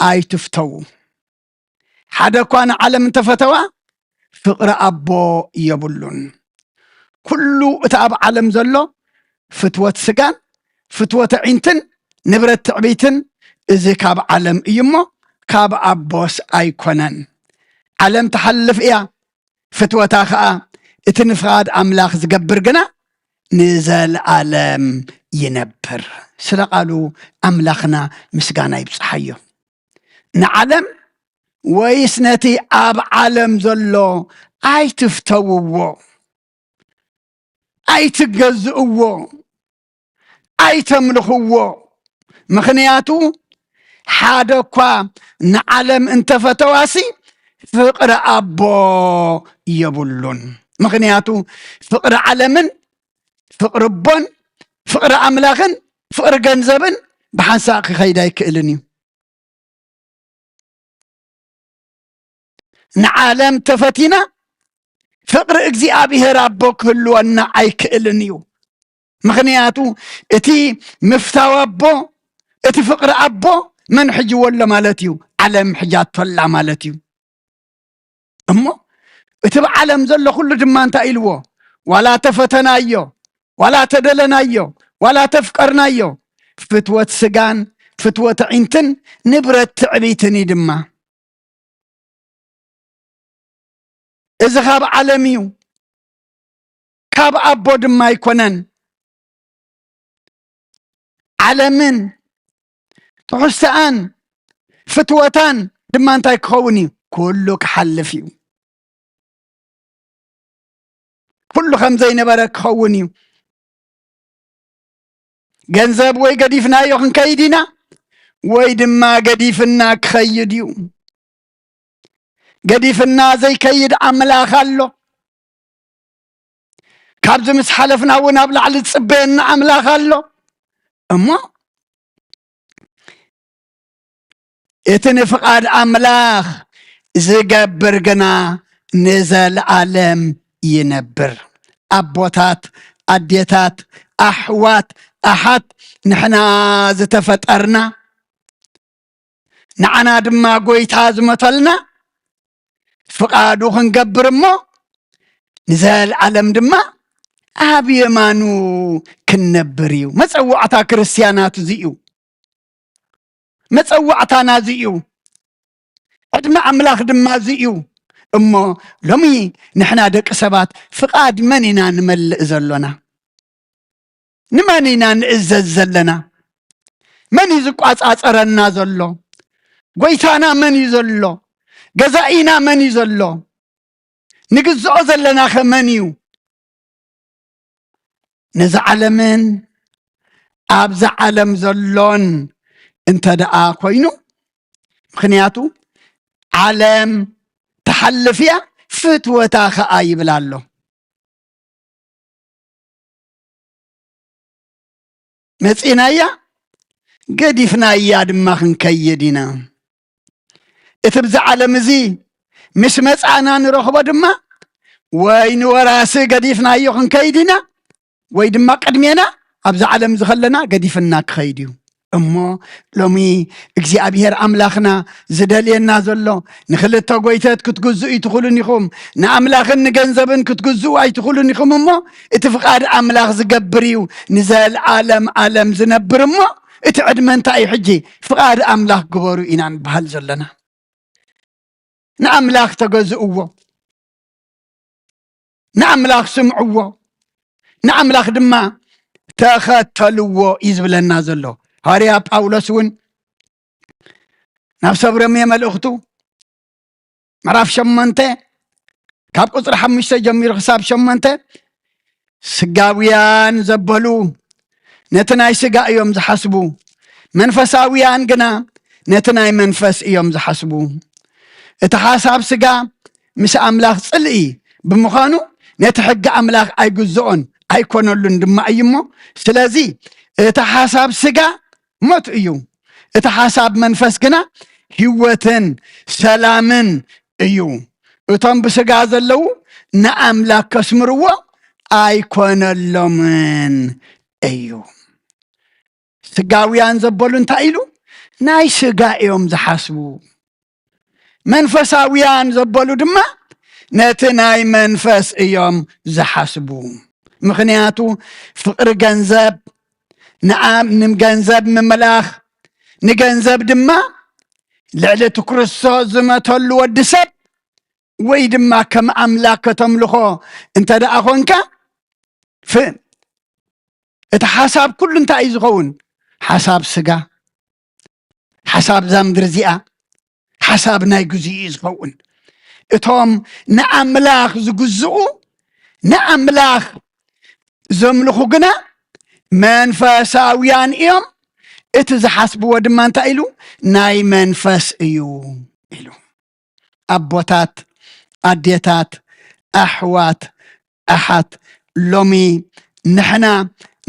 ኣይትፍተዉ። ሓደ እኳ ንዓለም እንተፈተዋ፣ ፍቕሪ ኣቦ የብሉን። ኩሉ እቲ ኣብ ዓለም ዘሎ ፍትወት ስጋን ፍትወት ኣዒንትን ንብረት ትዕቢትን፣ እዚ ካብ ዓለም እዩ እሞ፣ ካብ ኣቦስ ኣይኮነን። ዓለም ትሓልፍ እያ፣ ፍትወታ ኸኣ፣ እቲ ንፍቓድ ኣምላኽ ዝገብር ግና ንዘለኣለም ይነብር። ስለ ቃሉ ኣምላኽና ምስጋና ይብጽሓዮ። ንዓለም ወይስ ነቲ ኣብ ዓለም ዘሎ ኣይትፍተውዎ፣ ኣይትገዝእዎ፣ ኣይተምልኽዎ። ምኽንያቱ ሓደ እኳ ንዓለም እንተፈተዋሲ ፍቕሪ ኣቦ የብሉን። ምኽንያቱ ፍቕሪ ዓለምን ፍቕሪ ኣቦን ፍቕሪ ኣምላኽን ፍቕሪ ገንዘብን ብሓንሳእ ክኸይድ ኣይክእልን እዩ። ንዓለም ተፈቲና ፍቕሪ እግዚኣብሔር ኣቦ ክህልወና ኣይክእልን እዩ። ምኽንያቱ እቲ ምፍታው ኣቦ፣ እቲ ፍቕሪ ኣቦ መን ሕጅዎ ኣሎ ማለት እዩ? ዓለም ሕጃቶ ኣላ ማለት እዩ። እሞ እቲ ብዓለም ዘሎ ኩሉ ድማ እንታይ ኢልዎ? ዋላ ተፈተናዮ፣ ዋላ ተደለናዮ፣ ዋላ ተፍቀርናዮ፣ ፍትወት ስጋን ፍትወት ኣዒንትን ንብረት ትዕቢትን እዩ ድማ። እዚ ካብ ዓለም እዩ። ካብ ኣቦ ድማ ኣይኮነን። ዓለምን ትሕዝቶኣን ፍትወታን ድማ እንታይ ክኸውን እዩ? ኩሉ ክሓልፍ እዩ። ኩሉ ከም ዘይነበረ ክኸውን እዩ። ገንዘብ ወይ ገዲፍናዮ ክንከይድ ኢና፣ ወይ ድማ ገዲፍና ክኸይድ እዩ። ገዲፍና ዘይከይድ ኣምላኽ ኣሎ። ካብዚ ምስ ሓለፍና እውን ኣብ ላዕሊ ዝጽበየና ኣምላኽ ኣሎ። እሞ እቲ ንፍቓድ ኣምላኽ ዝገብር ግና ንዘለኣለም ይነብር። ኣቦታት፣ ኣዴታት፣ ኣሕዋት፣ ኣሓት፣ ንሕና ዝተፈጠርና፣ ንዓና ድማ ጎይታ ዝመተልና፣ ፍቓዱ ክንገብር እሞ ንዘለኣለም ድማ ኣብ የማኑ ክንነብር እዩ። መጸዋዕታ ክርስትያናት እዚ እዩ። መጸዋዕታና እዚ እዩ። ዕድመ ኣምላኽ ድማ እዚ እዩ። እሞ ሎሚ ንሕና ደቂ ሰባት ፍቓድ መን ኢና ንመልእ ዘሎና? ንመን ኢና ንእዘዝ ዘለና? መን እዩ ዝቋጻጸረና ዘሎ? ጎይታና መን እዩ ዘሎ? ገዛኢና መን እዩ ዘሎ? ንግዝኦ ዘለናኸ መን እዩ? ነዚ ዓለምን ኣብዛ ዓለም ዘሎን እንተ ደኣ ኮይኑ፣ ምኽንያቱ ዓለም ትሓልፍ እያ፣ ፍትወታ ኸኣ ይብል ኣሎ። መጺእናያ፣ ገዲፍናያ ድማ ክንከይድ ኢና። እቲ ብዚ ዓለም እዚ ምስ መጻእና ንረኽቦ ድማ፣ ወይ ንወራሲ ገዲፍናዮ ክንከይድ ኢና፣ ወይ ድማ ቅድሜና ኣብዛ ዓለም እዚ ኸለና ገዲፍና ክኸይድ እዩ። እሞ ሎሚ እግዚኣብሔር ኣምላኽና ዝደልየና ዘሎ፣ ንኽልተ ጎይተት ክትግዝኡ ኣይትኽእሉን ኢኹም፣ ንኣምላኽን ንገንዘብን ክትግዝኡ ኣይትኽእሉን ኢኹም። እሞ እቲ ፍቓድ ኣምላኽ ዝገብር እዩ ንዘለኣለም ኣለም ዝነብር። እሞ እቲ ዕድመ እንታይ እዩ ሕጂ? ፍቓድ ኣምላኽ ግበሩ ኢና ንበሃል ዘለና። ንኣምላኽ ተገዝእዎ፣ ንኣምላኽ ስምዕዎ፣ ንኣምላኽ ድማ ተኸተልዎ እዩ ዝብለና ዘሎ። ሃዋርያ ጳውሎስ እውን ናብ ሰብ ሮሜ መልእኽቱ ምዕራፍ ሸሞንተ ካብ ቁጽሪ ሓሙሽተ ጀሚሩ ክሳብ ሸሞንተ፣ ስጋውያን ዘበሉ ነቲ ናይ ስጋ እዮም ዝሓስቡ፣ መንፈሳውያን ግና ነቲ ናይ መንፈስ እዮም ዝሓስቡ። እቲ ሓሳብ ስጋ ምስ ኣምላኽ ጽልኢ ብምዃኑ፣ ነቲ ሕጊ ኣምላኽ ኣይግዝኦን ኣይኮነሉን ድማ እዩ እሞ፣ ስለዚ እቲ ሓሳብ ስጋ ሞት እዩ፣ እቲ ሓሳብ መንፈስ ግና ህይወትን ሰላምን እዩ። እቶም ብስጋ ዘለዉ ንኣምላኽ ከስምርዎ ኣይኮነሎምን እዩ። ስጋውያን ዘበሉ እንታይ ኢሉ? ናይ ስጋ እዮም ዝሓስቡ። መንፈሳውያን ዘበሉ ድማ ነቲ ናይ መንፈስ እዮም ዝሓስቡ። ምኽንያቱ ፍቕሪ ገንዘብ፣ ንኣም-፣ ንገንዘብ ምምላኽ፣ ንገንዘብ ድማ ልዕሊ እቲ ክርስቶስ ዝመተሉ ወዲ ሰብ፣ ወይ ድማ ከም ኣምላኽ ከተምልኾ እንተ ደኣ ኾንካ፣ ፍ-፣ እቲ ሓሳብ ኩሉ እንታይ እዩ ዝኸውን? ሓሳብ ስጋ፣ ሓሳብ እዛ ምድሪ እዚኣ፣ ሓሳብ ናይ ግዜኡ እዩ ዝኸውን። እቶም ንኣምላኽ ዝግዝኡ፣ ንኣምላኽ ዘምልኹ ግና መንፈሳውያን እዮም። እቲ ዝሓስብዎ ድማ እንታይ ኢሉ? ናይ መንፈስ እዩ ኢሉ። ኣቦታት፣ ኣዴታት፣ ኣሕዋት፣ ኣሓት፣ ሎሚ ንሕና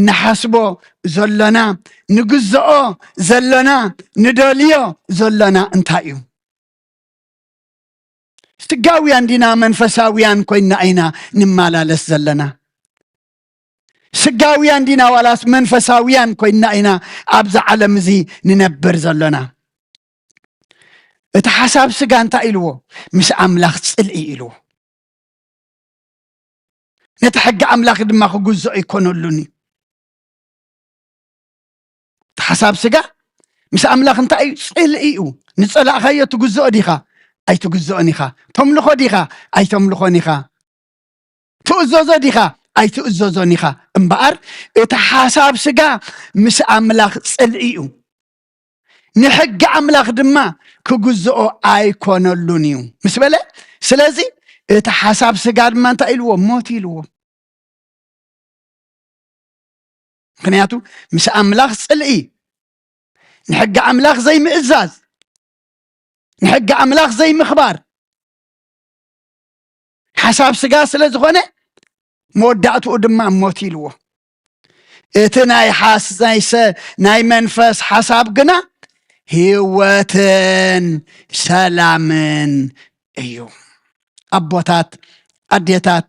ንሓስቦ ዘሎና፣ ንግዝኦ ዘሎና፣ ንደልዮ ዘሎና እንታይ እዩ? ስጋውያን ዲና መንፈሳውያን ኮይና ኢና ንመላለስ ዘለና? ስጋውያን ዲና ዋላስ መንፈሳውያን ኮይና ኢና ኣብዚ ዓለም እዚ ንነብር ዘለና? እቲ ሓሳብ ስጋ እንታይ ኢልዎ? ምስ ኣምላኽ ጽልኢ ኢልዎ። ነቲ ሕጊ ኣምላኽ ድማ ክግዝኦ ኣይኮነሉን እዩ። እቲ ሓሳብ ስጋ ምስ ኣምላኽ እንታይ እዩ? ጽልኢ እዩ። ንጸላእኻዮ ትግዝኦ ዲኻ? ኣይትግዝኦን ኢኻ። ተምልኾ ዲኻ? ኣይተምልኾን ኢኻ። ትእዘዞ ዲኻ? ኣይትእዘዞን ኢኻ። እምበኣር እቲ ሓሳብ ስጋ ምስ ኣምላኽ ጽልኢ እዩ፣ ንሕጊ ኣምላኽ ድማ ክግዝኦ ኣይኮነሉን እዩ ምስ በለ፣ ስለዚ እቲ ሓሳብ ስጋ ድማ እንታይ ኢልዎ? ሞት ኢልዎ። ምክንያቱ ምስ ኣምላኽ ጽልኢ፣ ንሕጊ ኣምላኽ ዘይምእዛዝ፣ ንሕጊ ኣምላኽ ዘይምኽባር ሓሳብ ስጋ ስለ ዝኾነ፣ መወዳእትኡ ድማ ሞት ኢልዎ። እቲ ናይ ሓስ ናይ ሰ ናይ መንፈስ ሓሳብ ግና ህይወትን ሰላምን እዩ። ኣቦታት፣ ኣዴታት፣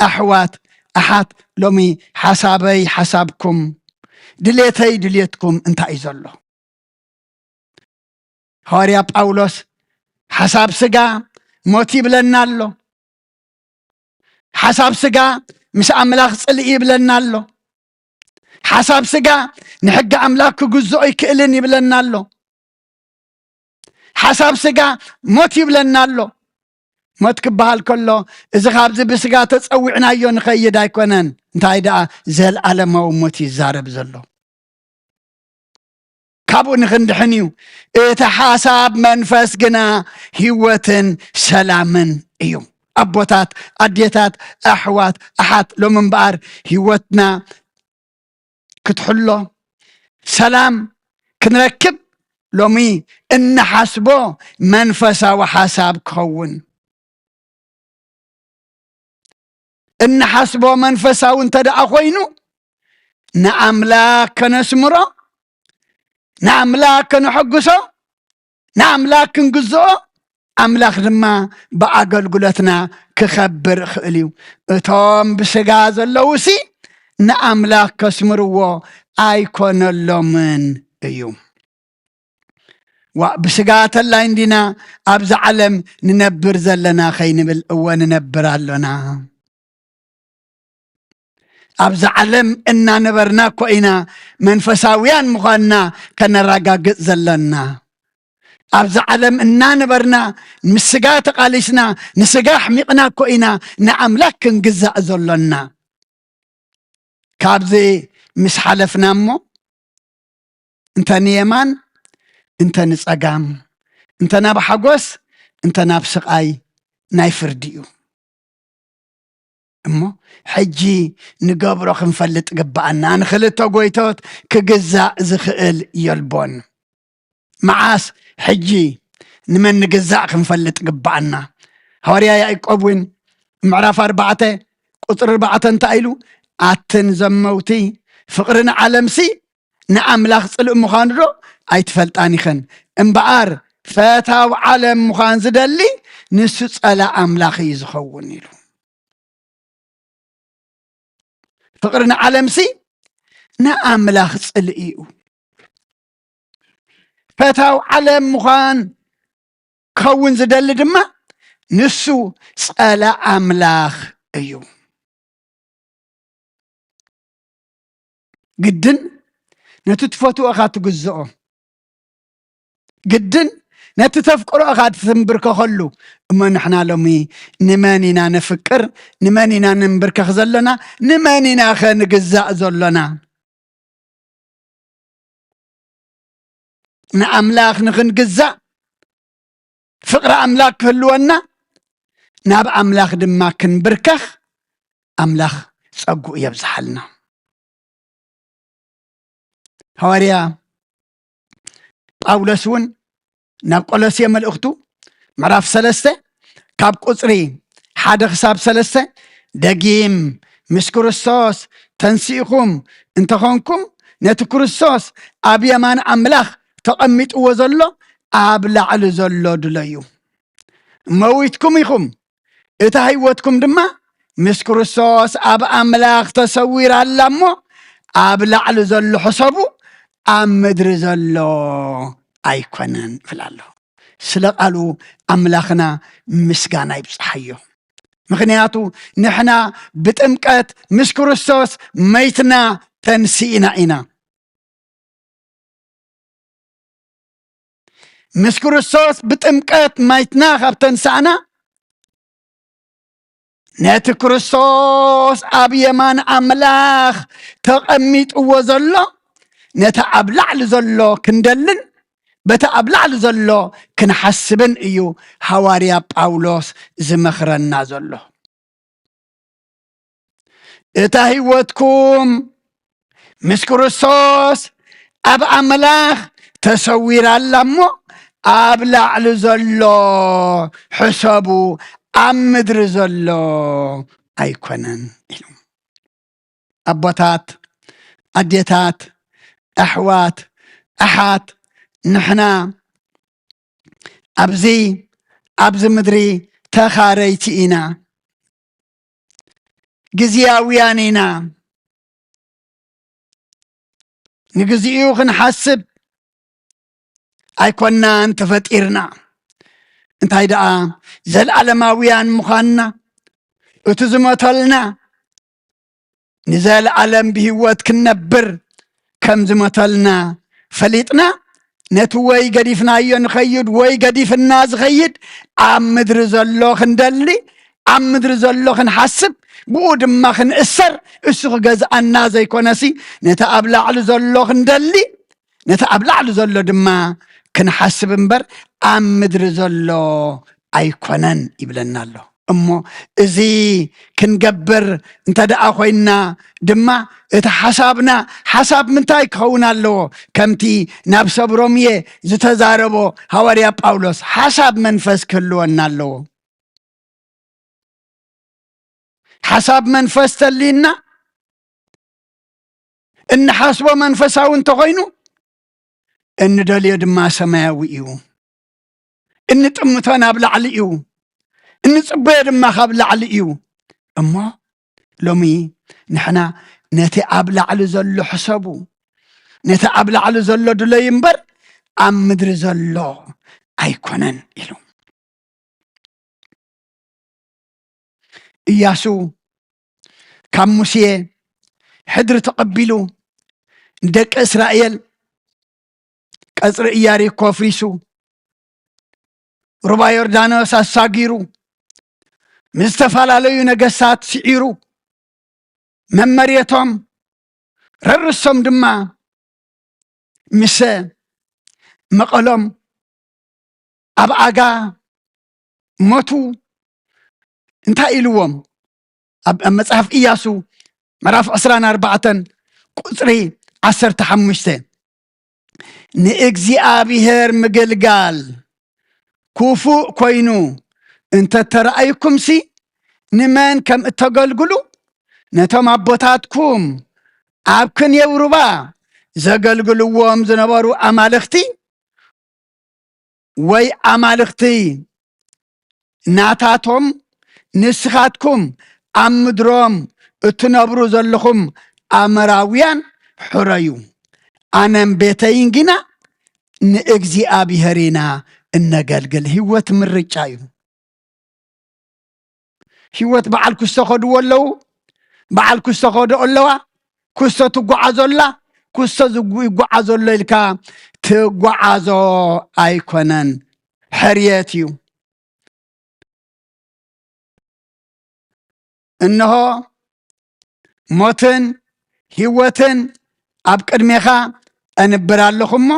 ኣሕዋት፣ ኣሓት፣ ሎሚ ሓሳበይ ሓሳብኩም፣ ድሌተይ ድሌትኩም እንታይ እዩ ዘሎ? ሃዋርያ ጳውሎስ ሓሳብ ስጋ ሞት ይብለና ኣሎ። ሓሳብ ስጋ ምስ ኣምላኽ ጽልኢ ይብለና ኣሎ። ሓሳብ ስጋ ንሕጊ ኣምላኽ ክግዝኦ ይክእልን ይብለና ኣሎ። ሓሳብ ስጋ ሞት ይብለና ኣሎ። ሞት ክበሃል ከሎ፣ እዚ ካብዚ ብስጋ ተጸዊዕናዮ ንኸይድ ኣይኮነን። እንታይ ደኣ፣ ዘልኣለማዊ ሞት ይዛረብ ዘሎ። ካብኡ ንኽንድሕን እዩ። እቲ ሓሳብ መንፈስ ግና ህይወትን ሰላምን እዩ። ኣቦታት፣ ኣዴታት፣ ኣሕዋት፣ ኣሓት፣ ሎሚ እምበኣር ህይወትና ክትሕሎ፣ ሰላም ክንረክብ፣ ሎሚ እንሓስቦ መንፈሳዊ ሓሳብ ክኸውን። እንሓስቦ መንፈሳዊ እንተ ደኣ ኮይኑ፣ ንኣምላኽ ከነስምሮ፣ ንኣምላኽ ከነሐጉሶ፣ ንኣምላኽ ክንግዝኦ፣ ኣምላኽ ድማ ብኣገልግሎትና ክኸብር ይኽእል እዩ። እቶም ብስጋ ዘለዉሲ ንኣምላኽ ከስምርዎ ኣይኮነሎምን እዩ። ዋእ፣ ብስጋ ተላይ እንዲና ኣብዛ ዓለም ንነብር ዘለና ከይንብል፣ እወ፣ ንነብር ኣሎና። ኣብዛ ዓለም እናነበርና እኮ ኢና መንፈሳውያን ምዃንና ከነረጋግጽ ዘለና። ኣብዛ ዓለም እናነበርና ምስ ስጋ ተቓሊስና፣ ንስጋ ኣሕሚቕና እኮ ኢና ንኣምላኽ ክንግዛእ ዘሎና። ካብዚ ምስ ሓለፍና እሞ፣ እንተ ንየማን፣ እንተ ንጸጋም፣ እንተ ናብ ሓጎስ፣ እንተ ናብ ስቓይ ናይ ፍርዲ እዩ። እሞ ሕጂ ንገብሮ ክንፈልጥ ግብኣና። ንኽልተ ጎይቶት ክግዛእ ዝኽእል የልቦን። መዓስ? ሕጂ ንመን ንግዛእ ክንፈልጥ ግብኣና። ሃዋርያ ያዕቆብ እውን ምዕራፍ ኣርባዕተ ቁጽሪ ኣርባዕተ እንታይ ኢሉ? ኣትን ዘመውቲ፣ ፍቕሪ ንዓለምሲ ንኣምላኽ ጽልኢ ምዃኑ ዶ ኣይትፈልጣን ኢኽን? እምበኣር ፈታው ዓለም ምዃን ዝደሊ ንሱ ጸላእ ኣምላኽ እዩ ዝኸውን ኢሉ። ፍቕሪ ንዓለምሲ ንኣምላኽ ጽልኢ እዩ። ፈታው ዓለም ምዃን ክኸውን ዝደሊ ድማ ንሱ ጸላእ ኣምላኽ እዩ። ግድን ነቲ ትፈትዎ ኢኻ ትግዝኦ። ግድን ነቲ ተፍቅሮ ኢኻ ትንብርከኸሉ። እሞ ንሕና ሎሚ ንመን ኢና ነፍቅር? ንመን ኢና ንንብርከኽ ዘሎና? ንመን ኢና ኸ ንግዛእ ዘሎና? ንኣምላኽ ንኽንግዛእ፣ ፍቕሪ ኣምላኽ ክህልወና፣ ናብ ኣምላኽ ድማ ክንብርከኽ ኣምላኽ ጸግኡ የብዝሓልና። ሃዋርያ ጳውሎስ እውን ናብ ቆሎስየ መልእኽቱ ምዕራፍ ሰለስተ ካብ ቁጽሪ ሓደ ክሳብ ሰለስተ፣ ደጊም ምስ ክርስቶስ ተንሲእኹም እንተኾንኩም፣ ነቲ ክርስቶስ ኣብ የማን ኣምላኽ ተቐሚጥዎ ዘሎ ኣብ ላዕሊ ዘሎ ድለዩ። መዊትኩም ኢኹም፣ እታ ህይወትኩም ድማ ምስ ክርስቶስ ኣብ ኣምላኽ ተሰዊራ ኣላ እሞ፣ ኣብ ላዕሊ ዘሎ ሕሰቡ፣ ኣብ ምድሪ ዘሎ ኣይኮነን ይብል ኣሎ። ስለ ቃሉ ኣምላኽና ምስጋና ይብጽሓዮ። ምኽንያቱ ንሕና ብጥምቀት ምስ ክርስቶስ መይትና ተንሲእና ኢና። ምስ ክርስቶስ ብጥምቀት ማይትና ካብ ተንሳእና፣ ነቲ ክርስቶስ ኣብ የማን ኣምላኽ ተቐሚጥዎ ዘሎ፣ ነቲ ኣብ ላዕሊ ዘሎ ክንደልን በቲ ኣብ ላዕሊ ዘሎ ክንሓስብን እዩ ሃዋርያ ጳውሎስ ዝመኽረና ዘሎ። እታ ህይወትኩም ምስ ክርስቶስ ኣብ ኣምላኽ ተሰዊራ ኣላ እሞ፣ ኣብ ላዕሊ ዘሎ ሕሰቡ፣ ኣብ ምድሪ ዘሎ ኣይኮነን ኢሉ። ኣቦታት፣ ኣዴታት፣ ኣሕዋት፣ ኣሓት፣ ንሕና ኣብዚ፣ ኣብዚ ምድሪ ተኻረይቲ ኢና። ግዝያውያን ኢና። ንግዚኡ ክንሓስብ ኣይኮናን ተፈጢርና። እንታይ ደኣ፣ ዘለኣለማውያን ምዃንና፣ እቲ ዝሞተልና ንዘለኣለም ብህይወት ክንነብር ከም ዝሞተልና ፈሊጥና፣ ነቲ ወይ ገዲፍናዮ ንኸይድ ወይ ገዲፍና ዝኸይድ ኣብ ምድሪ ዘሎ ክንደሊ፣ ኣብ ምድሪ ዘሎ ክንሓስብ፣ ብኡ ድማ ክንእሰር፣ እሱ ክገዝኣና ዘይኮነሲ፣ ነቲ ኣብ ላዕሊ ዘሎ ክንደሊ፣ ነቲ ኣብ ላዕሊ ዘሎ ድማ ክንሓስብ እምበር፣ ኣብ ምድሪ ዘሎ ኣይኮነን ይብለና ኣሎ። እሞ እዚ ክንገብር እንተ ደኣ ኮይንና ድማ፣ እቲ ሓሳብና፣ ሓሳብ ምንታይ ክኸውን ኣለዎ? ከምቲ ናብ ሰብ ሮምየ ዝተዛረቦ ሃዋርያ ጳውሎስ፣ ሓሳብ መንፈስ ክህልወና ኣለዎ። ሓሳብ መንፈስ ተልዩና፣ እንሓስቦ መንፈሳዊ እንተኾይኑ፣ እንደልዮ ድማ ሰማያዊ እዩ። እንጥምቶ ናብ ላዕሊ እዩ። እንጽበዮ ድማ ካብ ላዕሊ እዩ። እሞ ሎሚ ንሕና ነቲ ኣብ ላዕሊ ዘሎ ሕሰቡ፣ ነቲ ኣብ ላዕሊ ዘሎ ድለዩ እምበር፣ ኣብ ምድሪ ዘሎ ኣይኮነን ኢሉ። ኢያሱ ካብ ሙሴ ሕድሪ ተቐቢሉ፣ ንደቂ እስራኤል ቀጽሪ ኢያሪኮ ኣፍሪሱ፣ ሩባ ዮርዳኖስ ኣሳጊሩ፣ ምስ ዝተፈላለዩ ነገስታት ስዒሩ፣ መመርየቶም ረርሶም ድማ ምስ መቐሎም ኣብ ኣጋ ሞቱ። እንታይ ኢልዎም? ኣብ፣ ኣብ መጽሓፍ ኢያሱ ምዕራፍ ዕስራን ኣርባዕተን ቁጽሪ ዓሰርተ ሓሙሽተ፣ "ንእግዚኣብሔር ምግልጋል ክፉእ ኮይኑ እንተተራእዩኩምሲ፣ ንመን ከም እተገልግሉ፣ ነቶም ኣቦታትኩም ኣብ ክንየው ሩባ ዘገልግልዎም ዝነበሩ ኣማልኽቲ ወይ ኣማልኽቲ ናታቶም፣ ንስኻትኩም ኣብ ምድሮም እትነብሩ ዘለኹም ኣመራውያን ሕረዩ። ኣነን ቤተይን ግና ንእግዚኣብሔር ኢና እነገልግል።" ህይወት ምርጫ እዩ። ህይወት በዓል ክስቶ ከድዎ ኣለዉ፣ በዓል ክስቶ ከድኦ ኣለዋ፣ ክስቶ ትጓዓዞ ኣላ፣ ክስቶ ዝጉ-፣ ይጓዓዞ ኣሎ ኢልካ ትጓዓዞ ኣይኮነን፣ ሕርየት እዩ። እንሆ ሞትን ህይወትን ኣብ ቅድሜኻ ኣንብር ኣለኹ እሞ፣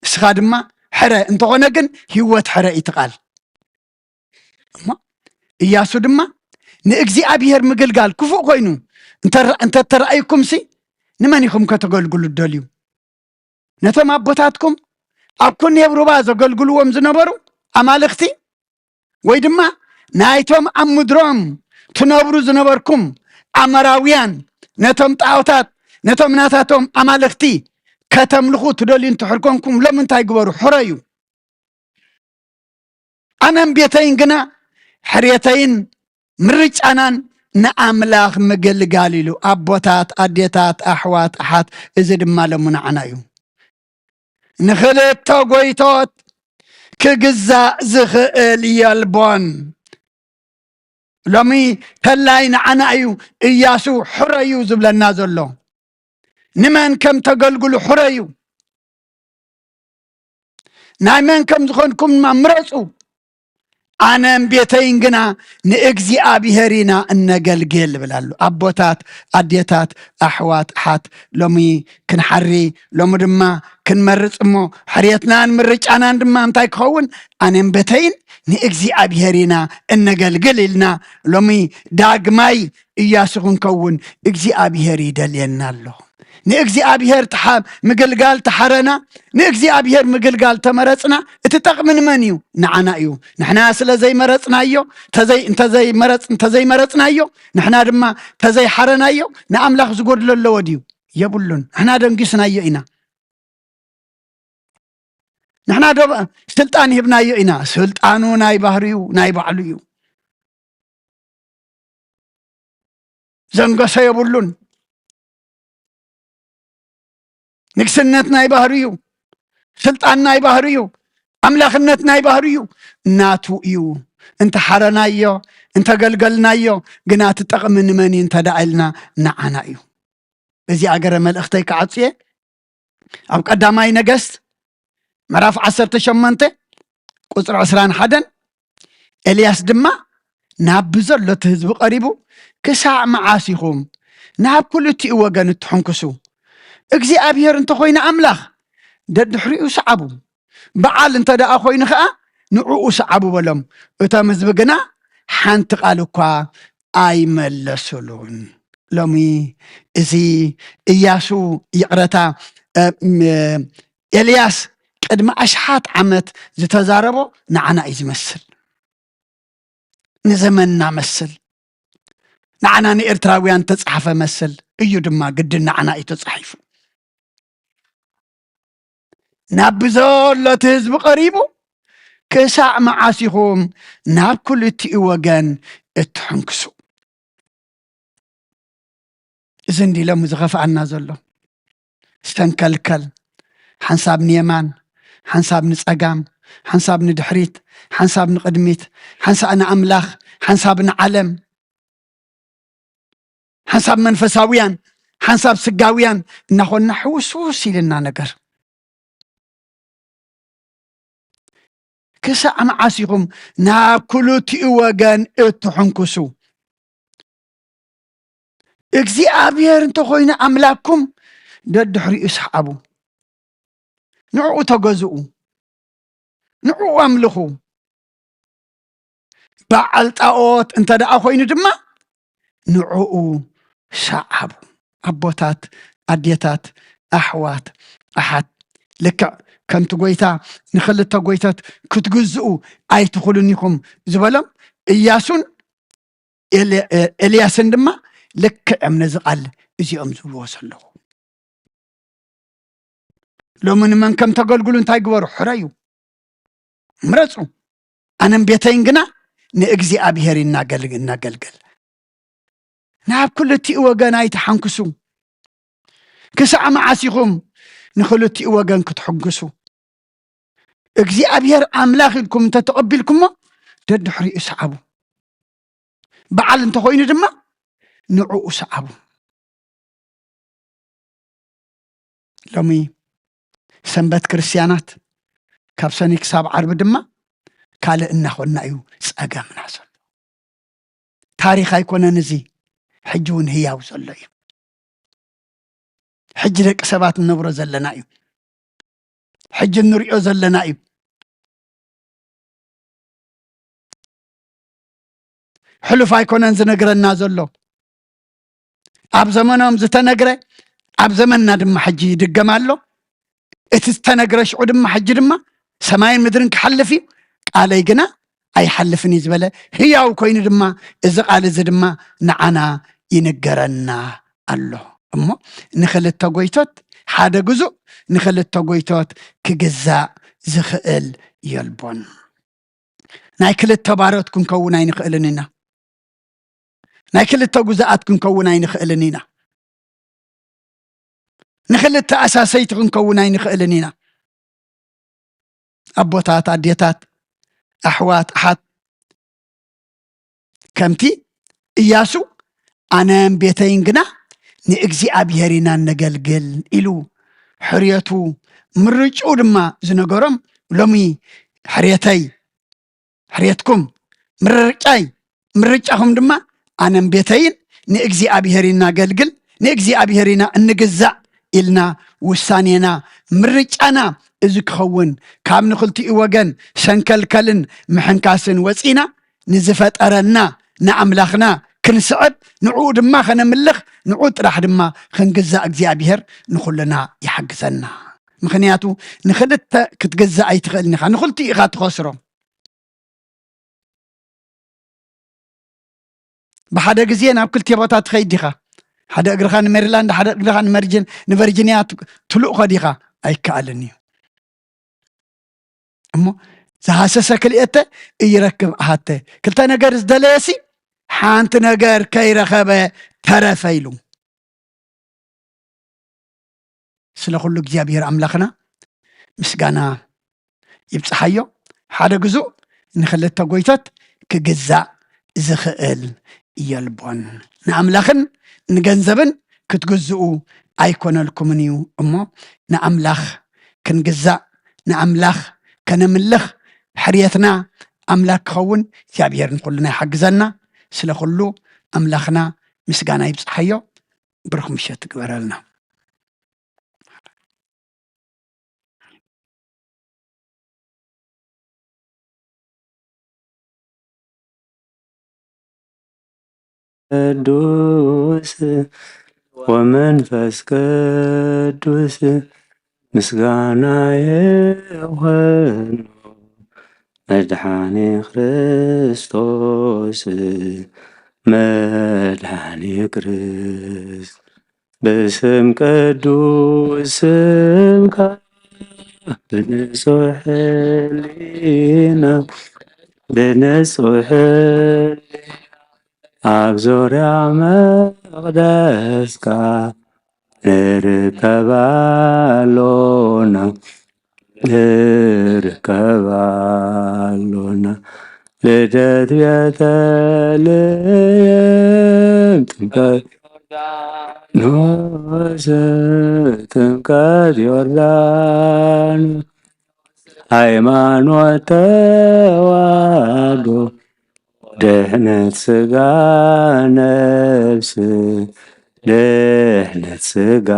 ንስኻ ድማ ሕረ። እንተኾነ ግን ህይወት ሕረ እዩ እቲ ቃል። እሞ ኢያሱ ድማ ንእግዚኣብሔር ምግልጋል ክፉእ ኮይኑ እንተ-፣ እንተተራእዩኩምሲ፣ ንመን ኢኹም ከተገልግሉ ትደልዩ? ነቶም ኣቦታትኩም ኣብ ኮኔብ ሩባ ዘገልግልዎም ዝነበሩ ኣማልኽቲ፣ ወይ ድማ ናይቶም ኣብ ምድሮም ትነብሩ ዝነበርኩም ኣመራውያን፣ ነቶም ጣዖታት፣ ነቶም ናታቶም ኣማልኽቲ ከተምልኹ ትደልዩ እንተሕር ኮንኩም፣ ሎም እንታይ ግበሩ? ሕረዩ። ኣነን ቤተይን ግና ሕርየተይን ምርጫናን ንኣምላኽ ምግልጋል ኢሉ። ኣቦታት፣ ኣዴታት፣ ኣሕዋት፣ ኣሓት፣ እዚ ድማ ሎሚ ንዓና እዩ። ንኽልተ ጎይቶት ክግዛእ ዝኽእል የልቦን። ሎሚ ተላይ ንዓና እዩ ኢያሱ ሕረዩ ዝብለና ዘሎ። ንመን ከም ተገልግሉ ሕረዩ። ናይ መን ከም ዝኾንኩም ድማ ምረጹ። ኣነን ቤተይን ግና ንእግዚኣብሔር ኢና እነገልግል ይብል ኣሎ። ኣቦታት፣ ኣዴታት፣ ኣሕዋት፣ ኣሓት፣ ሎሚ ክንሓሪ፣ ሎሚ ድማ ክንመርጽ እሞ፣ ሕርየትናን ምርጫናን ድማ እንታይ ክኸውን? ኣነን ቤተይን ንእግዚኣብሔር ኢና እነገልግል ኢልና ሎሚ ዳግማይ እያሱ ክንከውን እግዚኣብሔር ይደልየና ኣሎ። ንእግዚኣብሔር ተሓ-፣ ምግልጋል ተሓረና፣ ንእግዚኣብሔር ምግልጋል ተመረጽና፣ እቲ ጠቕሚ ንመን እዩ? ንዓና እዩ። ንሕና ስለ ዘይመረጽናዮ፣ ተዘይ-፣ እንተዘይመረጽ-፣ እንተዘይመረጽናዮ፣ ንሕና ድማ ተዘይሓረናዮ፣ ንኣምላኽ ዝጎድሎ ኣለዎ ድዩ? የብሉን። ንሕና ደንጊስናዮ ኢና። ንሕና ዶ ስልጣን ሂብናዮ ኢና? ስልጣኑ ናይ ባህሪኡ፣ ናይ ባዕሉ እዩ። ዘንገሶ የብሉን። ንግስነት ናይ ባህሪ እዩ። ስልጣን ናይ ባህሪ እዩ። ኣምላኽነት ናይ ባህሪ እዩ። ናቱ እዩ። እንተሓረናዮ፣ እንተገልገልናዮ፣ ግና እቲ ጠቕሚ ንመን እዩ እንተ ደኣ ኢልና፣ ንዓና እዩ። በዚ ኣገረ መልእኽተይ ክዓጹ እየ። ኣብ ቀዳማይ ነገስት ምዕራፍ ዓሰርተ ሸሞንተ ቁጽሪ ዕስራን ሓደን፣ ኤልያስ ድማ ናብ ብዘሎ እቲ ህዝቢ ቀሪቡ፣ "ክሳዕ መዓስ ኢኹም ናብ ክልቲኡ ወገን እትሕንክሱ? እግዚኣብሔር እንተኾይኑ ኣምላኽ፣ ደድሕሪኡ ሰዓቡ። በዓል እንተ ደኣ ኾይኑ ኸኣ፣ ንዕኡ ሰዓቡ" በሎም። እቶም ህዝቢ ግና ሓንቲ ቃል እኳ ኣይመለሱሉን። ሎሚ እዚ እያሱ፣ ይቕረታ፣ እ፣ ም፣ ኤልያስ ቅድሚ ኣሽሓት ዓመት ዝተዛረቦ ንዓና እዩ ዝመስል። ንዘመንና መስል። ንዓና ንኤርትራውያን ተጻሕፈ መስል እዩ ድማ ግድን ንዓና እዩ ተጻሒፉ። ናብ ብዘሎ እቲ ህዝቢ ቀሪቡ፣ "ክሳዕ መዓስ ኢኹም ናብ ክልቲኡ ወገን እትሕንክሱ?" እዚ እንዲ ሎሚ ዝኸፍኣና ዘሎ። ዝተንከልከል፣ ሓንሳብ ንየማን፣ ሓንሳብ ንጸጋም፣ ሓንሳብ ንድሕሪት፣ ሓንሳብ ንቕድሚት፣ ሓንሳእ ንኣምላኽ፣ ሓንሳብ ንዓለም፣ ሓንሳብ መንፈሳውያን፣ ሓንሳብ ስጋውያን እናኾንና ሕውስውስ ኢልና ነገር። ክሳዕ መዓስ ኢኹም ናብ ክልቲኡ ወገን እትሕንክሱ? እግዚኣብሔር እንተኾይኑ ኣምላክኩም፣ ደድሕሪኡ ሰሓቡ። ንዕኡ ተገዝኡ። ንዕኡ ኣምልኹ። በዓል ጣኦት እንተ ደኣ ኮይኑ ድማ ንዕኡ ሰዓቡ። ኣቦታት፣ ኣዴታት፣ ኣሕዋት፣ ኣሓት፣ ልክዕ ከምቲ ጐይታ ንኽልተ ጐይቶት ክትግዝኡ ኣይትኽእሉን ኢኹም ዝበሎም፣ እያሱን ኤል-፣ ኤ-፣ ኤልያስን ድማ ልክዕ እዮም ነዚ ቃል እዚኦም ዝብልዎ ዘለዉ። ሎሚ ንመን ከም ተገልግሉ እንታይ ግበሩ? ሕረዩ፣ ምረጹ። ኣነን ቤተይን ግና ንእግዚኣብሔር እናገል-፣ እናገልግል። ናብ ክልቲኡ ወገን ኣይትሓንክሱ። ክሳዕ መዓስ ኢኹም ንኽልቲኡ ወገን ክትሕንክሱ? እግዚኣብሔር ኣምላኽ ኢልኩም እንተተቐቢልኩሞ፣ ደድሕሪኡ ሰዓቡ። በዓል እንተኾይኑ ድማ ንዕኡ ሰዓቡ። ሎሚ ሰንበት ክርስትያናት ካብ ሰኒ ክሳብ ዓርቢ ድማ ካልእ እናኾንና እዩ ጸገምና ዘሎ። ታሪኽ ኣይኮነን እዚ፣ ሕጂ እውን ህያው ዘሎ እዩ። ሕጂ ደቂ ሰባት ንነብሮ ዘለና እዩ። ሕጂ እንሪኦ ዘለና እዩ። ሕሉፍ ኣይኮነን ዝነግረና ዘሎ። ኣብ ዘመኖም ዝተነግረ ኣብ ዘመንና ድማ ሕጂ ይድገም ኣሎ። እቲ ዝተነግረ ሽዑ ድማ ሕጂ ድማ ሰማይን ምድርን ክሓልፍ እዩ፣ ቃለይ ግና ኣይሓልፍን እዩ ዝበለ ህያው ኮይኑ ድማ እዚ ቃል እዚ ድማ ንዓና ይንገረና ኣሎ። እሞ ንኽልተ ጎይቶት ሓደ ግዙእ ንኽልተ ጎይቶት ክግዛእ ዝኽእል የልቦን። ናይ ክልተ ባሮት ክንከውን ኣይንኽእልን ኢና። ናይ ክልተ ጉዛኣት ክንከውን ኣይንኽእልን ኢና። ንኽልተ ኣሳሰይቲ ክንከውን ኣይንኽእልን ኢና። ኣቦታት፣ ኣዴታት፣ ኣሕዋት፣ ኣሓት፣ ከምቲ እያሱ ኣነን ቤተይን ግና ንእግዚኣብሔር ኢና እነገልግል ኢሉ ሕርየቱ ምርጭኡ ድማ ዝነገሮም፣ ሎሚ ሕርየተይ ሕርየትኩም ምርጫይ፣ ምርጫኹም ድማ ኣነን ቤተይን ንእግዚኣብሔር ኢና ነገልግል፣ ንእግዚኣብሔር ኢና እንግዛእ ኢልና ውሳኔና፣ ምርጫና እዚ ክኸውን፣ ካብ ንኽልቲኡ ወገን ሰንከልከልን ምሕንካስን ወፂና ንዝፈጠረና ንኣምላኽና ክንስዕብ፣ ንዕኡ ድማ ከነምልኽ፣ ንዕኡ ጥራሕ ድማ ክንግዛእ እግዚኣብሔር ንኹልና ይሓግዘና። ምኽንያቱ ንኽልተ ክትግዛእ ኣይትኽእልን ኢኻ፣ ንኽልቲኡ ኢኻ ትኸስሮ። ብሓደ ግዜ ናብ ክልተ ቦታ ትኸይድ ዲኻ? ሓደ እግርኻ ንሜሪላንድ፣ ሓደ እግርኻ ንመርጅን-፣ ንቨርጂንያ ት-፣ ትልእኾ ዲኻ? ኣይከኣልን እዩ። እሞ ዝሃሰሰ ክልኤተ እይረክብ ኣሃተ። ክልተ ነገር ዝደለየሲ ሓንቲ ነገር ከይረኸበ ተረፈ ኢሉ። ስለ ኩሉ እግዚኣብሔር ኣምላኽና ምስጋና ይብጽሓዮ። ሓደ ግዙእ ንኽልተ ጎይቶት ክግዛእ ዝኽእል የልቦን። ንኣምላኽን ንገንዘብን ክትግዝኡ ኣይኮነልኩምን እዩ እሞ፣ ንኣምላኽ ክንግዛእ፣ ንኣምላኽ ከነምልኽ፣ ሕርየትና ኣምላኽ ክኸውን እግዚኣብሔር ንኹልና ይሓግዘና። ስለ ኩሉ ኣምላኽና ምስጋና ይብጽሓዮ። ብሩኽ ምሸት ግበረልና። ቅዱስ ወመንፈስ ቅዱስ ምስጋና ይኹኖ። መድሓኒ ክርስቶስ፣ መድሓኒ ክርስ-፣ ብስም ቅዱስ ስምካ፣ ብንጹሕ ሕሊና፣ ብንጹሕ ሕሊና፣ ኣብ ዙርያ መቕደስካ ንርከብ ኣሎና፣ ንርከብ ኣሎና። ልደት፣ ቤተልሔም፣ ጥምቀት ዮርዳኖስ፣ ጥምቀት ዮርዳኖስ፣ ሃይማኖት ተዋህዶ፣ ድሕነት ስጋ ነፍስ፣ ድሕነት ስጋ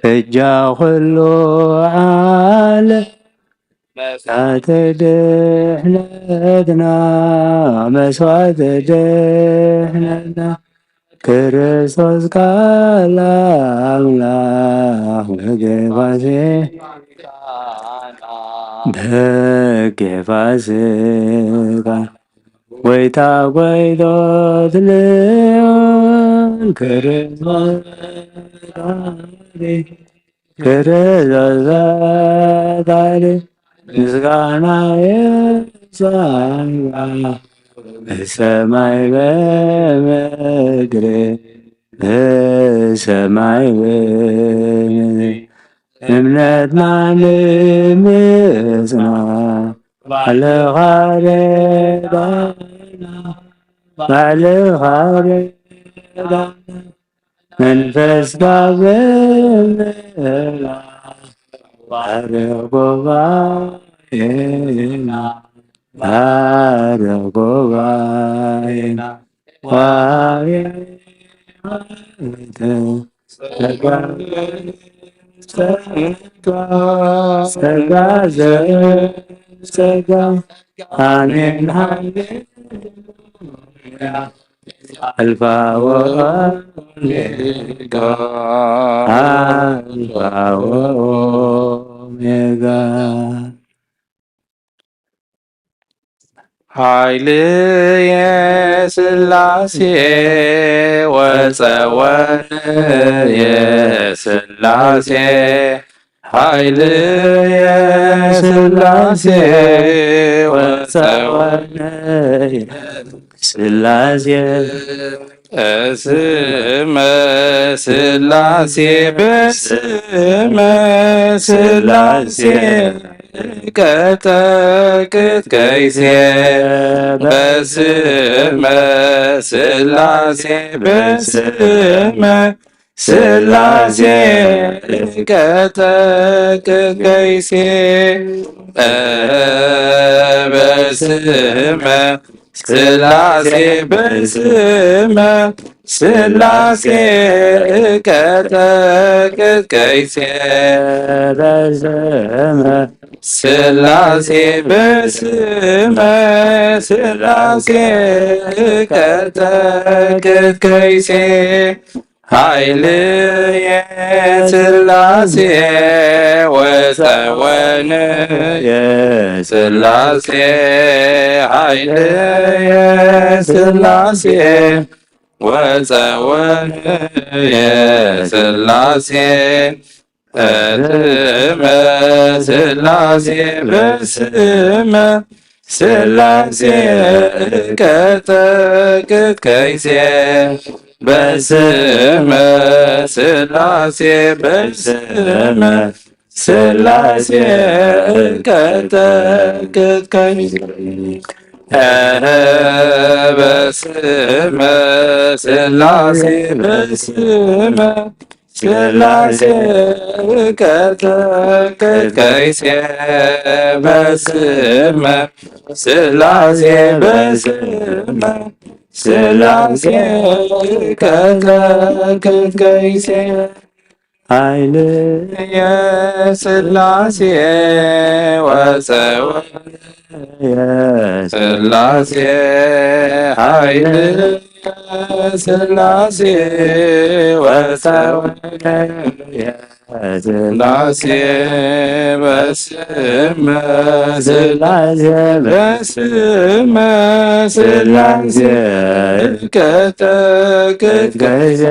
እጃ ኩሉ ዓለም። መስዋዕተ ድሕነትና፣ መስዋዕተ ድሕነትና፣ ክርስቶስ ቃል ኣምላኽ በጌፋሴ፣ በጌፋሴ ቃል ጎይታ ጎይቶት ልዑል ክርስቶስ ፈጣሪ፣ ክርስቶስ ፈጣሪ ምስጋና ይብጻሕካ ብሰማይ በምድሪ፣ ብሰማይ በምድሪ። እምነትና ንምጽና ባዕልኻ ርዳና፣ ባዕልኻ ርዳና፣ መንፈስካ ብምልኣት ባርኽ ጉባኤና፣ ባርኽ ጉባኤና። ዋቤ ጸጋ፣ ጸጋ፣ ጸጋ፣ ጸጋ። ኣሜን፣ ሃሌሉያ። ኣልፋ ወኦሜጋ፣ ኣልፋ ወኦሜጋ። ኃይልየ ሥላሴ ወጸወንየ ሥላሴ፣ ኃይልየ ሥላሴ ወጸወንየ ሥላሴ። እስመ ሥላሴ፣ በስመ ሥላሴ ቀጠቅጥ ከይሴ፣ በስመ ሥላሴ፣ በስመ ስላሴ እቀጠቅጥ ከይሴ በስመ ስላሴ በስመ ስላሴ እቀጠቅጥ ከይሴ በስመ ስላሴ በስመ ስላሴ እቀጠቅጥ ከይሴ ኃይልየ ስላሴ ወፀወንየ ስላሴ ኃይልየ ስላሴ ወፀወንየ ስላሴ በስመ ስላሴ በስመ ስላሴ እቀጠቅጥ ከይሴ በስመ ስላሴ በስመ ስላሴ እቀጠቅጥ ከይሴ በስመ ስላሴ በስመ ስላሴ እቀጠቅጥ ከይሴ በስመ ስላሴ በስመ ስላሴ እቀጠቅጥ ከይሴ ኃይልየ ስላሴ ወፀወንየ ስላሴ ኃይልየ ስላሴ ወፀወንየ ስላሴ በስመ ስላሴ በስመ ስላሴ እቀጠቅጥ ከይሴ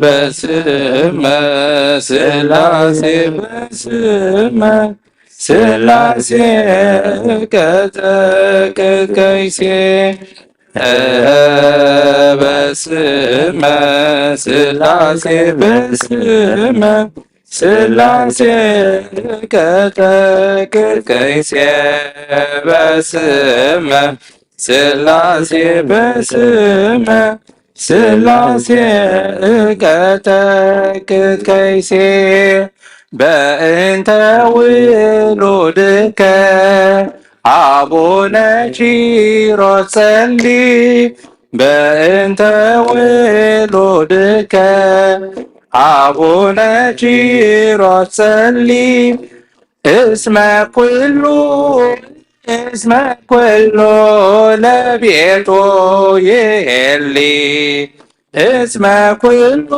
በስመ ስላሴ በስመ ስላሴ እቀጠቅጥ ከይሴ በስመ ስላሴ በስመ ስላሴ እቀጠቅጥ ከይሴ በስመ ስላሴ በስመ ስላሴ እቀጠቅጥ ከይሴ በእንተ ውሉድከ አቡነ ኪሮስ ጸሊ በእንተ ውሉድከ አቡነ ኪሮስ ጸሊ እስመ ኩሉ እስመ ኩሉ ለቤቱ ይሄሊ እስመ ኩሉ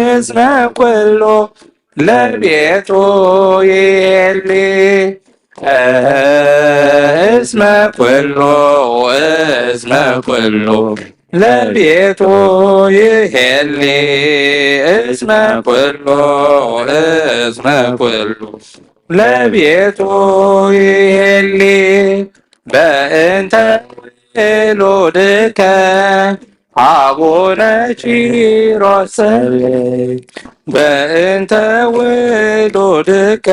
እስመ ኩሉ ለቤቱ ይሄሊ እስመ ኩሉ እስመ ኩሉ ለቤቱ ይሄሊ እስመ ኩሉ እስመ ኩሉ ለቤቱ ይሄሊ በእንተ ውሉድከ አቡነ ኪሮስ ጸሊ በእንተ ውሉድከ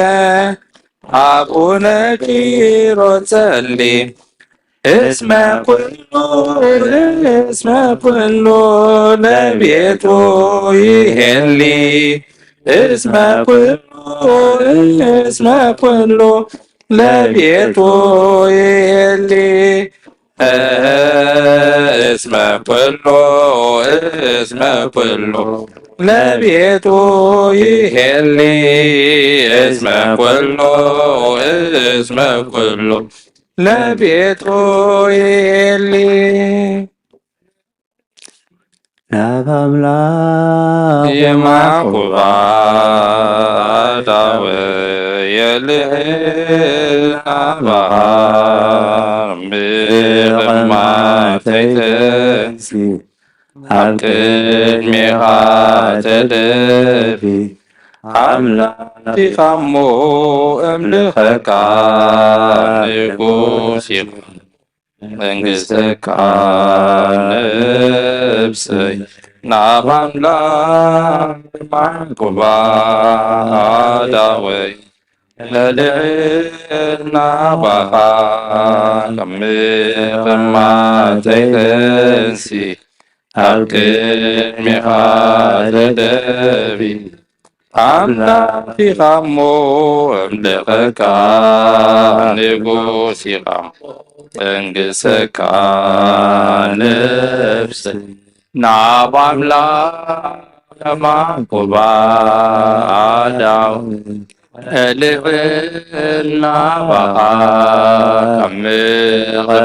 አቡነ ኪሮስ ጸሊ እስመ ኩሉ እስመ ኩሉ ለቤቱ ይሄሊ እስመ ኩሉ እስመ ኩሉ ለቤቱ ይሄሊ እስመ ኩሉ እስመ ኩሉ ለቤቱ ይሄሊ እስመ ኩሉ እስመ ኩሉ ለቤቱ ይሄሊ ናብ ኣምላኽ የማኩባ ዳወ የልዕል ናባኻ ምቕማተይተንሲ ኣብ ቅድሜኻ ተደፊ ኣምላኽ ኢኻ እሞ እምልኸካ ንጉስ ኢኻ መንግስተካ ነብሰይ ናብ ኣምላኽ ማዕቁባ ዳወይ ለልዕል ናባኻ ከምቕማተይ ተንሲ ኣብ ቅድሜኻ ተደፊ ኣምላኽ ኢኻ እሞ ኣምልኸካ፣ ንጉስ ኢኻ እሞ ጠንግሰካ፣ ነፍሰይ ናብ ኣምላኽ ማዕቁባ ኣዳው ልዕልና ባኻ ካብ ምቕማተይ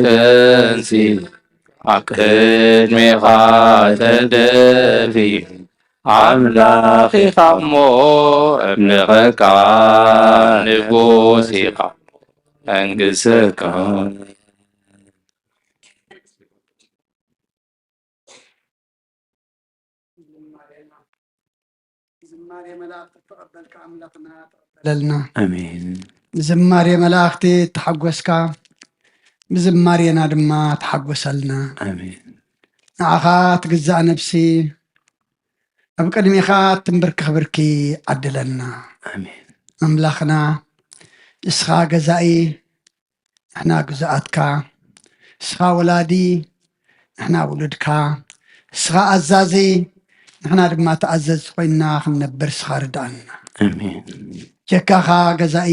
ተንሲ ኣብ ቅድሜኻ ተደፊ ኣምላኽ ኢኻ እሞ እምልኸካ ንጉስ ኢኻ መንግስካ። ዝማሬ መላእክቲ ተቐበልካ ኣምላኽና ተቐበለልና። ኣሜን ዝማሬ መላእክቲ ተሓጎስካ፣ ብዝማሬና ድማ ተሓጎሰልና። ኣሜን ንዓኻ ትግዛእ ነብሲ ኣብ ቅድሚኻ ትንብርክኽ ብርኪ ዓድለና። ኣሜን ኣምላኽና ንስኻ ገዛኢ ንሕና ግዙኣትካ፣ ንስኻ ወላዲ ንሕና ውሉድካ፣ ንስኻ ኣዛዚ ንሕና ድማ ተኣዘዝቲ ኮይንና ክንነብር ንስኻ ርድኣና። ኣሜን ጀካኻ ገዛኢ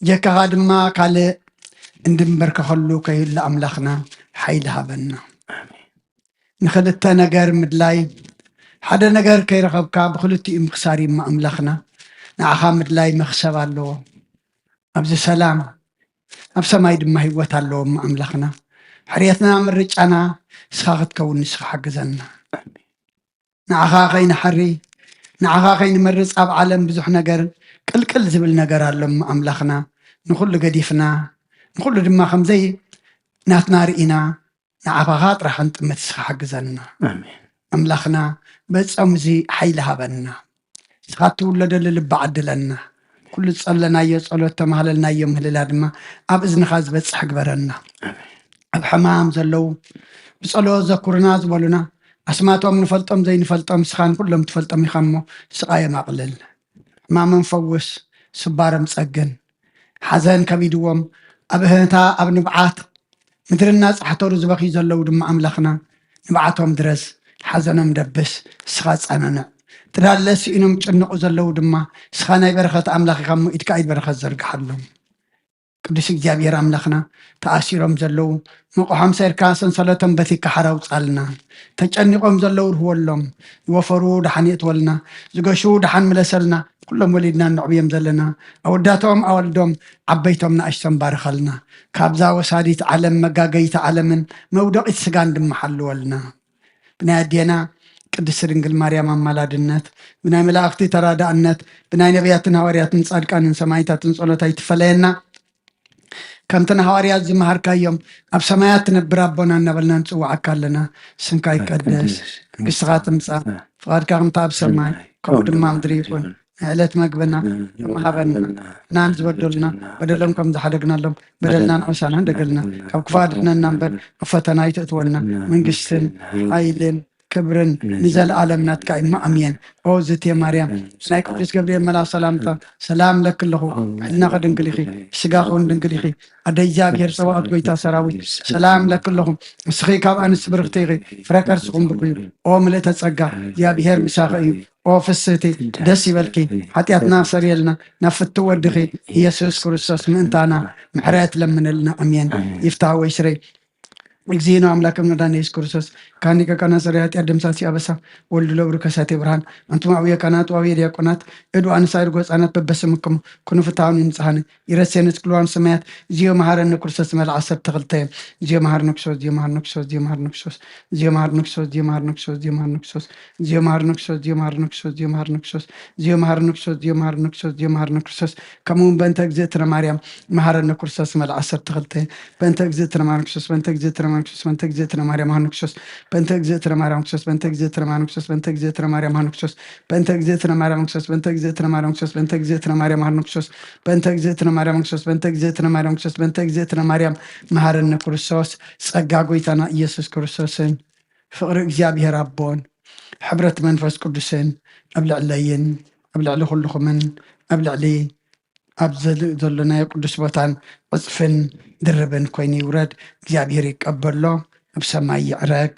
ጀካኻ ድማ ካልእ እንድንበርከኸሉ ከይህሉ ኣምላኽና ሓይሊ ሃበና። ንኽልተ ነገር ምድላይ ሓደ ነገር ከይረኸብካ ብኽልቲኡ ምኽሳር እዩ እሞ ኣምላኽና ንዓኻ ምድላይ መኽሰብ ኣለዎ። ኣብዚ ሰላም ኣብ ሰማይ ድማ ህይወት ኣለዎ እሞ ኣምላኽና ሕርየትና ምርጫና ንስኻ ክትከውን ንስኻ ሓግዘና። ንዓኻ ከይንሓሪ ንዓኻ ከይንመርፅ ኣብ ዓለም ብዙሕ ነገር ቅልቅል ዝብል ነገር ኣሎ እሞ ኣምላኽና ንኹሉ ገዲፍና ንኹሉ ድማ ከምዘይ ናትና ርኢና ንዓኻ ጥራሕ ክንጥምት ንስኻ ሓግዘና። ኣሜን ኣምላኽና በጾም እዚ ሓይሊ ሃበና። ንስኻ እትውለደሉ ልቢ ዓድለና። ኩሉ ዝጸለናዮ ጸሎት ተማህለልናዮ ምህልላ ድማ ኣብ እዝንኻ ዝበጽሕ ግበረና። ኣብ ሕማም ዘለዉ ብጸሎት ዘኩርና ዝበሉና ኣስማቶም ንፈልጦም ዘይንፈልጦም ንስኻ ንኩሎም ትፈልጦም ኢኻ እሞ ስቓዮም ኣቕልል። ሕማሞም ፈውስ፣ ስባሮም ጸግን። ሓዘን ከቢድዎም ኣብ እህንታ ኣብ ንብዓት ምድርና ጻሕተሩ ዝበኽዩ ዘለዉ ድማ ኣምላኽና ንብዓቶም ድረስ፣ ሓዘኖም ደብስ፣ ንስኻ ጸናንዕ። ትዳለ ስኢኖም ጭንቑ ዘለዉ ድማ ንስኻ ናይ በረኸት ኣምላኽ ኢኻ እሞ ኢድካ ኢድ በረኸት ዘርግሓሎም። ቅዱስ እግዚኣብሔር ኣምላኽና ተኣሲሮም ዘለዉ መቑሖም ሰይርካ ሰንሰለቶም በቲካ ሓራ ውጻልና። ተጨኒቖም ዘለዉ ርህወሎም። ዝወፈሩ ደሓን የእትወልና። ዝገሹ ደሓን ምለሰልና። ኩሎም ወሊድና እነዕብዮም ዘለና ኣወዳቶም ኣዋልዶም ዓበይቶም ንኣሽቶም ባርኸልና። ካብዛ ወሳዲት ዓለም መጋገይቲ ዓለምን መውደቒት ስጋን ድማ ሓልወልና። ብናይ ኣዴና ቅድስቲ ድንግል ማርያም ኣማላድነት ብናይ መላእኽቲ ተራዳእነት ብናይ ነቢያትን ሃዋርያትን ጻድቃንን ሰማይታትን ጸሎት ኣይትፈለየና። ከምቲ ንሃዋርያት ዝመሃርካዮም ኣብ ሰማያት ትነብር ኣቦና እናበልና ንጽውዓካ ኣለና። ስምካ ይቀደስ፣ መንግስትኻ ትምጻእ፣ ፍቓድካ ከምቲ ኣብ ሰማይ ከምኡ ድማ ምድሪ ይኹን። ንዕለት መግብና ሃበና፣ ናን ዝበደሉና በደሎም ከም ዝሓደግናሎም በደልና ንዕሳና እንደገልና፣ ካብ ክፉ ኣድሕነና እምበር ኣብ ፈተና ኣይተእትወና። መንግስትን ሓይልን ክብርን ንዘለኣለም ናትካ እዩ። ኣሜን። ኦ ዝቴ ማርያም ናይ ቅዱስ ገብርኤል መልኣኽ ሰላምታ ሰላም ለኪ ኣለኹ። ሕልናኺ ድንግል ኢኺ፣ ስጋኺ እውን ድንግል ኢኺ። ኣደ እግዚኣብሔር ጸባኦት ጎይታ ሰራዊት ሰላም ለኪ ኣለኹ። ንስኺ ካብ ኣንስቲ ብርኽቲ ኢኺ፣ ፍረ ከርስኹም ብሩኽ እዩ። ኦ ምልእተ ጸጋ እግዚኣብሔር ምሳኺ እዩ። ኦ ፍስህቲ ደስ ይበልኪ፣ ሓጢኣትና ኣሰርየልና፣ ናብ ፍትው ወድኺ ኢየሱስ ክርስቶስ ምእንታና ምሕረት ለምንልና። ኣሜን። ይፍታ ወይ ስረይ እግዚእነ አምላክም መድኃኒነ ኢየሱስ ክርስቶስ ካኒ ከካና ሰሪ ኃጢአት ደምሳሲ አበሳ ወልድ ለብሩ ከሳቴ ብርሃን። አንቱም አብየ ካህናት ወአብየ ዲያቆናት እዱ አንሳ እድጎ ህፃናት በበስምክሙ ኩኑ ፍትሐውን ይምጽሐነ ይረሴነ ስክልዋን ሰማያት። እዚዮ መሐረነ ክርስቶስ መልዓ ዓሰርተ ክልተ እዮም። እዚዮ መሐረነ ክርስቶስ እዚዮ መሐረነ ክርስቶስ እዚዮ መሐረነ ክርስቶስ እዚዮ መሐረነ ክርስቶስ እዚዮ መሐረነ ክርስቶስ እዚዮ መሐረነ ክርስቶስ እዚዮ መሐረነ ክርስቶስ እዚዮ መሐረነ ክርስቶስ እዚዮ መሐረነ ክርስቶስ እዚዮ መሐረነ ክርስቶስ እዚዮ መሐረነ ክርስቶስ ከምኡ እውን በእንተ እግዝእትነ ማርያም መሐረነ ክርስቶስ መልዓ ዓሰርተ ክልተ በእንተ እግዝእትነ ማርያም ክርስቶስ በእንተ እግዝእትነ ማርያም ክርስቶስ በእንተ እግዝእትነ ማርያም ሐኑ ክርስቶስ በእንተ እግዝእትነ ማርያም ክርስቶስ በእንተ እግዝእትነ ማርያም ክርስቶስ በእንተ እግዝእትነ ማርያም ሐኑ ክርስቶስ በእንተ እግዝእትነ ማርያም ክርስቶስ በእንተ እግዝእትነ ማርያም ሐኑ ክርስቶስ በእንተ እግዝእትነ ማርያም ክርስቶስ በእንተ እግዝእትነ ማርያም ክርስቶስ በእንተ እግዝእትነ ማርያም መሐረነ ክርስቶስ ጸጋ ጎይታና ኢየሱስ ክርስቶስን ፍቕሪ እግዚኣብሔር ኣቦን ሕብረት መንፈስ ቅዱስን ኣብ ልዕለይን ኣብ ልዕሊ ኩልኹምን ኣብ ልዕሊ ኣብ ዘሎናዮ ቅዱስ ቦታን ዕፅፍን ድርብን ኮይኑ ይውረድ። እግዚኣብሔር ይቀበሎ። ኣብ ሰማይ ይዕረግ።